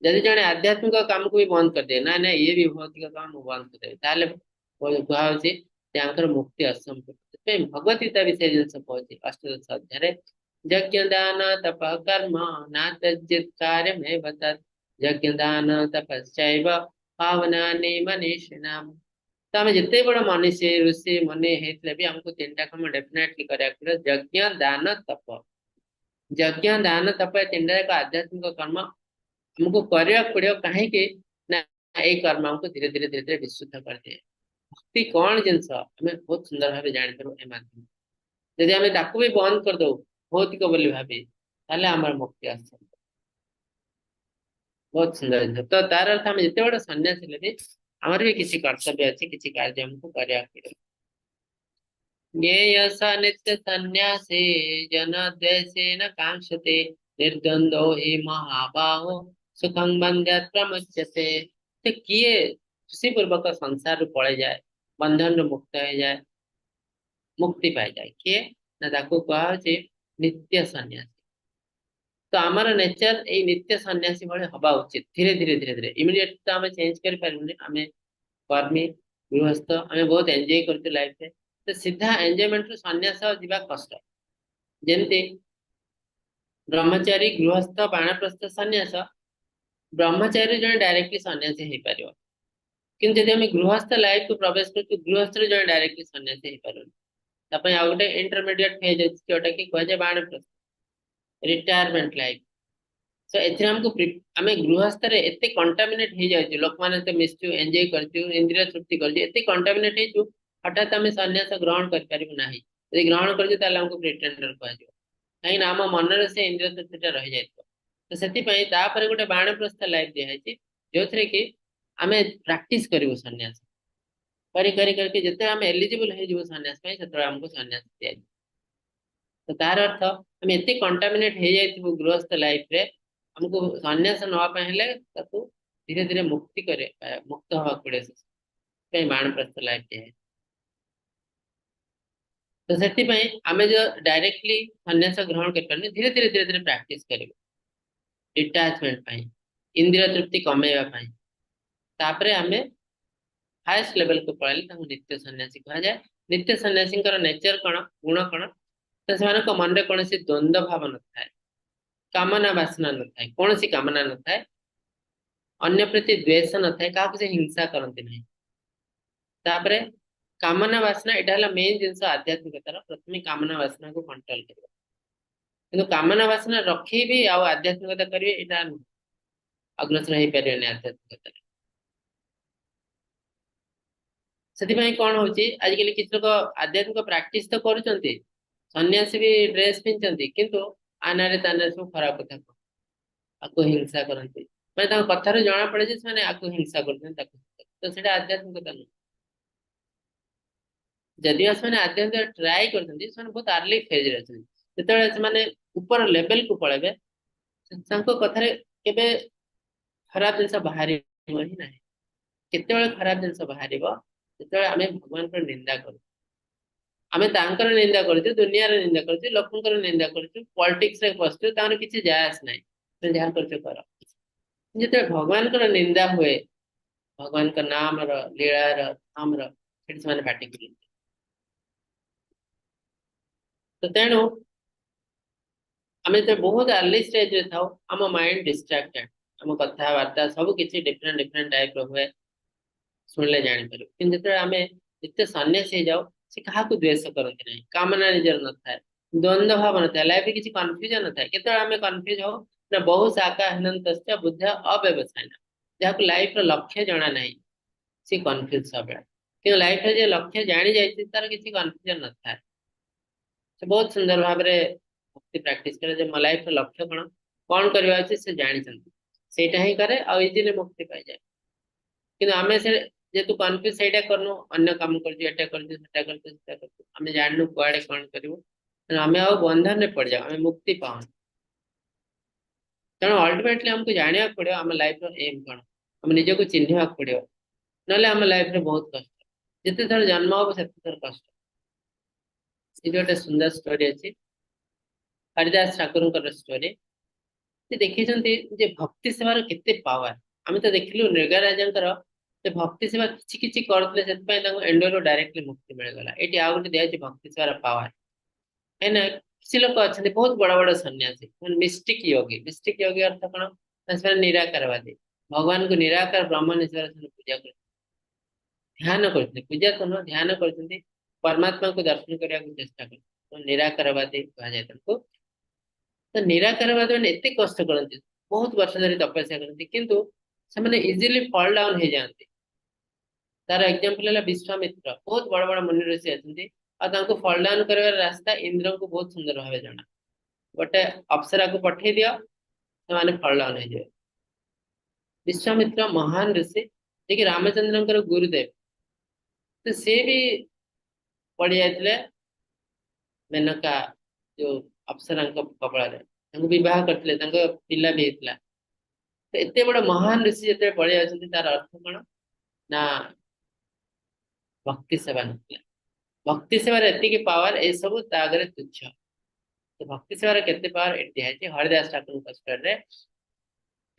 ଯଦି ଜଣେ ଆଧ୍ୟାତ୍ମିକ କାମକୁ ବି ବନ୍ଦ କରିଦିଏ, ନା ନା ଇଏ ବି ଭୌତିକ କାମ ମୁଁ ବନ୍ଦ କରିଦେବି, ତାହେଲେ କୁହାହଉଛି ଯେ ଆଙ୍କର ମୁକ୍ତି ଅସମ୍ପୂର୍ଣ୍ଣ। ସେଥିପାଇଁ ଭଗବତ ଗୀତା ବି ସେ ଜିନିଷ କହୁଛି ଅଷ୍ଟଦଶ ଅଧ୍ୟାୟରେ, ଯଜ୍ଞ ଦାନ ତପ କର୍ମ ନା ତ୍ୟଜେତ୍ କାର୍ଯ୍ୟମେବ ତତ୍ ଯଜ୍ଞ ଦାନ ତପଶ୍ଚୈବ ପାବନାନି ମନୀଷିଣାମ। ତ ଆମେ ଯେତେ ବଡ ମନୀଷୀ, ଋଷି ମୁନି ହେଇଥିଲେ ବି ଆମକୁ ତିନିଟା କାମ ଡେଫିନେଟଲି କରିବାକୁ ପଡିବ, ଯଜ୍ଞ ଦାନ ତପ। ଯଜ୍ଞ ଦାନ ତପ ଏ ତିନିଟା ଯାକ ଆଧ୍ୟାତ୍ମିକ କର୍ମ ଆମକୁ କରିବାକୁ ପଡିବ। କାହିଁକି ନା ଏଇ କର୍ମ ଆମକୁ ଧୀରେ ଧୀରେ ଧୀରେ ଧୀରେ ବିଶୁଦ୍ଧ କରିଦିଏ। ଭକ୍ତି କଣ ଜିନିଷ ଆମେ ବହୁତ ସୁନ୍ଦର ଭାବେ ଜାଣିପାରୁ ଏ ମାଧ୍ୟମରେ। ଯଦି ଆମେ ତାକୁ ବି ବନ୍ଦ କରିଦଉ ଭୌତିକ ବୋଲି ଭାବି, ତାହେଲେ ଆମର ମୁକ୍ତି ଆସେ। ବହୁତ ସୁନ୍ଦର ଜିନିଷ। ତ ତାର ଅର୍ଥ, ଆମେ ଯେତେ ବଡ ସନ୍ନ୍ୟାସୀ ହେଲେ ବି ଆମର ବି କିଛି କର୍ତ୍ତବ୍ୟ ଅଛି, କିଛି କାର୍ଯ୍ୟ ଆମକୁ କରିବାକୁ ପଡିବ। ଜ୍ଞେୟ ସ ନିତ୍ୟ ସନ୍ନ୍ୟାସୀ ଜନ ଦ୍ୱେଷେନ କାଂକ୍ଷତେ ନିର୍ଦ୍ୱନ୍ଦ୍ୱୋ ହି ମହାବାହୁ ସୁଖଂ ବନ୍ଧ୍ୟାତ୍ ପ୍ରମୁଚ୍ୟତେ। ତ କିଏ ଖୁସି ପୂର୍ବକ ସଂସାରରୁ ପଳେଇଯାଏ, ବନ୍ଧନରୁ ମୁକ୍ତ ହେଇଯାଏ, ମୁକ୍ତି ପାଇଯାଏ କିଏ ନା ତାକୁ କୁହାହଉଛି ନିତ୍ୟ ସନ୍ନ୍ୟାସୀ। ତ ଆମର ନେଚର ଏଇ ନିତ୍ୟ ସନ୍ନ୍ୟାସୀ ଭଳି ହବା ଉଚିତ ଧୀରେ ଧୀରେ ଧୀରେ ଧୀରେ। ଇମିଡିଏଟ ତ ଆମେ ଚେଞ୍ଜ କରିପାରିବୁନି। ଆମେ କର୍ମୀ ଗୃହସ୍ଥ, ଆମେ ବହୁତ ଏନ୍ଜୟ କରୁଛୁ ଲାଇଫରେ। ତ ସିଧା ଏନ୍ଜୟମେଣ୍ଟରୁ ସନ୍ନ୍ୟାସ ଯିବା କଷ୍ଟ। ଯେମିତି ବ୍ରହ୍ମଚାରୀ, ଗୃହସ୍ଥ, ବାଣପ୍ରସ୍ଥ, ସନ୍ନ୍ୟାସ। ବ୍ରହ୍ମଚାରୀ ଜଣେ ଡାଇରେକ୍ଟଲି ସନ୍ନ୍ୟାସୀ ହେଇପାରିବ, କିନ୍ତୁ ଯଦି ଆମେ ଗୃହସ୍ଥ ଲାଇଫକୁ ପ୍ରବେଶ କରୁଛୁ, ଗୃହସ୍ଥରୁ ଜଣେ ଡାଇରେକ୍ଟଲି ସନ୍ନ୍ୟାସୀ ହେଇପାରିବନି। ତା ପାଇଁ ଆଉ ଗୋଟେ ଇଣ୍ଟରମିଡିଏଟ ଫେଜ୍ ଅଛି, ଯୋଉଟା କି କୁହାଯାଏ ବାଣପ୍ରସ୍ଥ, ରିଟାୟାରମେଣ୍ଟ ଲାଇଫ। ତ ଏଥିରେ ଆମକୁ ଆମେ ଗୃହସ୍ଥରେ ଏତେ କଣ୍ଟାମିନେଟ ହେଇଯାଉଛୁ, ଲୋକମାନେ ଏତେ ମିଶୁଛୁ, ଏନ୍ଜୟ କରିଛୁ, ଇନ୍ଦ୍ରିୟ ତୃପ୍ତି କରିଛୁ, ଏତେ କଣ୍ଟାମିନେଟ ହେଇଛୁ, ହଠାତ୍ ଆମେ ସନ୍ନ୍ୟାସ ଗ୍ରହଣ କରିପାରିବୁ ନାହିଁ। ଯଦି ଗ୍ରହଣ କରିଛୁ, ତାହେଲେ ଆମକୁ ପ୍ରିଟେଣ୍ଡର କୁହାଯିବ। କାହିଁକି ନା ଆମ ମନରେ ସେ ଇନ୍ଦ୍ରିୟ ତୃପ୍ତିଟା ରହିଯାଇଥିବ। ତ ସେଥିପାଇଁ ତାପରେ ଗୋଟେ ବାଣପ୍ରସ୍ଥ ଲାଇଫ ଦିଆହେଇଛି, ଯୋଉଥିରେ କି ଆମେ ପ୍ରାକ୍ଟିସ କରିବୁ ସନ୍ନ୍ୟାସ କରି କରି କରିକି ଯେତେବେଳେ ଆମେ ଏଲିଜିବଲ ହେଇଯିବୁ ସନ୍ନ୍ୟାସ ପାଇଁ, ସେତେବେଳେ ଆମକୁ ସନ୍ନ୍ୟାସ ଦିଆଯିବ। ତ ତାର ଅର୍ଥ, ଆମେ ଏତେ କଣ୍ଟାମିନେଟ ହେଇଯାଇଥିବୁ ଗୃହସ୍ଥ ଲାଇଫରେ, ଆମକୁ ସନ୍ନ୍ୟାସ ନବା ପାଇଁ ହେଲେ ତାକୁ ଧୀରେ ଧୀରେ ମୁକ୍ତି କରେ ମୁକ୍ତ ହବାକୁ ପଡେ। ସେଥିପାଇଁ ବାଣପ୍ରସ୍ଥ ଲାଇଫ ଦିଆହେଇଛି। ତ ସେଥିପାଇଁ ଆମେ ଯୋଉ ଡାଇରେକ୍ଟଲି ସନ୍ନ୍ୟାସ ଗ୍ରହଣ କରିପାରୁନି, ଧୀରେ ଧୀରେ ଧୀରେ ଧୀରେ ପ୍ରାକ୍ଟିସ କରିବୁ ଡିଟାଚମେଣ୍ଟ ପାଇଁ, ଇନ୍ଦ୍ରିୟ ତୃପ୍ତି କମେଇବା ପାଇଁ। ତାପରେ ଆମେ ହାଏଷ୍ଟ ଲେଭେଲକୁ ପଳେଇଲେ ତାଙ୍କୁ ନିତ୍ୟ ସନ୍ନ୍ୟାସୀ କୁହାଯାଏ। ନିତ୍ୟ ସନ୍ନ୍ୟାସୀଙ୍କର ନେଚର କଣ, ଗୁଣ କଣ? ତ ସେମାନଙ୍କ ମନରେ କୌଣସି ଦ୍ୱନ୍ଦ୍ୱ ଭାବ ନଥାଏ, କାମନା ବାସନା ନଥାଏ, କୌଣସି କାମନା ନଥାଏ, ଅନ୍ୟ ପ୍ରତି ଦ୍ୱେଷ ନଥାଏ, କାହାକୁ ସେ ହିଂସା କରନ୍ତି ନାହିଁ। ତାପରେ କାମନା ବାସନା, ଏଇଟା ହେଲା ମେନ୍ ଜିନିଷ ଆଧ୍ୟାତ୍ମିକତାର। ପ୍ରଥମେ କାମନା ବାସନାକୁ କଣ୍ଟ୍ରୋଲ କରିବ। କିନ୍ତୁ କାମନା ବାସନା ରଖିବି ଆଉ ଆଧ୍ୟାତ୍ମିକତା କରିବି, ଏଇଟା ନୁହଁ, ଅଗ୍ରସର ହେଇପାରିବେନି ଆଧ୍ୟାତ୍ମିକତାରେ। ସେଥିପାଇଁ କଣ ହଉଛି, ଆଜିକାଲି କିଛି ଲୋକ ଆଧ୍ୟାତ୍ମିକ ପ୍ରାକ୍ଟିସ ତ କରୁଛନ୍ତି, ସନ୍ନ୍ୟାସୀ ବି ଡ୍ରେସ ପିନ୍ଧୁଛନ୍ତି, କିନ୍ତୁ ଆନାରେ ତାନାରେ ସବୁ ଖରାପ କଥା କୁହନ୍ତି, ଆକୁ ହିଂସା କରନ୍ତି। ମାନେ ତାଙ୍କ କଥାରୁ ଜଣା ପଡେ ଯେ ସେମାନେ ଆକୁ ହିଂସା କରୁଛନ୍ତି, ତାକୁ ହିଂସା। ତ ସେଇଟା ଆଧ୍ୟାତ୍ମିକତା ନୁହଁ। ଯଦିଓ ସେମାନେ ଆଧ୍ୟାତ୍ମିକ ଟ୍ରାଏ କରୁଛନ୍ତି, ସେମାନେ ବହୁତ ଆର୍ଲି ଫେଜରେ ଅଛନ୍ତି। ଯେତେବେଳେ ସେମାନେ ଉପର ଲେଭେଲକୁ ପଳେଇବେ, ତାଙ୍କ କଥାରେ କେବେ ଖରାପ ଜିନିଷ ବାହାରିବ ହିଁ ନାହିଁ। କେତେବେଳେ ଖରାପ ଜିନିଷ ବାହାରିବ? ଯେତେବେଳେ ଆମେ ଭଗବାନଙ୍କର ନିନ୍ଦା କରୁ। ଆମେ ତାଙ୍କର ନିନ୍ଦା କରୁଛୁ, ଦୁନିଆର ନିନ୍ଦା କରୁଛୁ, ଲୋକଙ୍କର ନିନ୍ଦା କରୁଛୁ, ପଲିଟିକ୍ସରେ ପଶୁଛୁ, ତାଙ୍କର କିଛି ଯାଏ ଆସ ନାହିଁ, ତୁମେ ଯାହା କରୁଛ କର। ଯେତେବେଳେ ଭଗବାନଙ୍କର ନିନ୍ଦା ହୁଏ, ଭଗବାନଙ୍କ ନାମର, ଲୀଳାର, ଧାମର, ସେଠି ସେମାନେ ପାଟି କରନ୍ତି। ତ ତେଣୁ ଆମେ ଯେତେବେଳେ ବହୁତ ଆର୍ଲି ଷ୍ଟେଜରେ ଥାଉ, ଆମ ମାଇଣ୍ଡ ଡିଷ୍ଟ୍ରାକ୍ଟେଡ, ଆମ କଥାବାର୍ତ୍ତା ସବୁ କିଛି ଡିଫରେଣ୍ଟ ଡିଫରେଣ୍ଟ ଟାଇପର ହୁଏ, ଶୁଣିଲେ ଜାଣିପାରିବୁ। କିନ୍ତୁ ଯେତେବେଳେ ଆମେ ଯେତେ ସନ୍ନ୍ୟାସୀ ହେଇଯାଉ, ସେ କାହାକୁ ଦ୍ୱେଷ କରନ୍ତି ନାହିଁ, କାମନା ନିଜର ନଥାଏ, ଦ୍ୱନ୍ଦ୍ୱ ଭାବ ନଥାଏ, ଲାଇଫରେ କିଛି କନଫ୍ୟୁଜନ ନଥାଏ। କେତେବେଳେ ଆମେ କନଫ୍ୟୁଜ ହଉ ନା, ବହୁ ଶାଖା ହୀନସ୍ୟ ବୁଦ୍ଧ୍ୟା ଅବ୍ୟବସାୟିନ, ଯାହାକୁ ଲାଇଫର ଲକ୍ଷ୍ୟ ଜଣା ନାହିଁ ସେ କନଫ୍ୟୁଜ ସବୁବେଳେ। କିନ୍ତୁ ଲାଇଫରେ ଯେ ଲକ୍ଷ୍ୟ ଜାଣି ଯାଇଛି ତାର କିଛି କନଫ୍ୟୁଜନ ନଥାଏ। ସେ ବହୁତ ସୁନ୍ଦର ଭାବରେ ଭକ୍ତି ପ୍ରାକ୍ଟିସ କରେ ଯେ ମୋ ଲାଇଫର ଲକ୍ଷ୍ୟ କଣ, କଣ କରିବା ଅଛି ସେ ଜାଣିଛନ୍ତି, ସେଇଟା ହିଁ କରେ ଆଉ ଇଜିଲି ମୁକ୍ତି ପାଇଯାଏ। କିନ୍ତୁ ଆମେ ସେ ଯେହେତୁ କନଫ୍ୟୁଜ ସେଇଟା କରୁନୁ, ଅନ୍ୟ କାମ କରୁଛୁ, ଏଟା କରୁଛୁ, ସେଟା କରୁଛୁ, ସେଟା କରୁଛୁ, ଆମେ ଜାଣିନୁ କୁଆଡେ କଣ କରିବୁ, ତେଣୁ ଆମେ ଆଉ ବନ୍ଧନରେ ପଡିଯାଉ, ଆମେ ମୁକ୍ତି ପାଉନୁ। ତେଣୁ ଅଲ୍ଟିମେଟଲି ଆମକୁ ଜାଣିବାକୁ ପଡିବ ଆମ ଲାଇଫର ଏମ୍ କଣ, ଆମେ ନିଜକୁ ଚିହ୍ନିବାକୁ ପଡିବ, ନହେଲେ ଆମ ଲାଇଫରେ ବହୁତ କଷ୍ଟ। ଯେତେ ଥର ଜନ୍ମ ହବ ସେତେ ଥର କଷ୍ଟ। ଏଠି ଗୋଟେ ସୁନ୍ଦର ଷ୍ଟୋରି ଅଛି, ହରିଦାସ ଠାକୁରଙ୍କର ଷ୍ଟୋରି। ସେ ଦେଖିଛନ୍ତି ଯେ ଭକ୍ତି ସେବାର କେତେ ପାୱାର। ଆମେ ତ ଦେଖିଲୁ ନୃଗ ରାଜାଙ୍କର ସେ ଭକ୍ତି ସେବା କିଛି କିଛି କରୁଥିଲେ, ସେଥିପାଇଁ ତାଙ୍କୁ ଏଣ୍ଡୁଅରୁ ଡାଇରେକ୍ଟଲି ମୁକ୍ତି ମିଳିଗଲା। ଏଇଠି ଆଉ ଗୋଟେ ଦିଆଯାଇଛି ଭକ୍ତି ସେବାର ପାୱାର। କାହିଁକିନା କିଛି ଲୋକ ଅଛନ୍ତି ବହୁତ ବଡ ବଡ ସନ୍ନ୍ୟାସୀ, ମିଷ୍ଟିକ ୟୋଗୀ। ମିଷ୍ଟିକ ୟୋଗୀ ଅର୍ଥ କଣ ନା ସେମାନେ ନିରାକାରବାଦୀ, ଭଗବାନଙ୍କୁ ନିରାକାର ବ୍ରହ୍ମ ହିସାବରେ ସେମାନେ ପୂଜା କରୁଛନ୍ତି, ଧ୍ୟାନ କରୁଛନ୍ତି, ପୂଜା ତ ନୁହଁ ଧ୍ୟାନ କରୁଛନ୍ତି, ପରମାତ୍ମାଙ୍କୁ ଦର୍ଶନ କରିବାକୁ ଚେଷ୍ଟା କରୁଛନ୍ତି, ନିରାକାରବାଦୀ କୁହାଯାଏ ତାଙ୍କୁ। ତ ନିରାକାରବାଦୀ ମାନେ ଏତେ କଷ୍ଟ କରନ୍ତି, ବହୁତ ବର୍ଷ ଧରି ତପସ୍ୟା କରନ୍ତି, କିନ୍ତୁ ସେମାନେ ଇଜିଲି ଫଲ୍ ଡାଉନ ହେଇଯାଆନ୍ତି। ତାର ଏକ୍ଜାମ୍ପଲ ହେଲା ବିଶ୍ୱାମିତ୍ର, ବହୁତ ବଡ ବଡ ମୁନି ଋଷି ଅଛନ୍ତି, ଆଉ ତାଙ୍କୁ ଫଲ୍ ଡାଉନ କରିବାର ରାସ୍ତା ଇନ୍ଦ୍ରଙ୍କୁ ବହୁତ ସୁନ୍ଦର ଭାବେ ଜଣା। ଗୋଟେ ଅପ୍ସରାକୁ ପଠେଇ ଦିଅ, ସେମାନେ ଫଲ୍ ଡାଉନ ହେଇଯିବେ। ବିଶ୍ୱାମିତ୍ର ମହାନ ଋଷି, ଯିଏକି ରାମଚନ୍ଦ୍ରଙ୍କର ଗୁରୁଦେବ, ତ ସେ ବି ପଡି ଯାଇଥିଲେ ମେନକା ଯୋଉ ଅପ୍ସରାଙ୍କ କବଳରେ, ତାଙ୍କୁ ବିବାହ କରିଥିଲେ, ତାଙ୍କ ପିଲା ବି ହେଇଥିଲା। ତ ଏତେ ବଡ ମହାନ ଋଷି ଯେତେବେଳେ ପଳେଇ ଯାଉଛନ୍ତି, ତାର ଅର୍ଥ କଣ ନା ଭକ୍ତି ସେବା ନଥିଲା। ଭକ୍ତି ସେବାର ଏତିକି ପାୱାର, ଏସବୁ ତା ଆଗରେ ତୁଚ୍ଛ। ତ ଭକ୍ତି ସେବାର କେତେ ପାୱାର ଏଠି ଦିଆଯାଇଛି ହରିଦାସ ଠାକୁରଙ୍କ ଷ୍ଟୋରିରେ।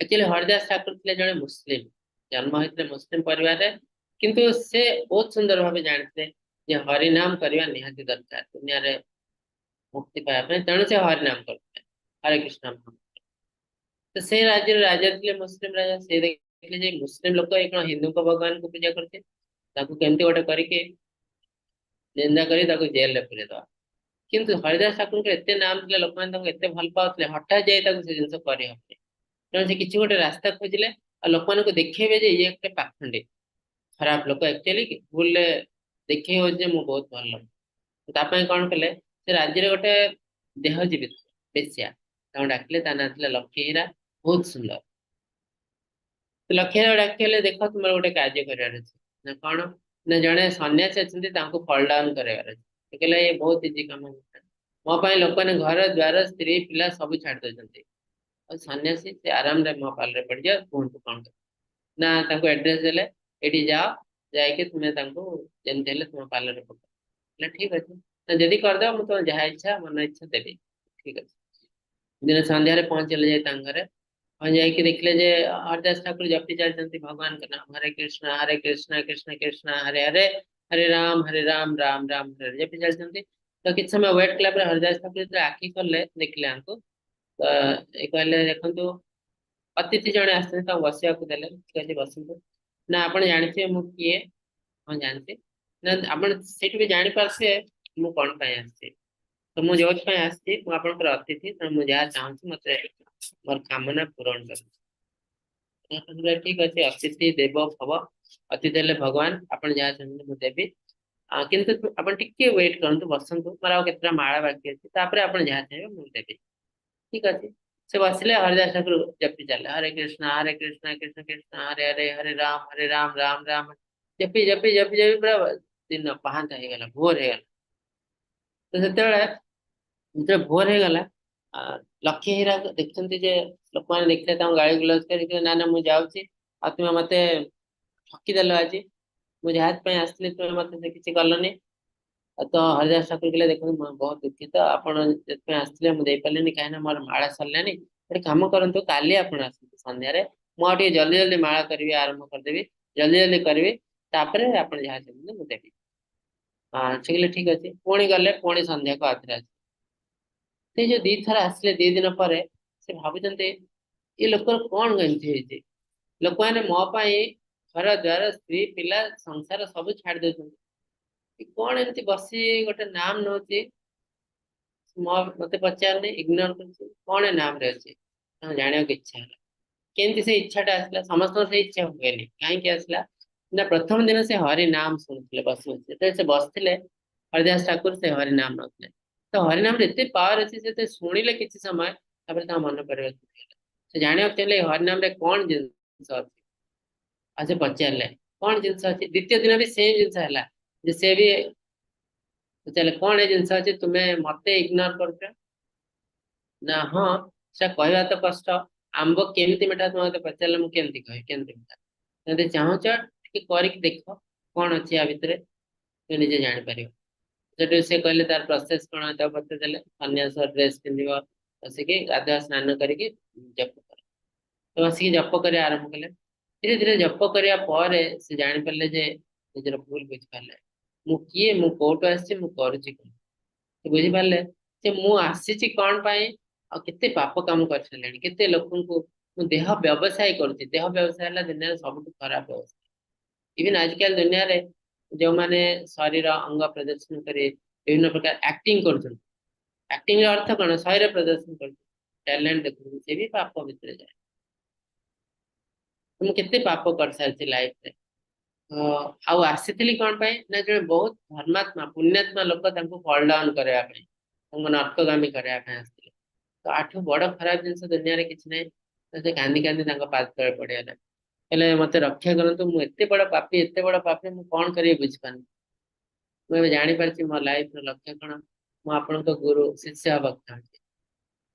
ଆକ୍ଚୁଆଲି ହରିଦାସ ଠାକୁର ଥିଲେ ଜଣେ ମୁସଲିମ, ଜନ୍ମ ହେଇଥିଲେ ମୁସଲିମ ପରିବାରରେ, କିନ୍ତୁ ସେ ବହୁତ ସୁନ୍ଦର ଭାବେ ଜାଣିଥିଲେ ଯେ ହରିନାମ କରିବା ନିହାତି ଦରକାର ଦୁନିଆରେ ମୁକ୍ତି ପାଇବା ପାଇଁ। ତେଣୁ ସେ ହରିନାମ କରୁଥିଲେ, ହରେ କୃଷ୍ଣ ମହାମନ୍ତ୍ର। ତ ସେ ରାଜ୍ୟର ରାଜା ଥିଲେ ମୁସଲିମ ରାଜା। ସେ ଦେଖିଲେ ଯେ ମୁସଲିମ ଲୋକ ଏ କଣ ହିନ୍ଦୁଙ୍କ ଭଗବାନଙ୍କୁ ପୂଜା କରୁছে, ତାକୁ କେମିତି ଗୋଟେ କରିକି ନିନ୍ଦା କରି ତାକୁ ଜେଲରେ ପୁରେଇଦବା। କିନ୍ତୁ ହରିଦାସ ଠାକୁରଙ୍କର ଏତେ ନାମ ଥିଲା, ଲୋକମାନେ ତାଙ୍କୁ ଏତେ ଭଲ ପାଉଥିଲେ, ହଠାତ୍ ଯାଇ ତାକୁ ସେ ଜିନିଷ କରିହବନି। ତେଣୁ ସେ କିଛି ଗୋଟେ ରାସ୍ତା ଖୋଜିଲେ ଆଉ ଲୋକମାନଙ୍କୁ ଦେଖେଇବେ ଯେ ଇଏ ଗୋଟେ ପାଖଣ୍ଡି ଖରାପ ଲୋକ, ଆକ୍ଚୁଆଲି ଭୁଲରେ ଦେଖେଇ ହଉଛି ଯେ ମୁଁ ବହୁତ ଭଲ ଲୋକ। ତା ପାଇଁ କଣ କଲେ, ସେ ରାଜ୍ୟରେ ଗୋଟେ ଦେହଜୀବୀ ବେଶ୍ୟା ତାଙ୍କୁ ଡାକିଲେ, ତା ନାଁ ଥିଲା ଲକ୍ଷ୍ମୀ ହୀରା, ବହୁତ ସୁନ୍ଦର। ଲକ୍ଷ୍ମୀ ହୀରା ଡାକିଲେ, ଦେଖ ତୁମର ଗୋଟେ କାର୍ଯ୍ୟ କରିବାର ଅଛି। ନା କଣ ନା ଜଣେ ସନ୍ନ୍ୟାସୀ ଅଛନ୍ତି, ତାଙ୍କୁ ଫଲ୍ ଡାଉନ କରିବାର ଅଛି। ସେ କହିଲେ ଏ ବହୁତ ଇଜି କାମ, ମୋ ପାଇଁ ଲୋକମାନେ ଘର ଦ୍ୱାର ସ୍ତ୍ରୀ ପିଲା ସବୁ ଛାଡି ଦଉଛନ୍ତି, ଆଉ ସନ୍ନ୍ୟାସୀ ସେ ଆରାମରେ ମୋ ପାଲରେ ପଡିଯିବ, କୁହନ୍ତୁ କଣ କରିବ। ନା ତାଙ୍କୁ ଆଡ୍ରେସ ଦେଲେ, ଏଇଠି ଯାଅ, ଯାଇକି ତୁମେ ତାଙ୍କୁ ଯେମିତି ହେଲେ ତୁମ ପାଲରେ ପକାଅ। କହିଲେ ଠିକ ଅଛି, ନା ଯଦି କରିଦବ ମୁଁ ତୁମ ଯାହା ଇଚ୍ଛା ମନ ଇଚ୍ଛା ଦେବି। ଠିକ ଅଛି। ଦିନ ସନ୍ଧ୍ୟାରେ ପହଞ୍ଚିଲେ ଯାଇ ତାଙ୍କ ଘରେ, ଯାଇକି ଦେଖିଲେ ଯେ ହରିଦାସ ଠାକୁର ଜପି ଚାଲିଛନ୍ତି ଭଗବାନଙ୍କ ନାମ, ହରେ କୃଷ୍ଣ ହରେ କୃଷ୍ଣ କୃଷ୍ଣ କୃଷ୍ଣ ହରେ ହରେ, ହରେ ରାମ ହରେ ରାମ ରାମ ରାମ ହରେ, ଜପି ଚାଲିଛନ୍ତି। ତ କିଛି ସମୟ ୱେଟ୍ କଲା ପରେ ହରିଦାସ ଠାକୁର ଯେତେବେଳେ ଆଖି ଖୋଲିଲେ, ଦେଖିଲେ ଆଙ୍କୁ, ତ ଏ କହିଲେ ଦେଖନ୍ତୁ ଅତିଥି ଜଣେ ଆସିଛନ୍ତି, ତାଙ୍କୁ ବସିବାକୁ ଦେଲେ। ଠିକ ଅଛି ବସନ୍ତୁ। ନା ଆପଣ ଜାଣିଥିବେ ମୁଁ କିଏ? ହଁ ଜାଣିଛି। ନା ଆପଣ ସେଇଠୁ ବି ଜାଣିପାରୁଥିବେ ମୁଁ କଣ ପାଇଁ ଆସିଛି। ତ ମୁଁ ଯୋଉଥିପାଇଁ ଆସିଛି, ମୁଁ ଆପଣଙ୍କର ଅତିଥି, ତେଣୁ ମୁଁ ଯାହା ଚାହୁଁଛି ମତେ ମୋର କାମନା ପୂରଣ କରନ୍ତୁ। ଠିକ ଅଛି, ଅତିଥି ଦେବ ଭବ, ଅତିଥି ହେଲେ ଭଗବାନ, ଆପଣ ଯାହା ଚାହୁଁଛନ୍ତି ମୁଁ ଦେବି, କିନ୍ତୁ ଆପଣ ଟିକେ ୱେଟ୍ କରନ୍ତୁ, ବସନ୍ତୁ, ମୋର ଆଉ କେତେଟା ମାଳା ବାକି ଅଛି, ତାପରେ ଆପଣ ଯାହା ଚାହିଁବେ ମୁଁ ଦେବି। ଠିକ ଅଛି। ସେ ବସିଲେ, ହରିଦାସ ଠାକୁର ଜପି ଚାଲିଲେ, ହରେ କୃଷ୍ଣ ହରେ କୃଷ୍ଣ କୃଷ୍ଣ କୃଷ୍ଣ ହରେ ହରେ, ହରେ ରାମ ହରେ ରାମ ରାମ ରାମ, ଜପି ଜପି ଜପି ଜପି ପୁରା ଦିନ ପାହାନ୍ତା ହେଇଗଲା, ଭୋର ହେଇଗଲା। ତ ସେତେବେଳେ ଯେତେବେଳେ ଭୋର ହେଇଗଲା, ଲକ୍ଷ୍ମୀ ହୀରା ଦେଖୁଛନ୍ତି ଯେ ଲୋକମାନେ ଦେଖିଲେ ତାଙ୍କୁ ଗାଳି ଗୁଲଜ କରି, ନା ନା ମୁଁ ଯାଉଛି, ଆଉ ତୁମେ ମତେ ଠକିଦେଲ ଆଜି, ମୁଁ ଯାହା ପାଇଁ ଆସିଥିଲି ତୁମେ ମତେ ସେ କିଛି କଲନି। ତ ହରିଦାସ ଠାକୁର କହିଲେ ଦେଖନ୍ତୁ ମୁଁ ବହୁତ ଦୁଃଖିତ, ଆପଣ ସେଥିପାଇଁ ଆସିଥିଲେ ମୁଁ ଦେଇପାରିଲିନି, କାହିଁକିନା ମୋର ମାଳା ସରିଲାଣି। ଗୋଟେ କାମ କରନ୍ତୁ, କାଲି ଆପଣ ଆସନ୍ତୁ ସନ୍ଧ୍ୟାରେ, ମୁଁ ଆଉ ଟିକେ ଜଲ୍ଦି ଜଲ୍ଦି ମାଳା କରିବି, ଆରମ୍ଭ କରିଦେବି, ଜଲ୍ଦି ଜଲ୍ଦି କରିବି, ତାପରେ ଆପଣ ଯାହା ଚାହିଁବେ ମୁଁ ଦେବି। ହଁ ସେ କହିଲେ ଠିକ ଅଛି। ପୁଣି ଗଲେ, ପୁଣି ସନ୍ଧ୍ୟାକୁ ଆଉଥରେ ଆସିଲେ। ସେ ଯୋଉ ଦିଥର ଆସିଲେ 2 ଦିନ ପରେ, ସେ ଭାବୁଛନ୍ତି ଏ ଲୋକର କଣ ଏମିତି ହେଇଛି, ଲୋକମାନେ ମୋ ପାଇଁ ଘର ଦ୍ୱାର ସ୍ତ୍ରୀ ପିଲା ସଂସାର ସବୁ ଛାଡି ଦଉଛନ୍ତି। କଣ ଏମିତି ବସି ଗୋଟେ ନାମ ନଉଛି, ମତେ ପଚାରୁନି, ଇଗ୍ନୋର କରୁଛି, କଣ ଏ ନାମରେ ଅଛି? ତାଙ୍କୁ ଜାଣିବାକୁ ଇଚ୍ଛା ହେଲା। କେମିତି ସେ ଇଚ୍ଛାଟା ଆସିଲା? ସମସ୍ତଙ୍କର ସେ ଇଚ୍ଛା ହୁଏନି। କାହିଁକି ଆସିଲା ନା, ପ୍ରଥମ ଦିନ ସେ ହରି ନାମ ଶୁଣୁଥିଲେ ବସି ବସି। ଯେତେବେଳେ ସେ ବସିଥିଲେ ହରିଦାସ ଠାକୁର, ସେ ହରି ନାମ ନଉଥିଲେ। ତ ହରିନାମରେ ଏତେ ପାୱାର ଅଛି, ସେ ଶୁଣିଲେ କିଛି ସମୟ, ତାପରେ ତାଙ୍କ ମନ ପରିବର୍ତ୍ତନ ହେଇଗଲା। ସେ ଜାଣିବାକୁ ଚାହିଁଲେ ଏ ହରିନାମରେ କଣ ଜିନିଷ ଅଛି। ଆଉ ସେ ପଚାରିଲେ କଣ ଜିନିଷ ଅଛି। ଦ୍ୱିତୀୟ ଦିନ ବି ସେମ୍ ଜିନିଷ ହେଲା ଯେ ସେ ବି ପଚାରିଲେ କଣ ଏ ଜିନିଷ ଅଛି, ତୁମେ ମତେ ଇଗ୍ନୋର କରୁଛ ନା? ହଁ, ସେଟା କହିବା ତ କଷ୍ଟ। ଆମ୍ବ କେମିତି ମିଠା ତୁମେ ମତେ ପଚାରିଲେ ମୁଁ କେମିତି କହିବି କେମିତି ମିଠା? ଯଦି ଚାହୁଁଛ ଟିକେ କରିକି ଦେଖ କଣ ଅଛି ୟା ଭିତରେ, ତୁମେ ନିଜେ ଜାଣିପାରିବ। ସେଠୁ ସେ କହିଲେ ତାର ପ୍ରୋସେସ କଣ, ତାକୁ ବତେଇଦେଲେ। ସନ୍ନ୍ୟାସ ଡ୍ରେସ ପିନ୍ଧିବ, ବସିକି ଗାଧୁଆ ସ୍ନାନ କରିକି ଜପ କର। ତ ବସିକି ଜପ କରିବା ଆରମ୍ଭ କଲେ। ଧୀରେ ଧୀରେ ଜପ କରିବା ପରେ ସେ ଜାଣିପାରିଲେ ଯେ ନିଜର ଭୁଲ ବୁଝିପାରିଲେ, ମୁଁ କିଏ, ମୁଁ କୋଉଠୁ ଆସିଛି, ମୁଁ କରୁଛି କଣ। ସେ ବୁଝିପାରିଲେ ଯେ ମୁଁ ଆସିଛି କଣ ପାଇଁ, ଆଉ କେତେ ପାପ କାମ କରିସାରିଲେଣି, କେତେ ଲୋକଙ୍କୁ ମୁଁ ଦେହ ବ୍ୟବସାୟ କରୁଛି। ଦେହ ବ୍ୟବସାୟ ହେଲା ଦୁନିଆରେ ସବୁଠୁ ଖରାପ ବ୍ୟବସାୟ। ଇଭିନ୍ ଆଜିକାଲି ଦୁନିଆରେ ଯୋଉମାନେ ଶରୀର ଅଙ୍ଗ ପ୍ରଦର୍ଶନ କରି ବିଭିନ୍ନ ପ୍ରକାର ଆକ୍ଟିଂ କରୁଛନ୍ତି, ଆକ୍ଟିଂ ର ଅର୍ଥ କଣ? ଶରୀର ପ୍ରଦର୍ଶନ କରୁଛନ୍ତି, ଟ୍ୟାଲେଣ୍ଟ ଦେଖୁଛନ୍ତି, ସେ ବି ପାପ ଭିତରେ ଯାଏ। ମୁଁ କେତେ ପାପ କରିସାରିଛି ଲାଇଫରେ। ଆଉ ଆସିଥିଲି କଣ ପାଇଁ ନା, ଜଣେ ବହୁତ ଧର୍ମାତ୍ମା ପୁଣ୍ୟାତ୍ମା ଲୋକ, ତାଙ୍କୁ ଫଲ୍ ଡାଉନ କରିବା ପାଇଁ, ତାଙ୍କୁ ନର୍କଗାମୀ କରିବା ପାଇଁ ଆସିଥିଲେ। ତ ୟାଠୁ ବଡ ଖରାପ ଜିନିଷ ଦୁନିଆରେ କିଛି ନାହିଁ। ତ ସେ କାନ୍ଦି କାନ୍ଦି ତାଙ୍କ ପାଦ ତଳେ ପଡିଗଲେ, ହେଲେ ମତେ ରକ୍ଷା କରନ୍ତୁ, ମୁଁ ଏତେ ବଡ ପାପୀ, ଏତେ ବଡ ପାପୀ, ମୁଁ କଣ କରିବି ବୁଝିପାରୁନି। ମୁଁ ଏବେ ଜାଣିପାରିଛି ମୋ ଲାଇଫ ର ଲକ୍ଷ୍ୟ କଣ। ମୁଁ ଆପଣଙ୍କ ଗୁରୁ ଶିଷ୍ୟ ହବାକୁ ଚାହୁଁଛି,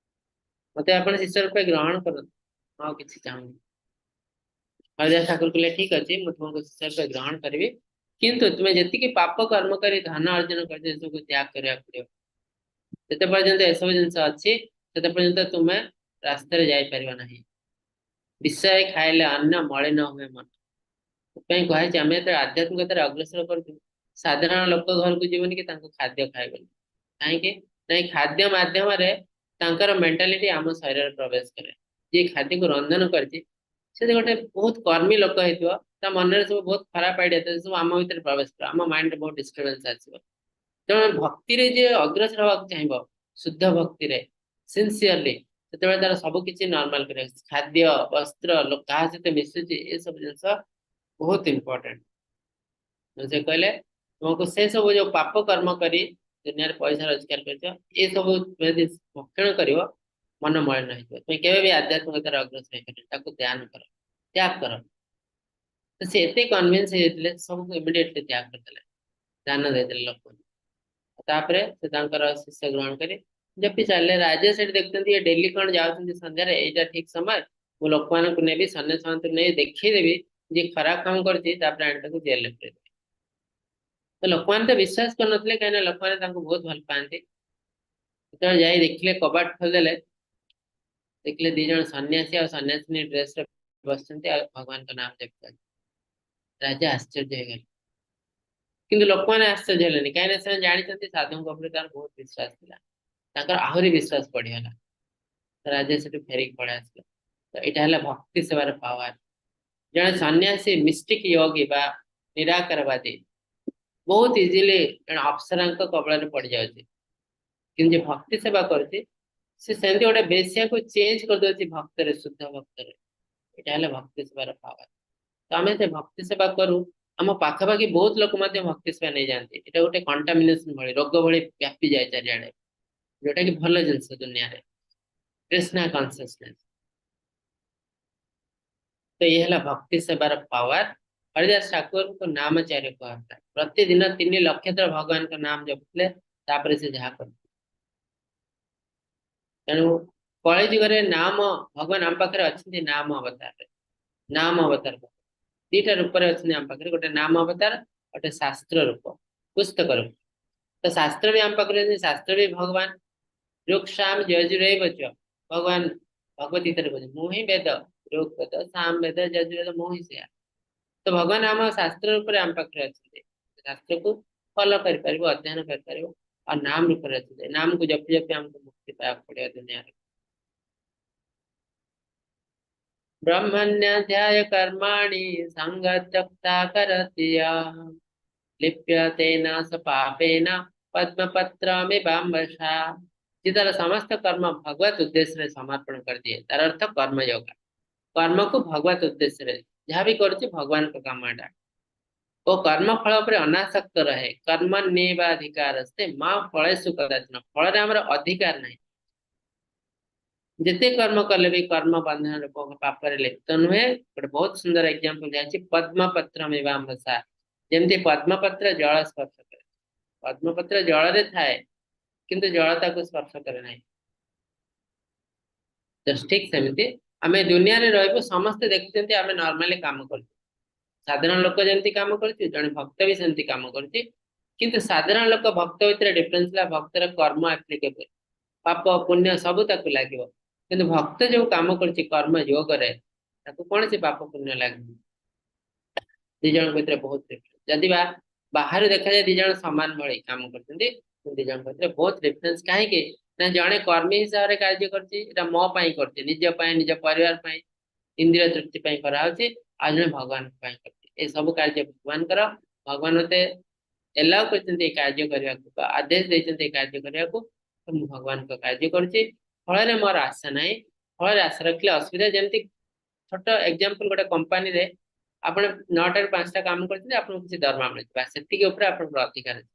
ମତେ ଆପଣ ଶିଷ୍ୟ ରୂପେ ଗ୍ରହଣ କରନ୍ତୁ, ମୁଁ ଆଉ କିଛି ଚାହୁଁନି। ହରିଦାସ ଠାକୁର କହିଲେ ଠିକ ଅଛି, ମୁଁ ତୁମକୁ ଶିଷ୍ୟ ରୂପେ ଗ୍ରହଣ କରିବି, କିନ୍ତୁ ତୁମେ ଯେତିକି ପାପ କର୍ମ କରି ଧନ ଅର୍ଜନ କରିଛ ଏସବୁକୁ ତ୍ୟାଗ କରିବାକୁ ପଡିବ। ଯେତେ ପର୍ଯ୍ୟନ୍ତ ଏସବୁ ଜିନିଷ ଅଛି ସେତେ ପର୍ଯ୍ୟନ୍ତ ତୁମେ ରାସ୍ତାରେ ଯାଇପାରିବ ନାହିଁ। ବିଷୟ ଖାଇଲେ ଅନ୍ନ ମଳିନ ହୁଏ ମନ। ସେଥିପାଇଁ କୁହାଯାଇଛି ଆମେ ଯେତେବେଳେ ଆଧ୍ୟାତ୍ମିକତାରେ ଅଗ୍ରସର କରୁଛୁ, ସାଧାରଣ ଲୋକ ଘରକୁ ଯିବନି କି ତାଙ୍କୁ ଖାଦ୍ୟ ଖାଇବନି। କାହିଁକି ନାଇଁ, ଖାଦ୍ୟ ମାଧ୍ୟମରେ ତାଙ୍କର ମେଣ୍ଟାଲିଟି ଆମ ଶରୀରରେ ପ୍ରବେଶ କରେ। ଯିଏ ଖାଦ୍ୟକୁ ରନ୍ଧନ କରିଛି, ସେ ଗୋଟେ ବହୁତ କର୍ମୀ ଲୋକ ହେଇଥିବ, ତା ମନରେ ସବୁ ବହୁତ ଖରାପ ଆଇଡିଆ ଥିବ, ସବୁ ଆମ ଭିତରେ ପ୍ରବେଶ କରିବ, ଆମ ମାଇଣ୍ଡରେ ବହୁତ ଡିଷ୍ଟର୍ବାନ୍ସ ଆସିବ। ତେଣୁ ଭକ୍ତିରେ ଯିଏ ଅଗ୍ରସର ହବାକୁ ଚାହିଁବ, ଶୁଦ୍ଧ ଭକ୍ତିରେ ସିନସିୟରଲି, ସେତେବେଳେ ତାର ସବୁ କିଛି ନର୍ମାଲ କରିବ। ଖାଦ୍ୟ, ବସ୍ତ୍ର, କାହା ସହିତ ମିଶୁଛି, ଏସବୁ ଜିନିଷ ବହୁତ ଇମ୍ପୋର୍ଟାଣ୍ଟ। ସେ କହିଲେ ତୁମକୁ ସେ ସବୁ ଯୋଉ ପାପ କର୍ମ କରି ଦୁନିଆରେ ପଇସା ରୋଜଗାର କରିଛ, ଏସବୁ ଯଦି ଭକ୍ଷଣ କରିବ ମନ ମଳିନ ହେଇଯିବ, ତୁମେ କେବେ ବି ଆଧ୍ୟାତ୍ମିକତାର ଅଗ୍ରସର ହେଇପାରିବନି। ତାକୁ ଧ୍ୟାନ କର, ତ୍ୟାଗ କର। ତ ସେ ଏତେ କନଭିନ୍ସ ହେଇଯାଇଥିଲେ, ସବୁକୁ ଇମିଡିଏଟଲି ତ୍ୟାଗ କରିଦେଲେ, ଦାନ ଦେଇଦେଲେ ଲୋକଙ୍କୁ। ତାପରେ ସେ ତାଙ୍କର ଶିଷ୍ୟ ଗ୍ରହଣ କରି ଜପି ଚାଲିଲେ। ରାଜା ସେଠି ଦେଖୁଛନ୍ତି ଏ ଡେଲି କଣ ଯାଉଛନ୍ତି ସନ୍ଧ୍ୟାରେ, ଏଇଟା ଠିକ ସମୟ, ମୁଁ ଲୋକମାନଙ୍କୁ ନେବି, ସନ୍ନ୍ୟାସୀମାନଙ୍କୁ ନେଇ ଦେଖେଇଦେବି ଯିଏ ଖରାପ କାମ କରୁଛି, ତାପରେ ଆଣି ତାକୁ ଜେଲରେ ପୁରେଇଦେବି। ତ ଲୋକମାନେ ତ ବିଶ୍ୱାସ କରୁନଥିଲେ, କାହିଁକିନା ଲୋକମାନେ ତାଙ୍କୁ ବହୁତ ଭଲ ପାଆନ୍ତି। ଯେତେବେଳେ ଯାଇ ଦେଖିଲେ, କବାଟ ଖୋଲିଦେଲେ, ଦେଖିଲେ ଦି ଜଣ ସନ୍ନ୍ୟାସୀ ଆଉ ସନ୍ନ୍ୟାସିନୀ ଡ୍ରେସରେ ବସିଛନ୍ତି ଆଉ ଭଗବାନଙ୍କ ନାମ ଜପୁଛନ୍ତି। ରାଜା ଆଶ୍ଚର୍ଯ୍ୟ ହେଇଗଲେ, କିନ୍ତୁ ଲୋକମାନେ ଆଶ୍ଚର୍ଯ୍ୟ ହେଲେନି, କାହିଁକିନା ସେମାନେ ଜାଣିଛନ୍ତି ସାଧୁଙ୍କ ଉପରେ ତାର ବହୁତ ବିଶ୍ୱାସ ଥିଲା, ତାଙ୍କର ଆହୁରି ବିଶ୍ୱାସ ବଢିଗଲା। ରାଜା ସେଠୁ ଫେରିକି ପଳେଇ ଆସିଲେ। ତ ଏଇଟା ହେଲା ଭକ୍ତି ସେବାର ପାୱାର। ଜଣେ ସନ୍ନ୍ୟାସୀ, ମିଷ୍ଟିକ ୟୋଗୀ ବା ନିରାକାରବାଦୀ ବହୁତ ଇଜିଲି ଜଣେ ଅପ୍ସରାଙ୍କ କବଳରେ ପଡିଯାଉଛି, କିନ୍ତୁ ଯିଏ ଭକ୍ତି ସେବା କରୁଛି ସେ ସେମିତି ଗୋଟେ ବେଶ୍ୟାକୁ ଚେଞ୍ଜ କରିଦଉଛି ଭକ୍ତରେ, ଶୁଦ୍ଧ ଭକ୍ତରେ। ଏଇଟା ହେଲା ଭକ୍ତି ସେବାର ପାୱାର। ତ ଆମେ ସେ ଭକ୍ତି ସେବା କରୁ, ଆମ ପାଖାପାଖି ବହୁତ ଲୋକ ମଧ୍ୟ ଭକ୍ତି ସେବା ନେଇଯାଆନ୍ତି। ଏଇଟା ଗୋଟେ କଣ୍ଟାମିନେସନ ଭଳି, ରୋଗ ଭଳି ବ୍ୟାପି ଯାଏ ଚାରିଆଡେ, ଯୋଉଟା କି ଭଲ ଜିନିଷ ଦୁନିଆରେ, କୃଷ୍ଣା କନସିୟସନେସ। ତ ଇଏ ହେଲା ଭକ୍ତି ସେବାର ପାୱାର। ହରିଦାସ ଠାକୁରଙ୍କୁ ନାମଚାର୍ୟ କୁହାଯାଏ। ପ୍ରତିଦିନ 3 ଲକ୍ଷ ଥର ଭଗବାନଙ୍କ ନାମ ଜପୁଥିଲେ, ତାପରେ ସେ ଯାହା କରୁଥିଲେ। ତେଣୁ କଳି ଯୁଗରେ ନାମ, ଭଗବାନ ଆମ ପାଖରେ ଅଛନ୍ତି ନାମ ଅବତାରରେ। ନାମ ଅବତାର ଦିଟା ରୂପରେ ଅଛନ୍ତି ଆମ ପାଖରେ, ଗୋଟେ ନାମ ଅବତାର, ଗୋଟେ ଶାସ୍ତ୍ର ରୂପ, ପୁସ୍ତକ ରୂପ। ତ ଶାସ୍ତ୍ର ବି ଆମ ପାଖରେ ଅଛନ୍ତି, ଶାସ୍ତ୍ର ବି ଭଗବାନ। ଋକ୍ ସାମ ଯଜୁରେବ ଚ, ଭଗବାନ ଭଗବତ ଗୀତାରେ କହୁଛନ୍ତି ମୁଁ ହିଁ ବେଦ, ଋକ୍ ବେଦ, ସାମ ବେଦ, ଯଜୁର୍ବେଦ, ମୁଁ ହିଁ ସେୟା। ତ ଭଗବାନ ଆମ ଶାସ୍ତ୍ର ରୂପରେ ଆମ ପାଖରେ ଅଛନ୍ତି, ଶାସ୍ତ୍ରକୁ ଫଲୋ କରିପାରିବ, ଅଧ୍ୟୟନ କରିପାରିବ। ଆଉ ନାମ ରୂପରେ ଅଛନ୍ତି, ନାମକୁ ଜପି ଜପି ଆମକୁ ମୁକ୍ତି ପାଇବାକୁ ପଡିବ ଦୁନିଆରେ। ବ୍ରହ୍ମଣ୍ୟାଧ୍ୟାୟ କର୍ମାଣି ସଙ୍ଗ ତ୍ୟକ୍ତା କରତି ୟା, ଲିପ୍ୟତେ ନ ସ ପାପେନ ପଦ୍ମପତ୍ରମିବାମ୍ବସା। ଯିଏ ତାର ସମସ୍ତ କର୍ମ ଭଗବତ ଉଦ୍ଦେଶ୍ୟରେ ସମର୍ପଣ କରିଦିଏ, ତାର ଅର୍ଥ କର୍ମଯୋଗ। କର୍ମକୁ ଭଗବତ ଉଦ୍ଦେଶ୍ୟରେ ଯାହା ବି କରୁଛି ଭଗବାନଙ୍କ କାମ ଏଟା, ଓ କର୍ମ ଫଳ ଉପରେ ଅନାସକ୍ତ ରହେ। କର୍ମଣ୍ୟେବାଧିକାରସ୍ତେ ମା ଫଳେଷୁ କଦାଚନ। ଫଳରେ ଆମର ଅଧିକାର ନାହିଁ। ଯେତେ କର୍ମ କଲେ ବି କର୍ମ ବନ୍ଧନ ରୂପ ପାପରେ ଲିପ୍ତ ନୁହେଁ। ଗୋଟେ ବହୁତ ସୁନ୍ଦର ଏକ୍ଜାମ୍ପଲ ଦିଆଯାଇଛି, ପଦ୍ମପତ୍ରମିବାମ୍ବସା। ଯେମିତି ପଦ୍ମପତ୍ର ଜଳ ସ୍ପର୍ଶ କରେ, ପଦ୍ମପତ୍ର ଜଳରେ ଥାଏ କିନ୍ତୁ ଜଳ ତାକୁ ସ୍ପର୍ଶ କରେ ନାହିଁ। ଠିକ ସେମିତି ଆମେ ଦୁନିଆରେ ରହିବୁ, ସମସ୍ତେ ଦେଖୁଛନ୍ତି ଆମେ ନର୍ମାଲି କାମ କରୁଛୁ। ସାଧାରଣ ଲୋକ ଯେମିତି କାମ କରୁଛି, ଜଣେ ଭକ୍ତ ବି ସେମିତି କାମ କରୁଛି। କିନ୍ତୁ ସାଧାରଣ ଲୋକ ଭକ୍ତ ଭିତରେ ଡିଫରେନ୍ସ ହେଲା, ଭକ୍ତର କର୍ମ ଆପ୍ଲିକେବଲ, ପାପ ପୁଣ୍ୟ ସବୁ ତାକୁ ଲାଗିବ। କିନ୍ତୁ ଭକ୍ତ ଯୋଉ କାମ କରୁଛି କର୍ମ ଯୋଗରେ, ତାକୁ କୌଣସି ପାପ ପୁଣ୍ୟ ଲାଗୁନି। ଦି ଜଣଙ୍କ ଭିତରେ ବହୁତ ଡିଫରେନ୍ସ। ଯଦି ବା ବାହାରୁ ଦେଖାଯାଏ ଦି ଜଣ ସମାନ ଭଳି କାମ କରୁଛନ୍ତି, କିନ୍ତୁ ଦି ଜଣଙ୍କ ଭିତରେ ବହୁତ ଡିଫରେନ୍ସ। କାହିଁକି ନା ଜଣେ କର୍ମୀ ହିସାବରେ କାର୍ଯ୍ୟ କରୁଛି, ଏଇଟା ମୋ ପାଇଁ କରୁଛି, ନିଜ ପାଇଁ, ନିଜ ପରିବାର ପାଇଁ, ଇନ୍ଦ୍ରିୟ ତୃପ୍ତି ପାଇଁ କରାହଉଛି। ଆଉ ଜଣେ ଭଗବାନଙ୍କ ପାଇଁ କରୁଛି। ଏ ସବୁ କାର୍ଯ୍ୟ ଭଗବାନଙ୍କର, ଭଗବାନ ମତେ ଏଲାଉ କରିଛନ୍ତି ଏ କାର୍ଯ୍ୟ କରିବାକୁ ବା ଆଦେଶ ଦେଇଛନ୍ତି ଏ କାର୍ଯ୍ୟ କରିବାକୁ, ତ ମୁଁ ଭଗବାନଙ୍କ କାର୍ଯ୍ୟ କରୁଛି। ଫଳରେ ମୋର ଆଶା ନାହିଁ। ଫଳରେ ଆଶା ରଖିଲେ ଅସୁବିଧା। ଯେମିତି ଛୋଟ ଏକ୍ଜାମ୍ପଲ, ଗୋଟେ କମ୍ପାନୀରେ ଆପଣ 9ଟାରୁ 5ଟା କାମ କରୁଛନ୍ତି, ଆପଣଙ୍କୁ କିଛି ଦରମା ମିଳୁଛି, ବା ସେତିକି ଉପରେ ଆପଣଙ୍କର ଅଧିକାର ଅଛି।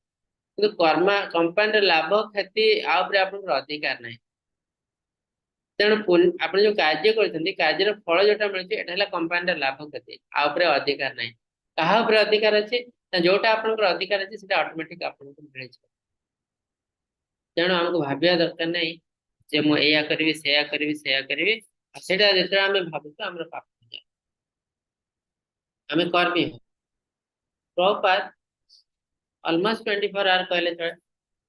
କିନ୍ତୁ କର୍ମା କମ୍ପାନୀର ଲାଭ କ୍ଷତି ଆ ଉପରେ ଆପଣଙ୍କର ଅଧିକାର ନାହିଁ। ତେଣୁ ଆପଣ ଯୋଉ କାର୍ଯ୍ୟ କରୁଛନ୍ତି, କାର୍ଯ୍ୟର ଫଳ ଯୋଉଟା ମିଳୁଛି, ଏଟା ହେଲା କମ୍ପାନୀର ଲାଭ କ୍ଷତି, ଆ ଉପରେ ଅଧିକାର ନାହିଁ। କାହା ଉପରେ ଅଧିକାର ଅଛି ନା ଯୋଉଟା ଆପଣଙ୍କର ଅଧିକାର ଅଛି ସେଟା ଅଟୋମେଟିକ ଆପଣଙ୍କୁ ମିଳିଯିବ। ତେଣୁ ଆମକୁ ଭାବିବା ଦରକାର ନାହିଁ ଯେ ମୁଁ ଏଇଆ କରିବି, ସେଇଆ କରିବି, ସେଇଆ କରିବି। ଆଉ ସେଇଟା ଯେତେବେଳେ ଆମେ ଭାବୁଛୁ, ଆମର ପାପ ହେଇଯାଏ। ଆମେ କର୍ମୀ ହଉ। ପ୍ରଭୁପାଦ ଅଲମୋଷ୍ଟ 24 ଆୱାର କହିଲେ ଚଳେ,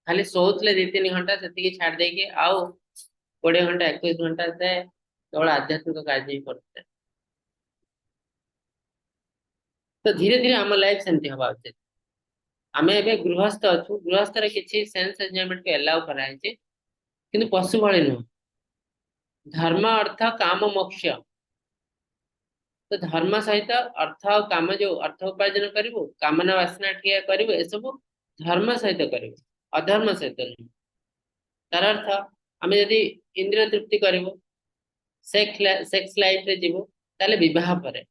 ଖାଲି ଶୋଉଥିଲେ 2-3 ଘଣ୍ଟା, ସେତିକି ଛାଡି ଦେଇକି ଆଉ 20 ଘଣ୍ଟା, 21 ଘଣ୍ଟା ସେ କେବଳ ଆଧ୍ୟାତ୍ମିକ କାର୍ଯ୍ୟ ହିଁ କରୁଥିଲେ। ତ ଧୀରେ ଧୀରେ ଆମ ଲାଇଫ ସେମିତି ହବା ଉଚିତ। ଆମେ ଏବେ ଗୃହସ୍ଥ ଅଛୁ, ଗୃହସ୍ଥରେ କିଛି ସେନ୍ସ ଏନ୍ଜୟମେଣ୍ଟକୁ ଏଲାଉ କରାହେଇଛି, କିନ୍ତୁ ପଶୁ ଭଳି ନୁହଁ। ଧର୍ମ, ଅର୍ଥ, କାମ, ମୋକ୍ଷ। ତ ଧର୍ମ ସହିତ ଅର୍ଥ ଆଉ କାମ, ଯୋଉ ଅର୍ଥ ଉପାର୍ଜନ କରିବୁ, କାମନା ବାସନା କ୍ରିୟା କରିବୁ, ଏସବୁ ଧର୍ମ ସହିତ କରିବୁ, ଅଧର୍ମ ସହିତ ନୁହଁ। ତାର ଅର୍ଥ ଆମେ ଯଦି ଇନ୍ଦ୍ରିୟ ତୃପ୍ତି କରିବୁ, ସେକ୍ସ ଲାଇଫରେ ଯିବୁ, ତାହେଲେ ବିବାହ ପରେ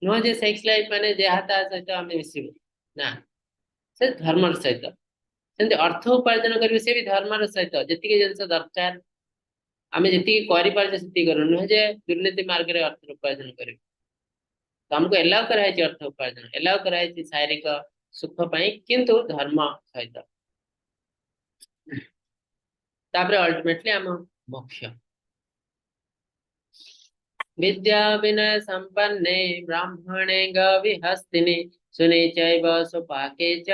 ନୁହଁ ଯେ ସେକ୍ସ ଲାଇଫ ମାନେ ଯାହା ତା ସହିତ ଆମେ ମିଶିବୁ ନା, ସେ ଧର୍ମର ସହିତ। ସେମିତି ଅର୍ଥ ଉପାର୍ଜନ କରିବୁ, ସେ ବି ଧର୍ମର ସହିତ, ଯେତିକି ଜିନିଷ ଦରକାର ଆମେ ଯେତିକି କରିପାରୁଛେ ସେତିକି କରିବୁ, ନୁହେଁ ଯେ ଦୁର୍ନୀତି ମାର୍ଗରେ ଅର୍ଥ ଉପାର୍ଜନ କରିବୁ। ତ ଆମକୁ ଏଲାଉ କରାହେଇଛି ଅର୍ଥ ଉପାର୍ଜନ, ଏଲାଉ କରାହେଇଛି ଶାରୀରିକ ସୁଖ ପାଇଁ, କିନ୍ତୁ ଧର୍ମ ସହିତ। ତାପରେ ଅଲ୍ଟିମେଟଲି ଆମ ମୋକ୍ଷ। ବିଦ୍ୟା ବିନୟ ସମ୍ପନ୍ନେ ବ୍ରାହ୍ମଣେ ଗବିହସ୍ତିନି ସୁନିଚୈବ ସୁପାକେ ଚ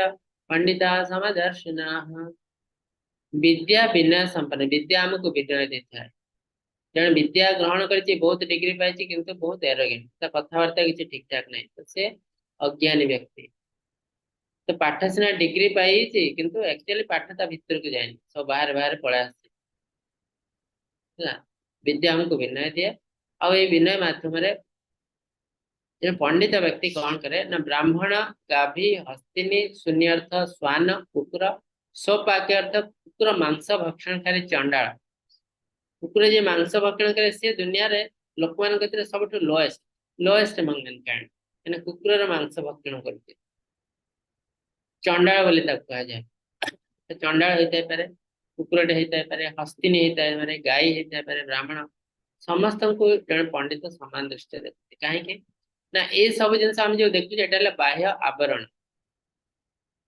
ପଣ୍ଡିତା ସମଦର୍ଶିନାଃ। ବିଦ୍ୟା ବିନୟ ସମ୍ପନ୍ନ, ବିଦ୍ୟା ଆମକୁ ବିନୟ ଦେଇଥାଏ। ଜଣେ ବିଦ୍ୟା ଗ୍ରହଣ କରିଛି, ବହୁତ ଡିଗ୍ରୀ ପାଇଛି, କିନ୍ତୁ ବହୁତ ଏରୋଗେଣ୍ଟ, ତା କଥାବାର୍ତ୍ତା କିଛି ଠିକ ଠାକ ନାହିଁ, ତ ସେ ଅଜ୍ଞାନୀ ବ୍ୟକ୍ତି। ତ ପାଠ ସିନା ଡିଗ୍ରୀ ପାଇଛି, କିନ୍ତୁ ଆକ୍ଚୁଆଲି ପାଠ ତା ଭିତରକୁ ଯାଇନି, ସବୁ ବାହାରେ ବାହାରେ ପଳେଇ ଆସିଛି। ହେଲା, ବିଦ୍ୟା ଆମକୁ ବିନୟ ଦିଏ। ଆଉ ଏଇ ବିନୟ ମାଧ୍ୟମରେ ଜଣେ ପଣ୍ଡିତ ବ୍ୟକ୍ତି କଣ କରେ ନା ବ୍ରାହ୍ମଣ, ଗାଭୀ, ହସ୍ତିନୀ, ଶୂନ୍ୟ ଅର୍ଥ ଶ୍ୱାନ, କୁକୁର, ସ୍ୱପାକ୍ୟ ଅର୍ଥ କୁକୁର ମାଂସ ଭକ୍ଷଣକାରୀ ଚଣ୍ଡାଳ। କୁକୁର ଯିଏ ମାଂସ ଭକ୍ଷଣ କରେ, ସିଏ ଦୁନିଆରେ ଲୋକମାନଙ୍କ ଭିତରେ ସବୁଠୁ ଲୋଏଷ୍ଟ, ଲୋଏଷ୍ଟ among mankind। ମାନେ କୁକୁରର ମାଂସ ଭକ୍ଷଣ କରୁଛି, ଚଣ୍ଡାଳ ବୋଲି ତାକୁ କୁହାଯାଏ। ଚଣ୍ଡାଳ ହେଇଥାଇପାରେ, କୁକୁରଟେ ହେଇଥାଇପାରେ, ହସ୍ତିନୀ ହେଇଥାଇପାରେ, ଗାଈ ହେଇଥାଇପାରେ, ବ୍ରାହ୍ମଣ, ସମସ୍ତଙ୍କୁ ଜଣେ ପଣ୍ଡିତ ସମାନ ଦୃଷ୍ଟିରେ ଦେଖନ୍ତି। କାହିଁକି ନା ଏ ସବୁ ଜିନିଷ ଆମେ ଯୋଉ ଦେଖୁଛୁ, ଏଟା ହେଲା ବାହ୍ୟ ଆବରଣ।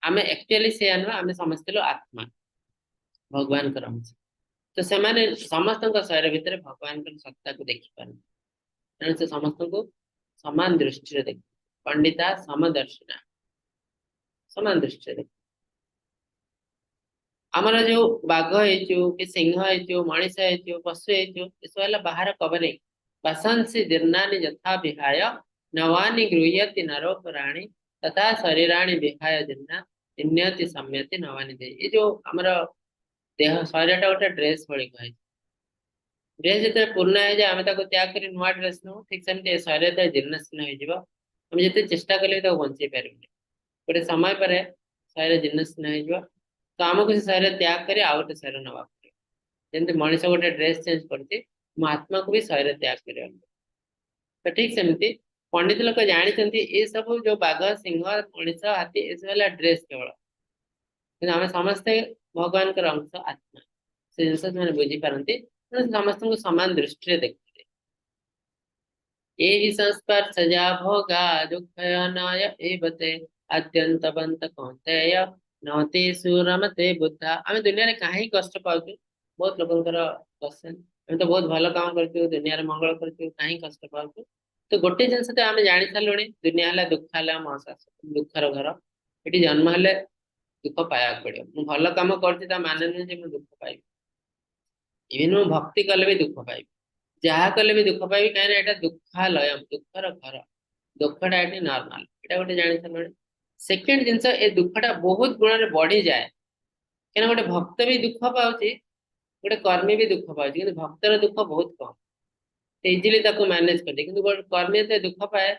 ଆମେ ଆକ୍ଚୁଆଲି ସେୟା ନୁହଁ, ଆମେ ସମସ୍ତେ ହେଲୁ ଆତ୍ମା, ଭଗବାନଙ୍କର ଅଂଶ। ତ ସେମାନେ ସମସ୍ତଙ୍କ ଶରୀର ଭିତରେ ଭଗବାନଙ୍କର ସତ୍ତାକୁ ଦେଖିପାରନ୍ତି, ତେଣୁ ସେ ସମସ୍ତଙ୍କୁ ସମାନ ଦୃଷ୍ଟିରେ ଦେଖ। ପଣ୍ଡିତା ସମଦର୍ଶିନା, ସମାନ ଦୃଷ୍ଟିରେ ଦେଖ। ଆମର ଯୋଉ ବାଘ ହେଇଛୁ କି ସିଂହ ହେଇଛୁ, ମଣିଷ ହେଇଛୁ, ପଶୁ ହେଇଛୁ, ଏସବୁ ହେଲା ବାହାର କଭରିଂ। ବାସାଂସି ଜୀର୍ଣ୍ଣାନି ଯଥା ବିହାୟ ନବାନି ଗୃହ୍ୟତି ନରୋପରାଣୀ ତଥା ଶରୀରାଣୀ ବିହାୟ ଜୀର୍ଣ୍ଣା ଜିନ୍ୟତି ସମ୍ୟତି ନବାନି ଦେଇ। ଏ ଯୋଉ ଆମର ଦେହ ଶରୀରଟା ଗୋଟେ ଡ୍ରେସ ଭଳି କୁହାଯାଇଛି। ଡ୍ରେସ ଯେତେବେଳେ ପୁରୁଣା ହେଇଯାଏ, ଆମେ ତାକୁ ତ୍ୟାଗ କରି ନୂଆ ଡ୍ରେସ ନଉ। ଠିକ ସେମିତି ଏ ଶରୀର ଯେତେବେଳେ ଜୀର୍ଣ୍ଣ ଶୀର୍ଣ୍ଣ ହେଇଯିବ, ଆମେ ଯେତେ ଚେଷ୍ଟା କଲେ ବି ତାକୁ ବଞ୍ଚେଇ ପାରିବୁନି। ଗୋଟେ ସମୟ ପରେ ଶରୀର ଜୀର୍ଣ୍ଣ ଶୀର୍ଣ୍ଣ ହେଇଯିବ। ତ ଆମକୁ ସେ ଶରୀର ତ୍ୟାଗ କରି ଆଉ ଗୋଟେ ଶରୀର ନେବାକୁ ପଡିବ। ଯେମିତି ମଣିଷ ଗୋଟେ ଡ୍ରେସ ଚେଞ୍ଜ କରୁଛି, ମୋ ଆତ୍ମାକୁ ବି ଶରୀର ତ୍ୟାଗ କରିବାକୁ ପଡିବ। ତ ଠିକ ସେମିତି ପଣ୍ଡିତ ଲୋକ ଜାଣିଛନ୍ତି ଏ ସବୁ ଯୋଉ ବାଘ, ସିଂହ, ମଣିଷ, ହାତୀ ଏସବୁ ହେଲା ଡ୍ରେସ କେବଳ, କିନ୍ତୁ ଆମେ ସମସ୍ତେ ଭଗବାନଙ୍କର ଅଂଶ ଆତ୍ମା। ସେ ଜିନିଷ ସେମାନେ ବୁଝିପାରନ୍ତି, ତେଣୁ ସମସ୍ତଙ୍କୁ ସମାନ ଦୃଷ୍ଟିରେ ଦେଖନ୍ତି। ଏହି ସଂସ୍ପର୍ଶଜା ଭୋଗା ଦୁଃଖୟନାୟ ଏବତେ ଆଦ୍ୟନ୍ତବନ୍ତ କୌନ୍ତେୟ ନତେଷୁ ରମତେ ବୁଦ୍ଧା। ଆମେ ଦୁନିଆରେ କାହିଁକି କଷ୍ଟ ପାଉଛୁ? ବହୁତ ଲୋକଙ୍କର କ୍ୱେଶ୍ଚନ, ଆମେ ତ ବହୁତ ଭଲ କାମ କରୁଛୁ, ଦୁନିଆରେ ମଙ୍ଗଳ କରୁଛୁ, କାହିଁକି କଷ୍ଟ ପାଉଛୁ? ତ ଗୋଟେ ଜିନିଷ ତ ଆମେ ଜାଣି ସାରିଲୁଣି, ଦୁନିଆ ହେଲା ଦୁଃଖ ହେଲା ମହାଶାଶ୍ୱତ, ଦୁଃଖର ଘର। ଏଠି ଜନ୍ମ ହେଲେ ଦୁଃଖ ପାଇବାକୁ ପଡିବ। ମୁଁ ଭଲ କାମ କରୁଛି ତା ମାନେ ନୁହେଁ ଯେ ମୁଁ ଦୁଃଖ ପାଇବି। ଇଭିନ୍ ମୁଁ ଭକ୍ତି କଲେ ବି ଦୁଃଖ ପାଇବି, ଯାହା କଲେ ବି ଦୁଃଖ ପାଇବି, କାହିଁକି ନା ଏଇଟା ଦୁଃଖାଲୟ, ଦୁଃଖର ଘର। ଦୁଃଖଟା ଏଠି ନର୍ମାଲ, ଏଇଟା ଗୋଟେ ଜାଣି ସାରିଲୁଣି। ସେକେଣ୍ଡ ଜିନିଷ, ଏ ଦୁଃଖଟା ବହୁତ ଗୁଣରେ ବଢିଯାଏ। କାହିଁକିନା ଗୋଟେ ଭକ୍ତ ବି ଦୁଃଖ ପାଉଛି, ଗୋଟେ କର୍ମୀ ବି ଦୁଃଖ ପାଉଛି, କିନ୍ତୁ ଭକ୍ତର ଦୁଃଖ ବହୁତ କମ, ସେ ଇଜିଲି ତାକୁ ମ୍ୟାନେଜ କରିଦିଏ। କିନ୍ତୁ ଗୋଟେ କର୍ମୀ ଯେତେବେଳେ ଦୁଃଖ ପାଏ,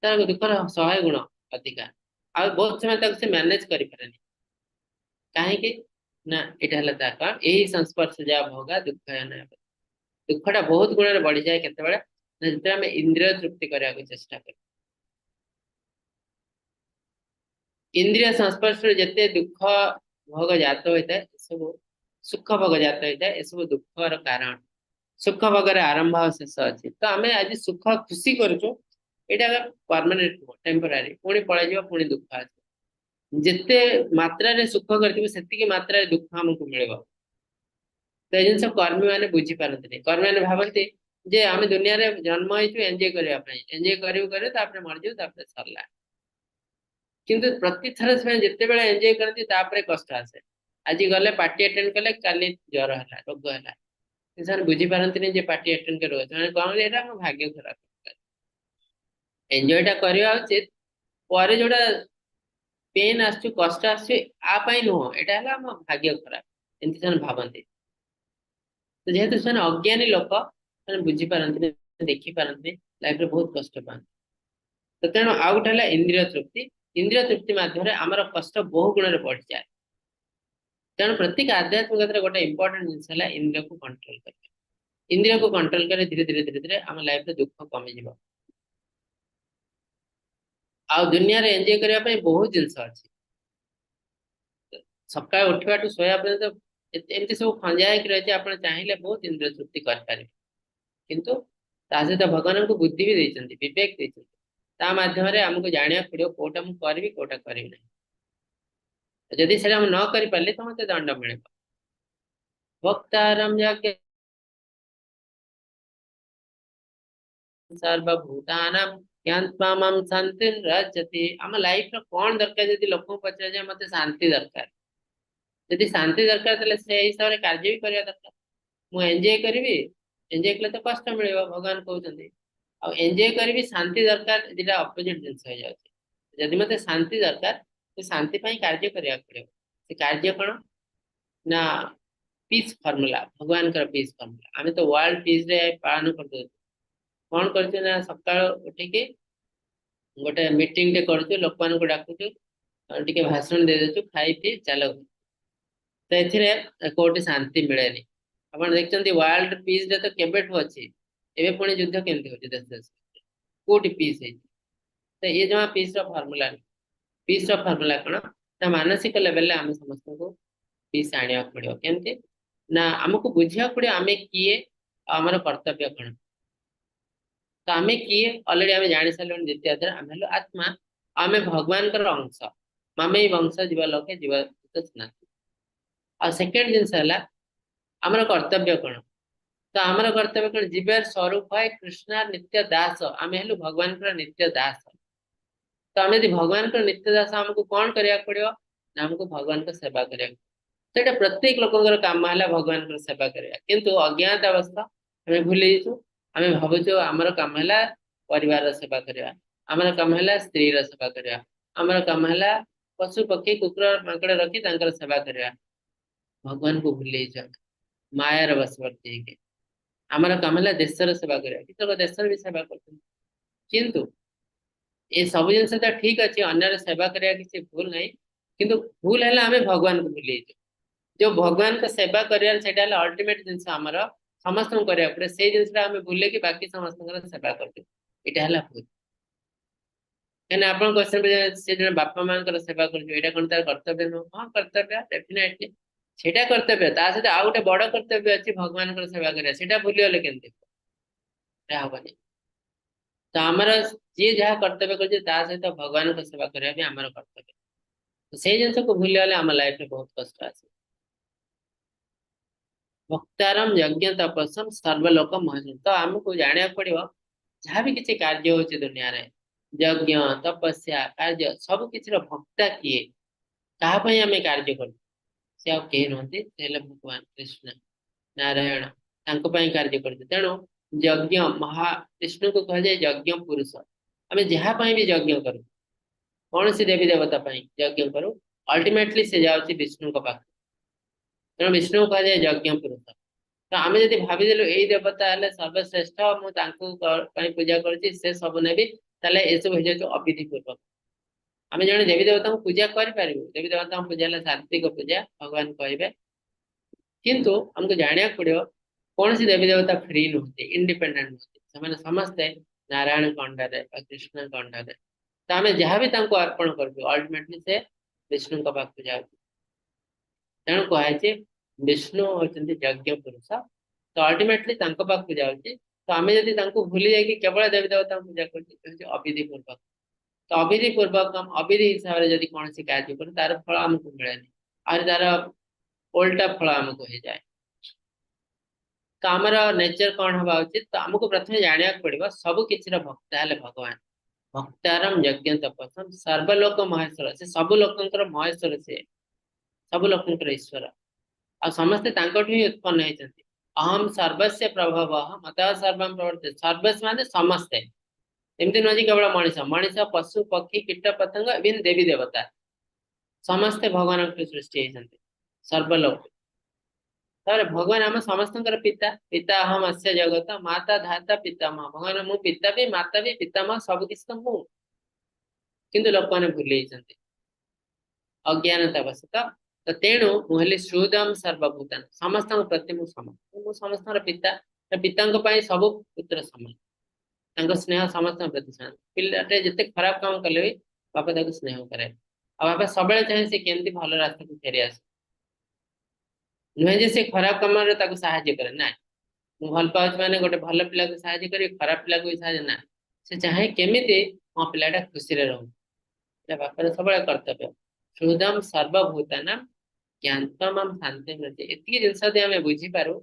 ତାର ଦୁଃଖର 100 ଗୁଣ ଅଧିକା, ଆଉ ବହୁତ ସମୟ ତାକୁ ସେ ମ୍ୟାନେଜ କରିପାରେନି। କାହିଁକି ନା ଏଇଟା ହେଲା ତା କାରଣ। ଏହି ସଂସ୍ପର୍ଶ ଯାହା ଭୋଗା ଦୁଃଖ, ଦୁଃଖଟା ବହୁତ ଗୁଣରେ ବଢିଯାଏ। କେତେବେଳେ ନା ଯେତେବେଳେ ଆମେ ଇନ୍ଦ୍ରିୟ ତୃପ୍ତି କରିବାକୁ ଚେଷ୍ଟା କରୁ। ଇନ୍ଦ୍ରିୟ ସଂସ୍ପର୍ଶରୁ ଯେତେ ଦୁଃଖ ଭୋଗ ଜାତ ହୋଇଥାଏ, ଏସବୁ ସୁଖ ଭୋଗ ଜାତ ହୋଇଥାଏ, ଏସବୁ ଦୁଃଖର କାରଣ। ସୁଖ ଭୋଗରେ ଆରମ୍ଭ ଆଉ ଶେଷ ଅଛି। ତ ଆମେ ଆଜି ସୁଖ ଖୁସି କରୁଛୁ, ଏଇଟା ପରମାନେଣ୍ଟ ନୁହଁ, ଟେମ୍ପୋରାରୀ, ପୁଣି ପଳେଇଯିବ, ପୁଣି ଦୁଃଖ ଆସିବ। ଯେତେ ମାତ୍ରାରେ ସୁଖ କରିଥିବୁ ସେତିକି ମାତ୍ରାରେ ଦୁଃଖ ଆମକୁ ମିଳିବ। ତ ଏ ଜିନିଷ କର୍ମୀ ମାନେ ବୁଝିପାରନ୍ତିନି। କର୍ମୀ ମାନେ ଭାବନ୍ତି ଯେ ଆମେ ଦୁନିଆରେ ଜନ୍ମ ହେଇଛୁ ଏନ୍ଜୟ କରିବା ପାଇଁ, ଏନ୍ଜୟ କରିବୁ କରିବୁ ତାପରେ ମରିଯିବୁ, ତାପରେ ସରିଲା। କିନ୍ତୁ ପ୍ରତିଥର ସେମାନେ ଯେତେବେଳେ ଏନ୍ଜୟ କରନ୍ତି ତାପରେ କଷ୍ଟ ଆସେ। ଆଜି ଗଲେ ପାର୍ଟି ଆଟେଣ୍ଡ କଲେ, କାଲି ଜ୍ୱର ହେଲା, ରୋଗ ହେଲା। କିନ୍ତୁ ସେମାନେ ବୁଝିପାରନ୍ତିନି ଯେ ପାର୍ଟି ଆଟେଣ୍ଡ କରି ରୋଗ, ସେମାନେ କହନ୍ତି ଏଇଟା ଆମ ଭାଗ୍ୟ ଖରାପ। ଏନ୍ଜୟଟା କରିବା ଉଚିତ, ପରେ ଯୋଉଟା ପେନ୍ ଆସୁଛି, କଷ୍ଟ ଆସୁଛି, ଆ ପାଇଁ ନୁହଁ, ଏଇଟା ହେଲା ଆମ ଭାଗ୍ୟ ଖରାପ, ଏମିତି ସେମାନେ ଭାବନ୍ତି। ତ ଯେହେତୁ ସେମାନେ ଅଜ୍ଞାନୀ ଲୋକ, ସେମାନେ ବୁଝିପାରନ୍ତିନି, ଦେଖିପାରନ୍ତିନି, ଲାଇଫରେ ବହୁତ କଷ୍ଟ ପାଆନ୍ତି। ତ ତେଣୁ ଆଉ ଗୋଟେ ହେଲା ଇନ୍ଦ୍ରିୟ ତୃପ୍ତି। ଇନ୍ଦ୍ରିୟ ତୃପ୍ତି ମାଧ୍ୟମରେ ଆମର କଷ୍ଟ ବହୁ ଗୁଣରେ ବଢିଯାଏ। ତେଣୁ ପ୍ରତ୍ୟେକ ଆଧ୍ୟାତ୍ମିକତାରେ ଗୋଟେ ଇମ୍ପୋର୍ଟାଣ୍ଟ ଜିନିଷ ହେଲା ଇନ୍ଦ୍ରିୟକୁ କଣ୍ଟ୍ରୋଲ କରିବା। ଇନ୍ଦ୍ରିୟକୁ କଣ୍ଟ୍ରୋଲ କରି ଧୀରେ ଧୀରେ ଧୀରେ ଧୀରେ ଆମ ଲାଇଫରେ ଦୁଃଖ କମିଯିବ। ଆଉ ଦୁନିଆରେ ଏନ୍ଜୟ କରିବା ପାଇଁ ବହୁତ ଜିନିଷ ଅଛି। ସକାଳେ ଉଠିବାଠୁ ଶୋଇବା ପର୍ଯ୍ୟନ୍ତ ଏମିତି ସବୁ ଖଞ୍ଜା ହେଇକି ରହିଛି, ଆପଣ ଚାହିଁଲେ ବହୁତ ଇନ୍ଦ୍ରିୟ ତୃପ୍ତି କରିପାରିବେ। କିନ୍ତୁ ତା ସହିତ ଭଗବାନଙ୍କୁ ବୁଦ୍ଧି ବି ଦେଇଛନ୍ତି, ବିବେକ ଦେଇଛନ୍ତି। ତା ମାଧ୍ୟମରେ ଆମକୁ ଜାଣିବାକୁ ପଡିବ କୋଉଟା ମୁଁ କରିବି, କୋଉଟା କରିବି ନାହିଁ। ଯଦି ସେଇଟା ମୁଁ ନ କରିପାରିଲି ତ ମତେ ଦଣ୍ଡ ମିଳିବ। ଭୋକ୍ତାରମ୍ ଯଜ୍ଞ ସର୍ବଭୂତାନାಂ ଜ୍ଞାତ୍ୱା ମାಂ ଶାନ୍ତିଂ ରଚତି। ଆମ ଲାଇଫ ର କଣ ଦରକାର ଯଦି ଲୋକଙ୍କୁ ପଚରାଯାଏ, ମତେ ଶାନ୍ତି ଦରକାର। ଯଦି ଶାନ୍ତି ଦରକାର ତାହେଲେ ସେ ହିସାବରେ କାର୍ଯ୍ୟ ବି କରିବା ଦରକାର। ମୁଁ ଏନ୍ଜୟ କରିବି, ଏନ୍ଜୟ କଲେ ତ କଷ୍ଟ ମିଳିବ, ଭଗବାନ କହୁଛନ୍ତି। ଆଉ ଏନ୍ଜୟ କରିବି, ଶାନ୍ତି ଦରକାର, ଦିଟା ଅପୋଜିଟ ଜିନିଷ ହେଇଯାଉଛି। ଯଦି ମତେ ଶାନ୍ତି ଦରକାର, ସେ ଶାନ୍ତି ପାଇଁ କାର୍ଯ୍ୟ କରିବାକୁ ପଡିବ। ସେ କାର୍ଯ୍ୟ କଣ ନା ପିସ୍ ଫର୍ମୁଲା, ଭଗବାନଙ୍କର ପିସ୍ ଫର୍ମୁଲା। ଆମେ ତ ୱାର୍ଲଡ ପିସ୍ ରେ ପାଳନ କରିଦଉଛୁ। କଣ କରୁଛୁ ନା ସକାଳୁ ଉଠିକି ଗୋଟେ ମିଟିଂ ଟେ କରୁଛୁ, ଲୋକମାନଙ୍କୁ ଡାକୁଛୁ, ଟିକେ ଭାଷଣ ଦେଇଦଉଛୁ, ଖାଇ ପିଇ ଚାଲ। ତ ଏଥିରେ କୋଉଠି ଶାନ୍ତି ମିଳେନି। ଆପଣ ଦେଖିଛନ୍ତି ୱାର୍ଲଡ ପିସ୍ ରେ ତ କେବେଠୁ ଅଛି, ଏବେ ପୁଣି ଯୁଦ୍ଧ କେମିତି ହଉଛି ଦେଶ ଦେଶ ଭିତରେ, କୋଉଠି ପିସ୍ ହେଇଛି? ତ ଇଏ ଜମା ପିସ୍ ର ଫର୍ମୁଲା ନୁହେଁ। ପିସ୍ ର ଫର୍ମୁଲା କଣ ନା ମାନସିକ ଲେଭେଲରେ ଆମେ ସମସ୍ତଙ୍କୁ ପିସ୍ ଆଣିବାକୁ ପଡିବ। କେମିତି ନା ଆମକୁ ବୁଝିବାକୁ ପଡିବ ଆମେ କିଏ ଆଉ ଆମର କର୍ତ୍ତବ୍ୟ କଣ। ତ ଆମେ କିଏ ଅଲରେଡି ଆମେ ଜାଣି ସାରିଲୁଣି। ଦ୍ୱିତୀୟ ଅଧ୍ୟାୟରେ ଆମେ ହେଲୁ ଆତ୍ମା, ଆମେ ଭଗବାନଙ୍କର ଅଂଶ, ମାମେଇ ବଂଶ ଜୀବ ଲୋକେ ଜୀବ ସନାତନ। ଆଉ ସେକେଣ୍ଡ ଜିନିଷ ହେଲା ଆମର କର୍ତ୍ତବ୍ୟ କଣ। ତ ଆମର କର୍ତ୍ତବ୍ୟ କଣ? ଜୀବର ସ୍ୱରୂପ হয় କୃଷ୍ଣ ନିତ୍ୟ ଦାସ। ଆମେ ହେଲୁ ଭଗବାନଙ୍କର ନିତ୍ୟ ଦାସ। ତ ଆମେ ଯଦି ଭଗବାନଙ୍କର ନିତ୍ୟ ଦାସ, ଆମକୁ କଣ କରିବାକୁ ପଡିବ ନା ଆମକୁ ଭଗବାନଙ୍କ ସେବା କରିବାକୁ। ସେଇଟା ପ୍ରତ୍ୟେକ ଲୋକଙ୍କର କାମ ହେଲା ଭଗବାନଙ୍କର ସେବା କରିବା। କିନ୍ତୁ ଅଜ୍ଞାତ ଅବସ୍ଥା ଆମେ ଭୁଲି ଯାଇଛୁ। ଆମେ ଭାବୁଛୁ ଆମର କାମ ହେଲା ପରିବାରର ସେବା କରିବା, ଆମର କାମ ହେଲା ସ୍ତ୍ରୀର ସେବା କରିବା, ଆମର କାମ ହେଲା ପଶୁ ପକ୍ଷୀ କୁକୁର ମାଙ୍କଡ ରଖି ତାଙ୍କର ସେବା କରିବା। ଭଗବାନଙ୍କୁ ଭୁଲି ଯାଇଛୁ ଆମେ, ମାୟାର ବଶବର୍ତ୍ତୀ ହେଇକି। ଆମର କାମ ହେଲା ଦେଶର ସେବା କରିବା। କିଛି ଲୋକ ଦେଶର ବି ସେବା କରୁଛନ୍ତି, କିନ୍ତୁ ଏ ସବୁ ଜିନିଷ ତ ଠିକ ଅଛି, ଅନ୍ୟର ସେବା କରିବା କିଛି ଭୁଲ ନାହିଁ, କିନ୍ତୁ ଭୁଲ ହେଲା ଆମେ ଭଗବାନଙ୍କୁ ଭୁଲି ଯାଇଛୁ। ଯୋଉ ଭଗବାନଙ୍କ ସେବା କରିବାର ସେଇଟା ହେଲା ଅଲ୍ଟିମେଟ ଜିନିଷ ଆମର, ସମସ୍ତଙ୍କୁ କରିବାକୁ ପଡେ। ସେଇ ଜିନିଷଟା ଆମେ ଭୁଲିକି ବାକି ସମସ୍ତଙ୍କର ସେବା କରୁଛୁ, ଏଇଟା ହେଲା ଭୁଲ। କାହିଁକିନା ଆପଣ କ୍ୱେଶ୍ଚନ ପଚାରିବେ, ସେ ଜଣେ ବାପା ମାଙ୍କର ସେବା କରୁଛୁ, ଏଇଟା କଣ ତାର କର୍ତ୍ତବ୍ୟ ନୁହଁ? ହଁ କର୍ତ୍ତବ୍ୟ, ଡେଫିନେଟଲି ସେଇଟା କର୍ତ୍ତବ୍ୟ। ତା ସହିତ ଆଉ ଗୋଟେ ବଡ କର୍ତ୍ତବ୍ୟ ଅଛି ଭଗବାନଙ୍କର ସେବା କରିବା, ସେଇଟା ଭୁଲିଗଲେ କେମିତି? ଏଇଟା ହବନି। ତ ଆମର ଯିଏ ଯାହା କର୍ତ୍ତବ୍ୟ କରୁଛି ତା ସହିତ ଭଗବାନଙ୍କ ସେବା କରିବା ବି ଆମର କର୍ତ୍ତବ୍ୟ। ସେଇ ଜିନିଷକୁ ଭୁଲିଗଲେ ଆମ ଲାଇଫରେ ବହୁତ କଷ୍ଟ ଆସିବ। ଭକ୍ତାରମ ଯଜ୍ଞ ତପସ୍ୟମ ସର୍ବଲୋକ ମହେଶ୍ୱର। ତ ଆମକୁ ଜାଣିବାକୁ ପଡିବ ଯାହା ବି କିଛି କାର୍ଯ୍ୟ ହଉଛି ଦୁନିଆରେ, ଯଜ୍ଞ ତପସ୍ୟା କାର୍ଯ୍ୟ ସବୁ କିଛିର ଭକ୍ତା କିଏ, କାହା ପାଇଁ ଆମେ କାର୍ଯ୍ୟ କରୁଛୁ, ସେ ଆଉ କେହି ନୁହନ୍ତି, ସେ ହେଲେ ଭଗବାନ କୃଷ୍ଣ ନାରାୟଣ, ତାଙ୍କ ପାଇଁ କାର୍ଯ୍ୟ କରୁଛୁ। ତେଣୁ ଯଜ୍ଞ ମହାବିଷ୍ଣୁଙ୍କୁ କୁହାଯାଏ ଯଜ୍ଞ ପୁରୁଷ। ଆମେ ଯାହା ପାଇଁ ବି ଯଜ୍ଞ କରୁ, କୌଣସି ଦେବୀ ଦେବତା ପାଇଁ ଯଜ୍ଞ କରୁ, ଅଲ୍ଟିମେଟଲି ସେ ଯାଉଛି ବିଷ୍ଣୁଙ୍କ ପାଖକୁ। ତେଣୁ ବିଷ୍ଣୁଙ୍କୁ କୁହାଯାଏ ଯଜ୍ଞ ପୁରୁଷ। ତ ଆମେ ଯଦି ଭାବିଦେଲୁ ଏଇ ଦେବତା ହେଲେ ସର୍ବଶ୍ରେଷ୍ଠ, ମୁଁ ତାଙ୍କୁ ପାଇଁ ପୂଜା କରୁଛି, ସେ ସବୁ ନେବି, ତାହେଲେ ଏସବୁ ହେଇଯାଉଛି ଅବିଧି ପୂର୍ବକ। ଆମେ ଜଣେ ଦେବୀ ଦେବତାଙ୍କୁ ପୂଜା କରିପାରିବୁ, ଦେବୀ ଦେବତାଙ୍କୁ ପୂଜା ହେଲେ ସାତ୍ବିକ ପୂଜା ଭଗବାନ କହିବେ, କିନ୍ତୁ ଆମକୁ ଜାଣିବାକୁ ପଡିବ କୌଣସି ଦେବୀ ଦେବତା ଫ୍ରି ନୁହନ୍ତି, ଇଣ୍ଡିପେଣ୍ଡେଣ୍ଟ ନୁହନ୍ତି, ସେମାନେ ସମସ୍ତେ ନାରାୟଣଙ୍କ ଅଣ୍ଡରରେ ବା କୃଷ୍ଣଙ୍କ ଅଣ୍ଡରରେ। ତ ଆମେ ଯାହା ବି ତାଙ୍କୁ ଅର୍ପଣ କରୁଛୁ ଅଲ୍ଟିମେଟଲି ସେ ବିଷ୍ଣୁଙ୍କ ପାଖକୁ ଯାଉଛି। ତେଣୁ କୁହାଯାଇଛି ବିଷ୍ଣୁ ହଉଛନ୍ତି ଯଜ୍ଞ ପୁରୁଷ, ତ ଅଲ୍ଟିମେଟଲି ତାଙ୍କ ପାଖକୁ ଯାଉଛି। ତ ଆମେ ଯଦି ତାଙ୍କୁ ଭୁଲି ଯାଇକି କେବଳ ଦେବୀ ଦେବତାଙ୍କୁ ପୂଜା କରୁଛୁ, ସେ ହଉଛି ଅବିଧି ପୂର୍ବକ। ତ ଅବିଧି ପୂର୍ବକ ଅବିଧି ହିସାବରେ ଯଦି କୌଣସି କାର୍ଯ୍ୟ କରୁ ତାର ଫଳ ଆମକୁ ମିଳେନି, ଆହୁରି ତାର ଓଲଟା ଫଳ ଆମକୁ ହେଇଯାଏ। ତ ଆମର ନେଚର କଣ ହବା ଉଚିତ? ତ ଆମକୁ ପ୍ରଥମେ ଜାଣିବାକୁ ପଡିବ ସବୁ କିଛିର ଭକ୍ତା ହେଲେ ଭଗବାନ। ଭକ୍ତାରମ ଯଜ୍ଞ ତପସ୍ୟମ ସର୍ବଲୋକ ମହେଶ୍ୱର, ସେ ସବୁ ଲୋକଙ୍କର ମହେଶ୍ୱର, ସେ ସବୁ ଲୋକଙ୍କର ଈଶ୍ୱର, ଆଉ ସମସ୍ତେ ତାଙ୍କଠୁ ହିଁ ଉତ୍ପନ୍ନ ହେଇଛନ୍ତି। ଅହମ ସର୍ବସ୍ୟ ପ୍ରଭବଃ ମତଃ ସର୍ବଂ ପ୍ରବର୍ତ୍ତତେ। ସର୍ବସ୍ୟ ମାନେ ସମସ୍ତେ, ଏମିତି ନୁହଁ ଯେ କେବଳ ମଣିଷ, ମଣିଷ, ପଶୁ, ପକ୍ଷୀ, କୀଟ ପତଙ୍ଗ, ଇଭିନ୍ ଦେବୀ ଦେବତା ସମସ୍ତେ ଭଗବାନଙ୍କଠୁ ସୃଷ୍ଟି ହେଇଛନ୍ତି, ସର୍ବଲୋକ। ତାପରେ ଭଗବାନ ଆମ ସମସ୍ତଙ୍କର ପିତା। ପିତା ଅହମ ଅସ୍ୟ ଜଗତ ମାତା ଧାତା ପିତାମହ। ଭଗବାନ ମୁଁ ପିତା ବି, ମାତା ବି, ପିତାମହ, ସବୁ କିଛି ତ ମୁଁ, କିନ୍ତୁ ଲୋକମାନେ ଭୁଲି ଯାଇଛନ୍ତି ଅଜ୍ଞାନତା ବଶତଃ। ତ ତେଣୁ ମୁଁ ହେଲି ସୁଦମ ସର୍ବଭୂତାନ, ସମସ୍ତଙ୍କ ପ୍ରତି ମୁଁ ସମାନ, ମୁଁ ସମସ୍ତଙ୍କର ପିତା। ତ ପିତାଙ୍କ ପାଇଁ ସବୁ ପୁତ୍ର ସମାନ, ତାଙ୍କ ସ୍ନେହ ସମସ୍ତଙ୍କ ପ୍ରତି ସମାନ। ପିଲାଟେ ଯେତେ ଖରାପ କାମ କଲେ ବି ବାପା ତାକୁ ସ୍ନେହ କରେ, ଆଉ ବାପା ସବୁବେଳେ ଚାହେଁ ସେ କେମିତି ଭଲ ରାସ୍ତାକୁ ଫେରି ଆସୁ। ନୁହେଁ ଯେ ସେ ଖରାପ କାମରେ ତାକୁ ସାହାଯ୍ୟ କରେ, ନା ମୁଁ ଭଲ ପାଉଛି ମାନେ ଗୋଟେ ଭଲ ପିଲାକୁ ସାହାଯ୍ୟ କରିବି, ଖରାପ ପିଲାକୁ ବି ସାହାଯ୍ୟ, ନା ସେ ଚାହେଁ କେମିତି ମୋ ପିଲାଟା ଖୁସିରେ ରହୁ। ଏଇଟା ବାପାର ସବୁବେଳେ କର୍ତ୍ତବ୍ୟ। ସୁଦମ ସର୍ବଭୂତାନାମ ଜ୍ଞାତମାମ ଶାନ୍ତି ମିଳୁଛି। ଏତିକି ଜିନିଷ ଯଦି ଆମେ ବୁଝିପାରୁ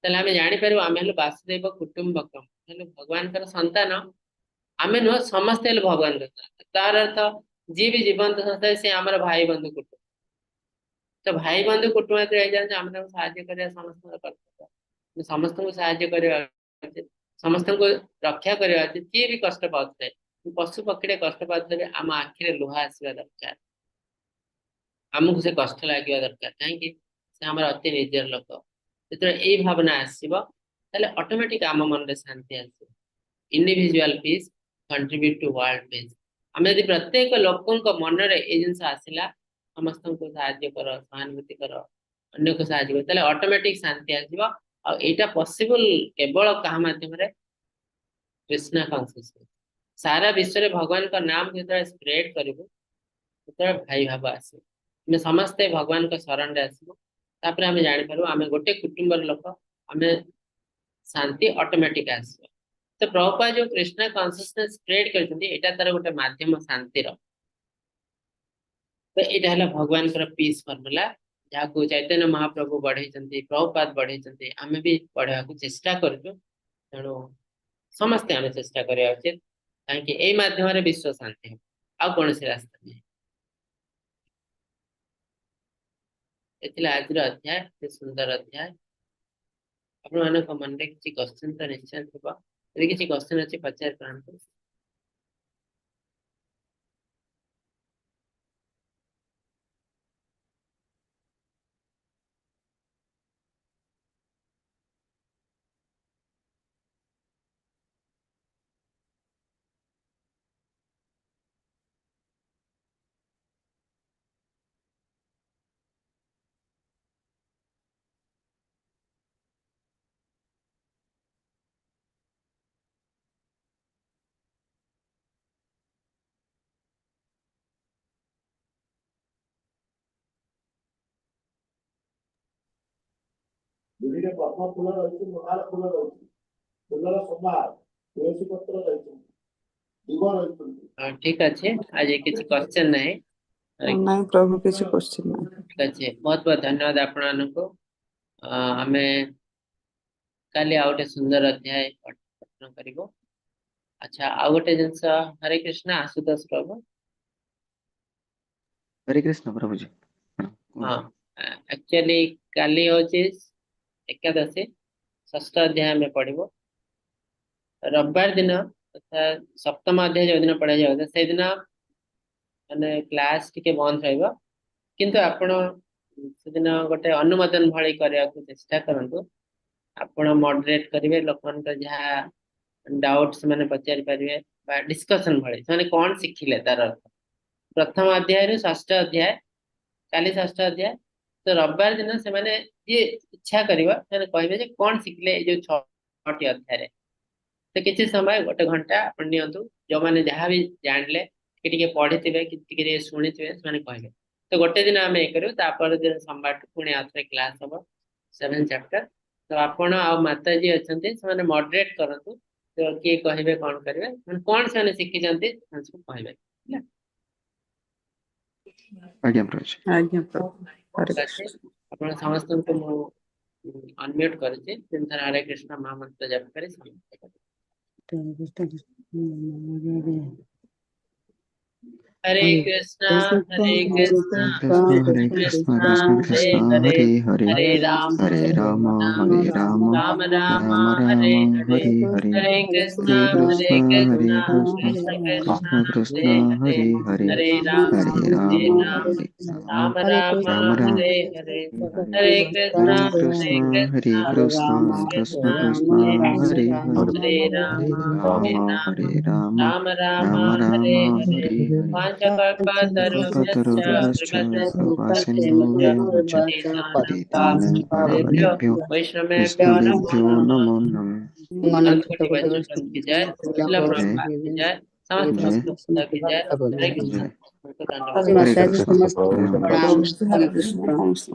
ତାହେଲେ ଆମେ ଜାଣିପାରିବୁ ଆମେ ହେଲୁ ବାସୁଦେବ କୁଟୁମ୍ବକମ, ହେଲୁ ଭଗବାନଙ୍କର ସନ୍ତାନ। ଆମେ ନୁହଁ, ସମସ୍ତେ ହେଲୁ ଭଗବାନଙ୍କର ସନ୍ତାନ। ତାର ଅର୍ଥ ଯିଏ ବି ଜୀବନ୍ତ ସଂସ୍ଥା ସେ ଆମର ଭାଇ ବନ୍ଧୁ କୁଟୁମ୍ବ। ତ ଭାଇ ବନ୍ଧୁ କୁଟୁମ୍ବ ଯେତେବେଳେ ହେଇଯାନ୍ତି ଆମେ ତାଙ୍କୁ ସାହାଯ୍ୟ କରିବା ସମସ୍ତଙ୍କର କର୍ତ୍ତବ୍ୟ। ସମସ୍ତଙ୍କୁ ସାହାଯ୍ୟ କରିବା ଉଚିତ, ସମସ୍ତଙ୍କୁ ରକ୍ଷା କରିବା ଉଚିତ। କିଏ ବି କଷ୍ଟ ପାଉଥିଲେ, ପଶୁ ପକ୍ଷୀଟେ କଷ୍ଟ ପାଉଥିଲେ ବି ଆମ ଆଖିରେ ଲୁହ ଆସିବା ଦରକାର, ଆମକୁ ସେ କଷ୍ଟ ଲାଗିବା ଦରକାର। କାହିଁକି? ସେ ଆମର ଅତି ନିଜର ଲୋକ। ଯେତେବେଳେ ଏଇ ଭାବନା ଆସିବ ତାହେଲେ ଅଟୋମେଟିକ ଆମ ମନରେ ଶାନ୍ତି ଆସିବ। Individual peace contribute to world peace. ଆମେ ଯଦି ପ୍ରତ୍ୟେକ ଲୋକଙ୍କ ମନରେ ଏଇ ଜିନିଷ ଆସିଲା, ସମସ୍ତଙ୍କୁ ସାହାଯ୍ୟ କର, ସହାନୁଭୂତି କର, ଅନ୍ୟକୁ ସାହାଯ୍ୟ କର, ତାହେଲେ ଅଟୋମେଟିକ ଶାନ୍ତି ଆସିବ। ଆଉ ଏଇଟା ପସିବଲ କେବଳ କାହା ମାଧ୍ୟମରେ? କୃଷ୍ଣ କନସିୟସନେସ। ସାରା ବିଶ୍ୱରେ ଭଗବାନଙ୍କ ନାମ ଯେତେବେଳେ ସ୍ପ୍ରେଡ କରିବୁ ସେତେବେଳେ ଭାଇ ଭାବ ଆସିବ। ଆମେ ସମସ୍ତେ ଭଗବାନଙ୍କ ଶରଣରେ ଆସିବୁ, ତାପରେ ଆମେ ଜାଣିପାରିବୁ ଆମେ ଗୋଟେ କୁଟୁମ୍ବର ଲୋକ, ଆମେ ଶାନ୍ତି ଅଟୋମେଟିକ ଆସିବ। ତ ପ୍ରଭୁପାଦ ଯୋଉ କୃଷ୍ଣ କନସିୟସନେସ ସ୍ପ୍ରେଡ କରିଛନ୍ତି ଏଇଟା ତାର ଗୋଟେ ମାଧ୍ୟମ ଶାନ୍ତିର। ତ ଏଇଟା ହେଲା ଭଗବାନଙ୍କର ପିସ୍ ଫର୍ମୁଲା, ଯାହାକୁ ଚୈତନ୍ୟ ମହାପ୍ରଭୁ ବଢେଇଛନ୍ତି, ପ୍ରଭୁପାଦ ବଢେଇଛନ୍ତି, ଆମେ ବି ବଢେଇବାକୁ ଚେଷ୍ଟା କରୁଛୁ। ତେଣୁ ସମସ୍ତେ ଆମେ ଚେଷ୍ଟା କରିବା ଉଚିତ, କାହିଁକି ଏଇ ମାଧ୍ୟମରେ ବିଶ୍ୱ ଶାନ୍ତି ହେବ, ଆଉ କୌଣସି ରାସ୍ତା ନାହିଁ। ଏ ଥିଲା ଆଜିର ଅଧ୍ୟାୟ, ଏତେ ସୁନ୍ଦର ଅଧ୍ୟାୟ। ଆପଣମାନଙ୍କ ମନରେ କିଛି କ୍ୱେଶ୍ଚନ ତ ନିଶ୍ଚୟ ଥିବ, ଯଦି କିଛି କ୍ୱେଶ୍ଚନ ଅଛି ପଚାରି ପାରନ୍ତୁ। ଚୁଡ଼ିରେ ପଦ୍ମ ଫୁଲ ରହିଛି, ମନ୍ଦାର ଫୁଲ ରହିଛି, ଫୁଲର ସମାହାର, ତୁଳସୀ ପତ୍ର ରହିଛନ୍ତି, ଦୁବ ରହିଛନ୍ତି। ହଁ, ଠିକ ଅଛି। ଆଜି କିଛି କ୍ୱେଶ୍ଚନ ନାହିଁ। ନାଇଁ ପ୍ରଭୁ, କିଛି କ୍ୱେଶ୍ଚିନ୍ ନାହିଁ। ଠିକ ଅଛି, ବହୁତ ବହୁତ ଧନ୍ୟବାଦ ଆପଣମାନଙ୍କୁ। ଆମେ କାଲି ଆଉ ଗୋଟେ ସୁନ୍ଦର ଅଧ୍ୟାୟ ପଠନ କରିବୁ। ଆଚ୍ଛା, ଆଉ ଗୋଟେ ଜିନିଷ, ହରେ କୃଷ୍ଣ ଆଶୁତୋଷ ପ୍ରଭୁ। ହରେ କୃଷ୍ଣ ପ୍ରଭୁଜୀ, ହଁ। ହଁ। କୁହନ୍ତୁ। ଆକ୍ଚୁଆଲି କାଲି ହଉଛି ଏକାଦଶୀ, ଷଷ୍ଠ ଅଧ୍ୟାୟ ଆମେ ପଢିବୁ। ରବିବାର ଦିନ ତଥା ସପ୍ତମ ଅଧ୍ୟାୟ ଯୋଉଦିନ ପଢାଯାଉ, ସେଇଦିନ ମାନେ କ୍ଲାସ ଟିକେ ବନ୍ଦ ରହିବ। କିନ୍ତୁ ଆପଣ ସେଦିନ ଗୋଟେ ଅନୁମୋଦନ ଭଳି କରିବାକୁ ଚେଷ୍ଟା କରନ୍ତୁ। ଆପଣ ମଡରେଟ କରିବେ, ଲୋକମାନଙ୍କର ଯାହା ଡାଉଟ ସେମାନେ ପଚାରି ପାରିବେ ବା ଡିସ୍କସନ ଭଳି ସେମାନେ କଣ ଶିଖିଲେ ତାର ଅର୍ଥ। ପ୍ରଥମ ଅଧ୍ୟାୟରୁ ଷଷ୍ଠ ଅଧ୍ୟାୟ, କାଲି ଷଷ୍ଠ ଅଧ୍ୟାୟ ତ, ରବିବାର ଦିନ ସେମାନେ ଯିଏ ଇଚ୍ଛା କରିବ ସେମାନେ କହିବେ ଯେ କଣ ଶିଖିଲେ ଏଇ ଯୋଉ ଛଅଟି ଅଧ୍ୟାୟରେ। ତ କିଛି ସମୟ, ଗୋଟେ ଘଣ୍ଟା ଆପଣ ନିଅନ୍ତୁ। ଯୋଉମାନେ ଯାହା ବି ଜାଣିଲେ, ଟିକେ ଟିକେ ପଢିଥିବେ କି ଟିକେ ଟିକେ ଶୁଣିଥିବେ, ସେମାନେ କହିବେ। ତ ଗୋଟେ ଦିନ ଆମେ ଇଏ କରିବୁ, ତାପର ଦିନ ସୋମବାରଠୁ ପୁଣି ଆଉଥରେ କ୍ଲାସ ହବ ସେଭେନ ଚାପ୍ଟର। ତ ଆପଣ ଆଉ ମାତାଜୀ ଅଛନ୍ତି, ସେମାନେ ମଡରେଟ କରନ୍ତୁ। ତ କିଏ କହିବେ, କଣ କରିବେ, ମାନେ କଣ ସେମାନେ ଶିଖିଛନ୍ତି, ସେମାନେ ସବୁ କହିବେ, ହେଲା? ଆଜ୍ଞା ପ୍ରଭୁଜୀ। ଆଜ୍ଞା ପ୍ରଭୁ, ହରେ ଠିକ ଅଛି। କୃଷ୍ଣ। ଆପଣ ସମସ୍ତଙ୍କୁ ମୁଁ ଅନମ୍ୟୁଟ କରୁଛି। ତିନିଥର ହରେ କୃଷ୍ଣ ମହାମନ୍ତ୍ର ଜପ କରି ସମାପ୍ତ କରିବି। କୃଷ୍ଣ କୃଷ୍ଣ। ହରେ ହରେ କୃଷ୍ଣ କୃଷ୍ଣ ହରେ କୃଷ୍ଣ କୃଷ୍ଣ କୃଷ୍ଣ ହରେ କୃଷ୍ଣ କୃଷ୍ଣ କୃଷ୍ଣ କୃଷ୍ଣ ହରେ କୃଷ୍ଣ ହରେ, ହରେ ହରେ, ହରେ ରାମ ହରେ ରାମ ରାମ ହରେ ରାମ ରାମ ରାମ ରାମ ହରେ ରାମ ହରେ, ହରେ ହରେ, ହରେ କୃଷ୍ଣ ହରେ ହରେ କୃଷ୍ଣ ହରେ କୃଷ୍ଣ କୃଷ୍ଣ କୃଷ୍ଣ କୃଷ୍ଣ କୃଷ୍ଣ କୃଷ୍ଣ ହରେ ହରେ, ହରେ ହରେ, ହରେ ରାମ ହରେ ହରେ ରାମ ରାମ ହରେ ରାମ ରାମ ରାମ ରାମ ରାମ ହରେ ହରେ, ହରେ ହରେ କୃଷ୍ଣ ହରେ ହରେ କୃଷ୍ଣ ହରେ କୃଷ୍ଣ କୃଷ୍ଣ କୃଷ୍ଣ କୃଷ୍ଣ କୃଷ୍ଣ ହରେ ହରେ ହରେ, ହରେ, ହରେ ହରେ ରାମ ରାମ ହରେ ରାମ ହରେ ରାମ ରାମ ରାମ ରାମ ହରେ ରାମ ହରେ। ହରେ ହରେ। କଲ୍ପତରୁଭ୍ୟଶ୍ଚ କଲ୍ପତରୁଭ୍ୟଶ୍ଚ କୃପା କୃପା ସିନ୍ଧୁଭ୍ୟେବ ସିନ୍ଧୁଭ୍ୟେବ ଚ ଚ ପତିତାନାଂ ପତିତାନାଂ ପାବନେଭ୍ୟୋ ପାବନେଭ୍ୟୋ ବୈଷ୍ଣବେଭ୍ୟୋ ନମୋ ବୈଷ୍ଣବେଭ୍ୟୋ ନମଃ। ନମୋ ନମଃ। ଅନନ୍ତ କୋଟି ବୈଷ୍ଣବ କି ଜୟ, ଶ୍ରୀଲ ଜୟ ପ୍ରଭୁପାଦ କି ଜୟ, ସମସ୍ତ ଜୟ ଭକ୍ତ କି ଜୟ। ହରେ କୃଷ୍ଣ, ଜୟ। ଧନ୍ୟବାଦ। ହରେ କୃଷ୍ଣ। ହରେ କୃଷ୍ଣ, ସମସ୍ତ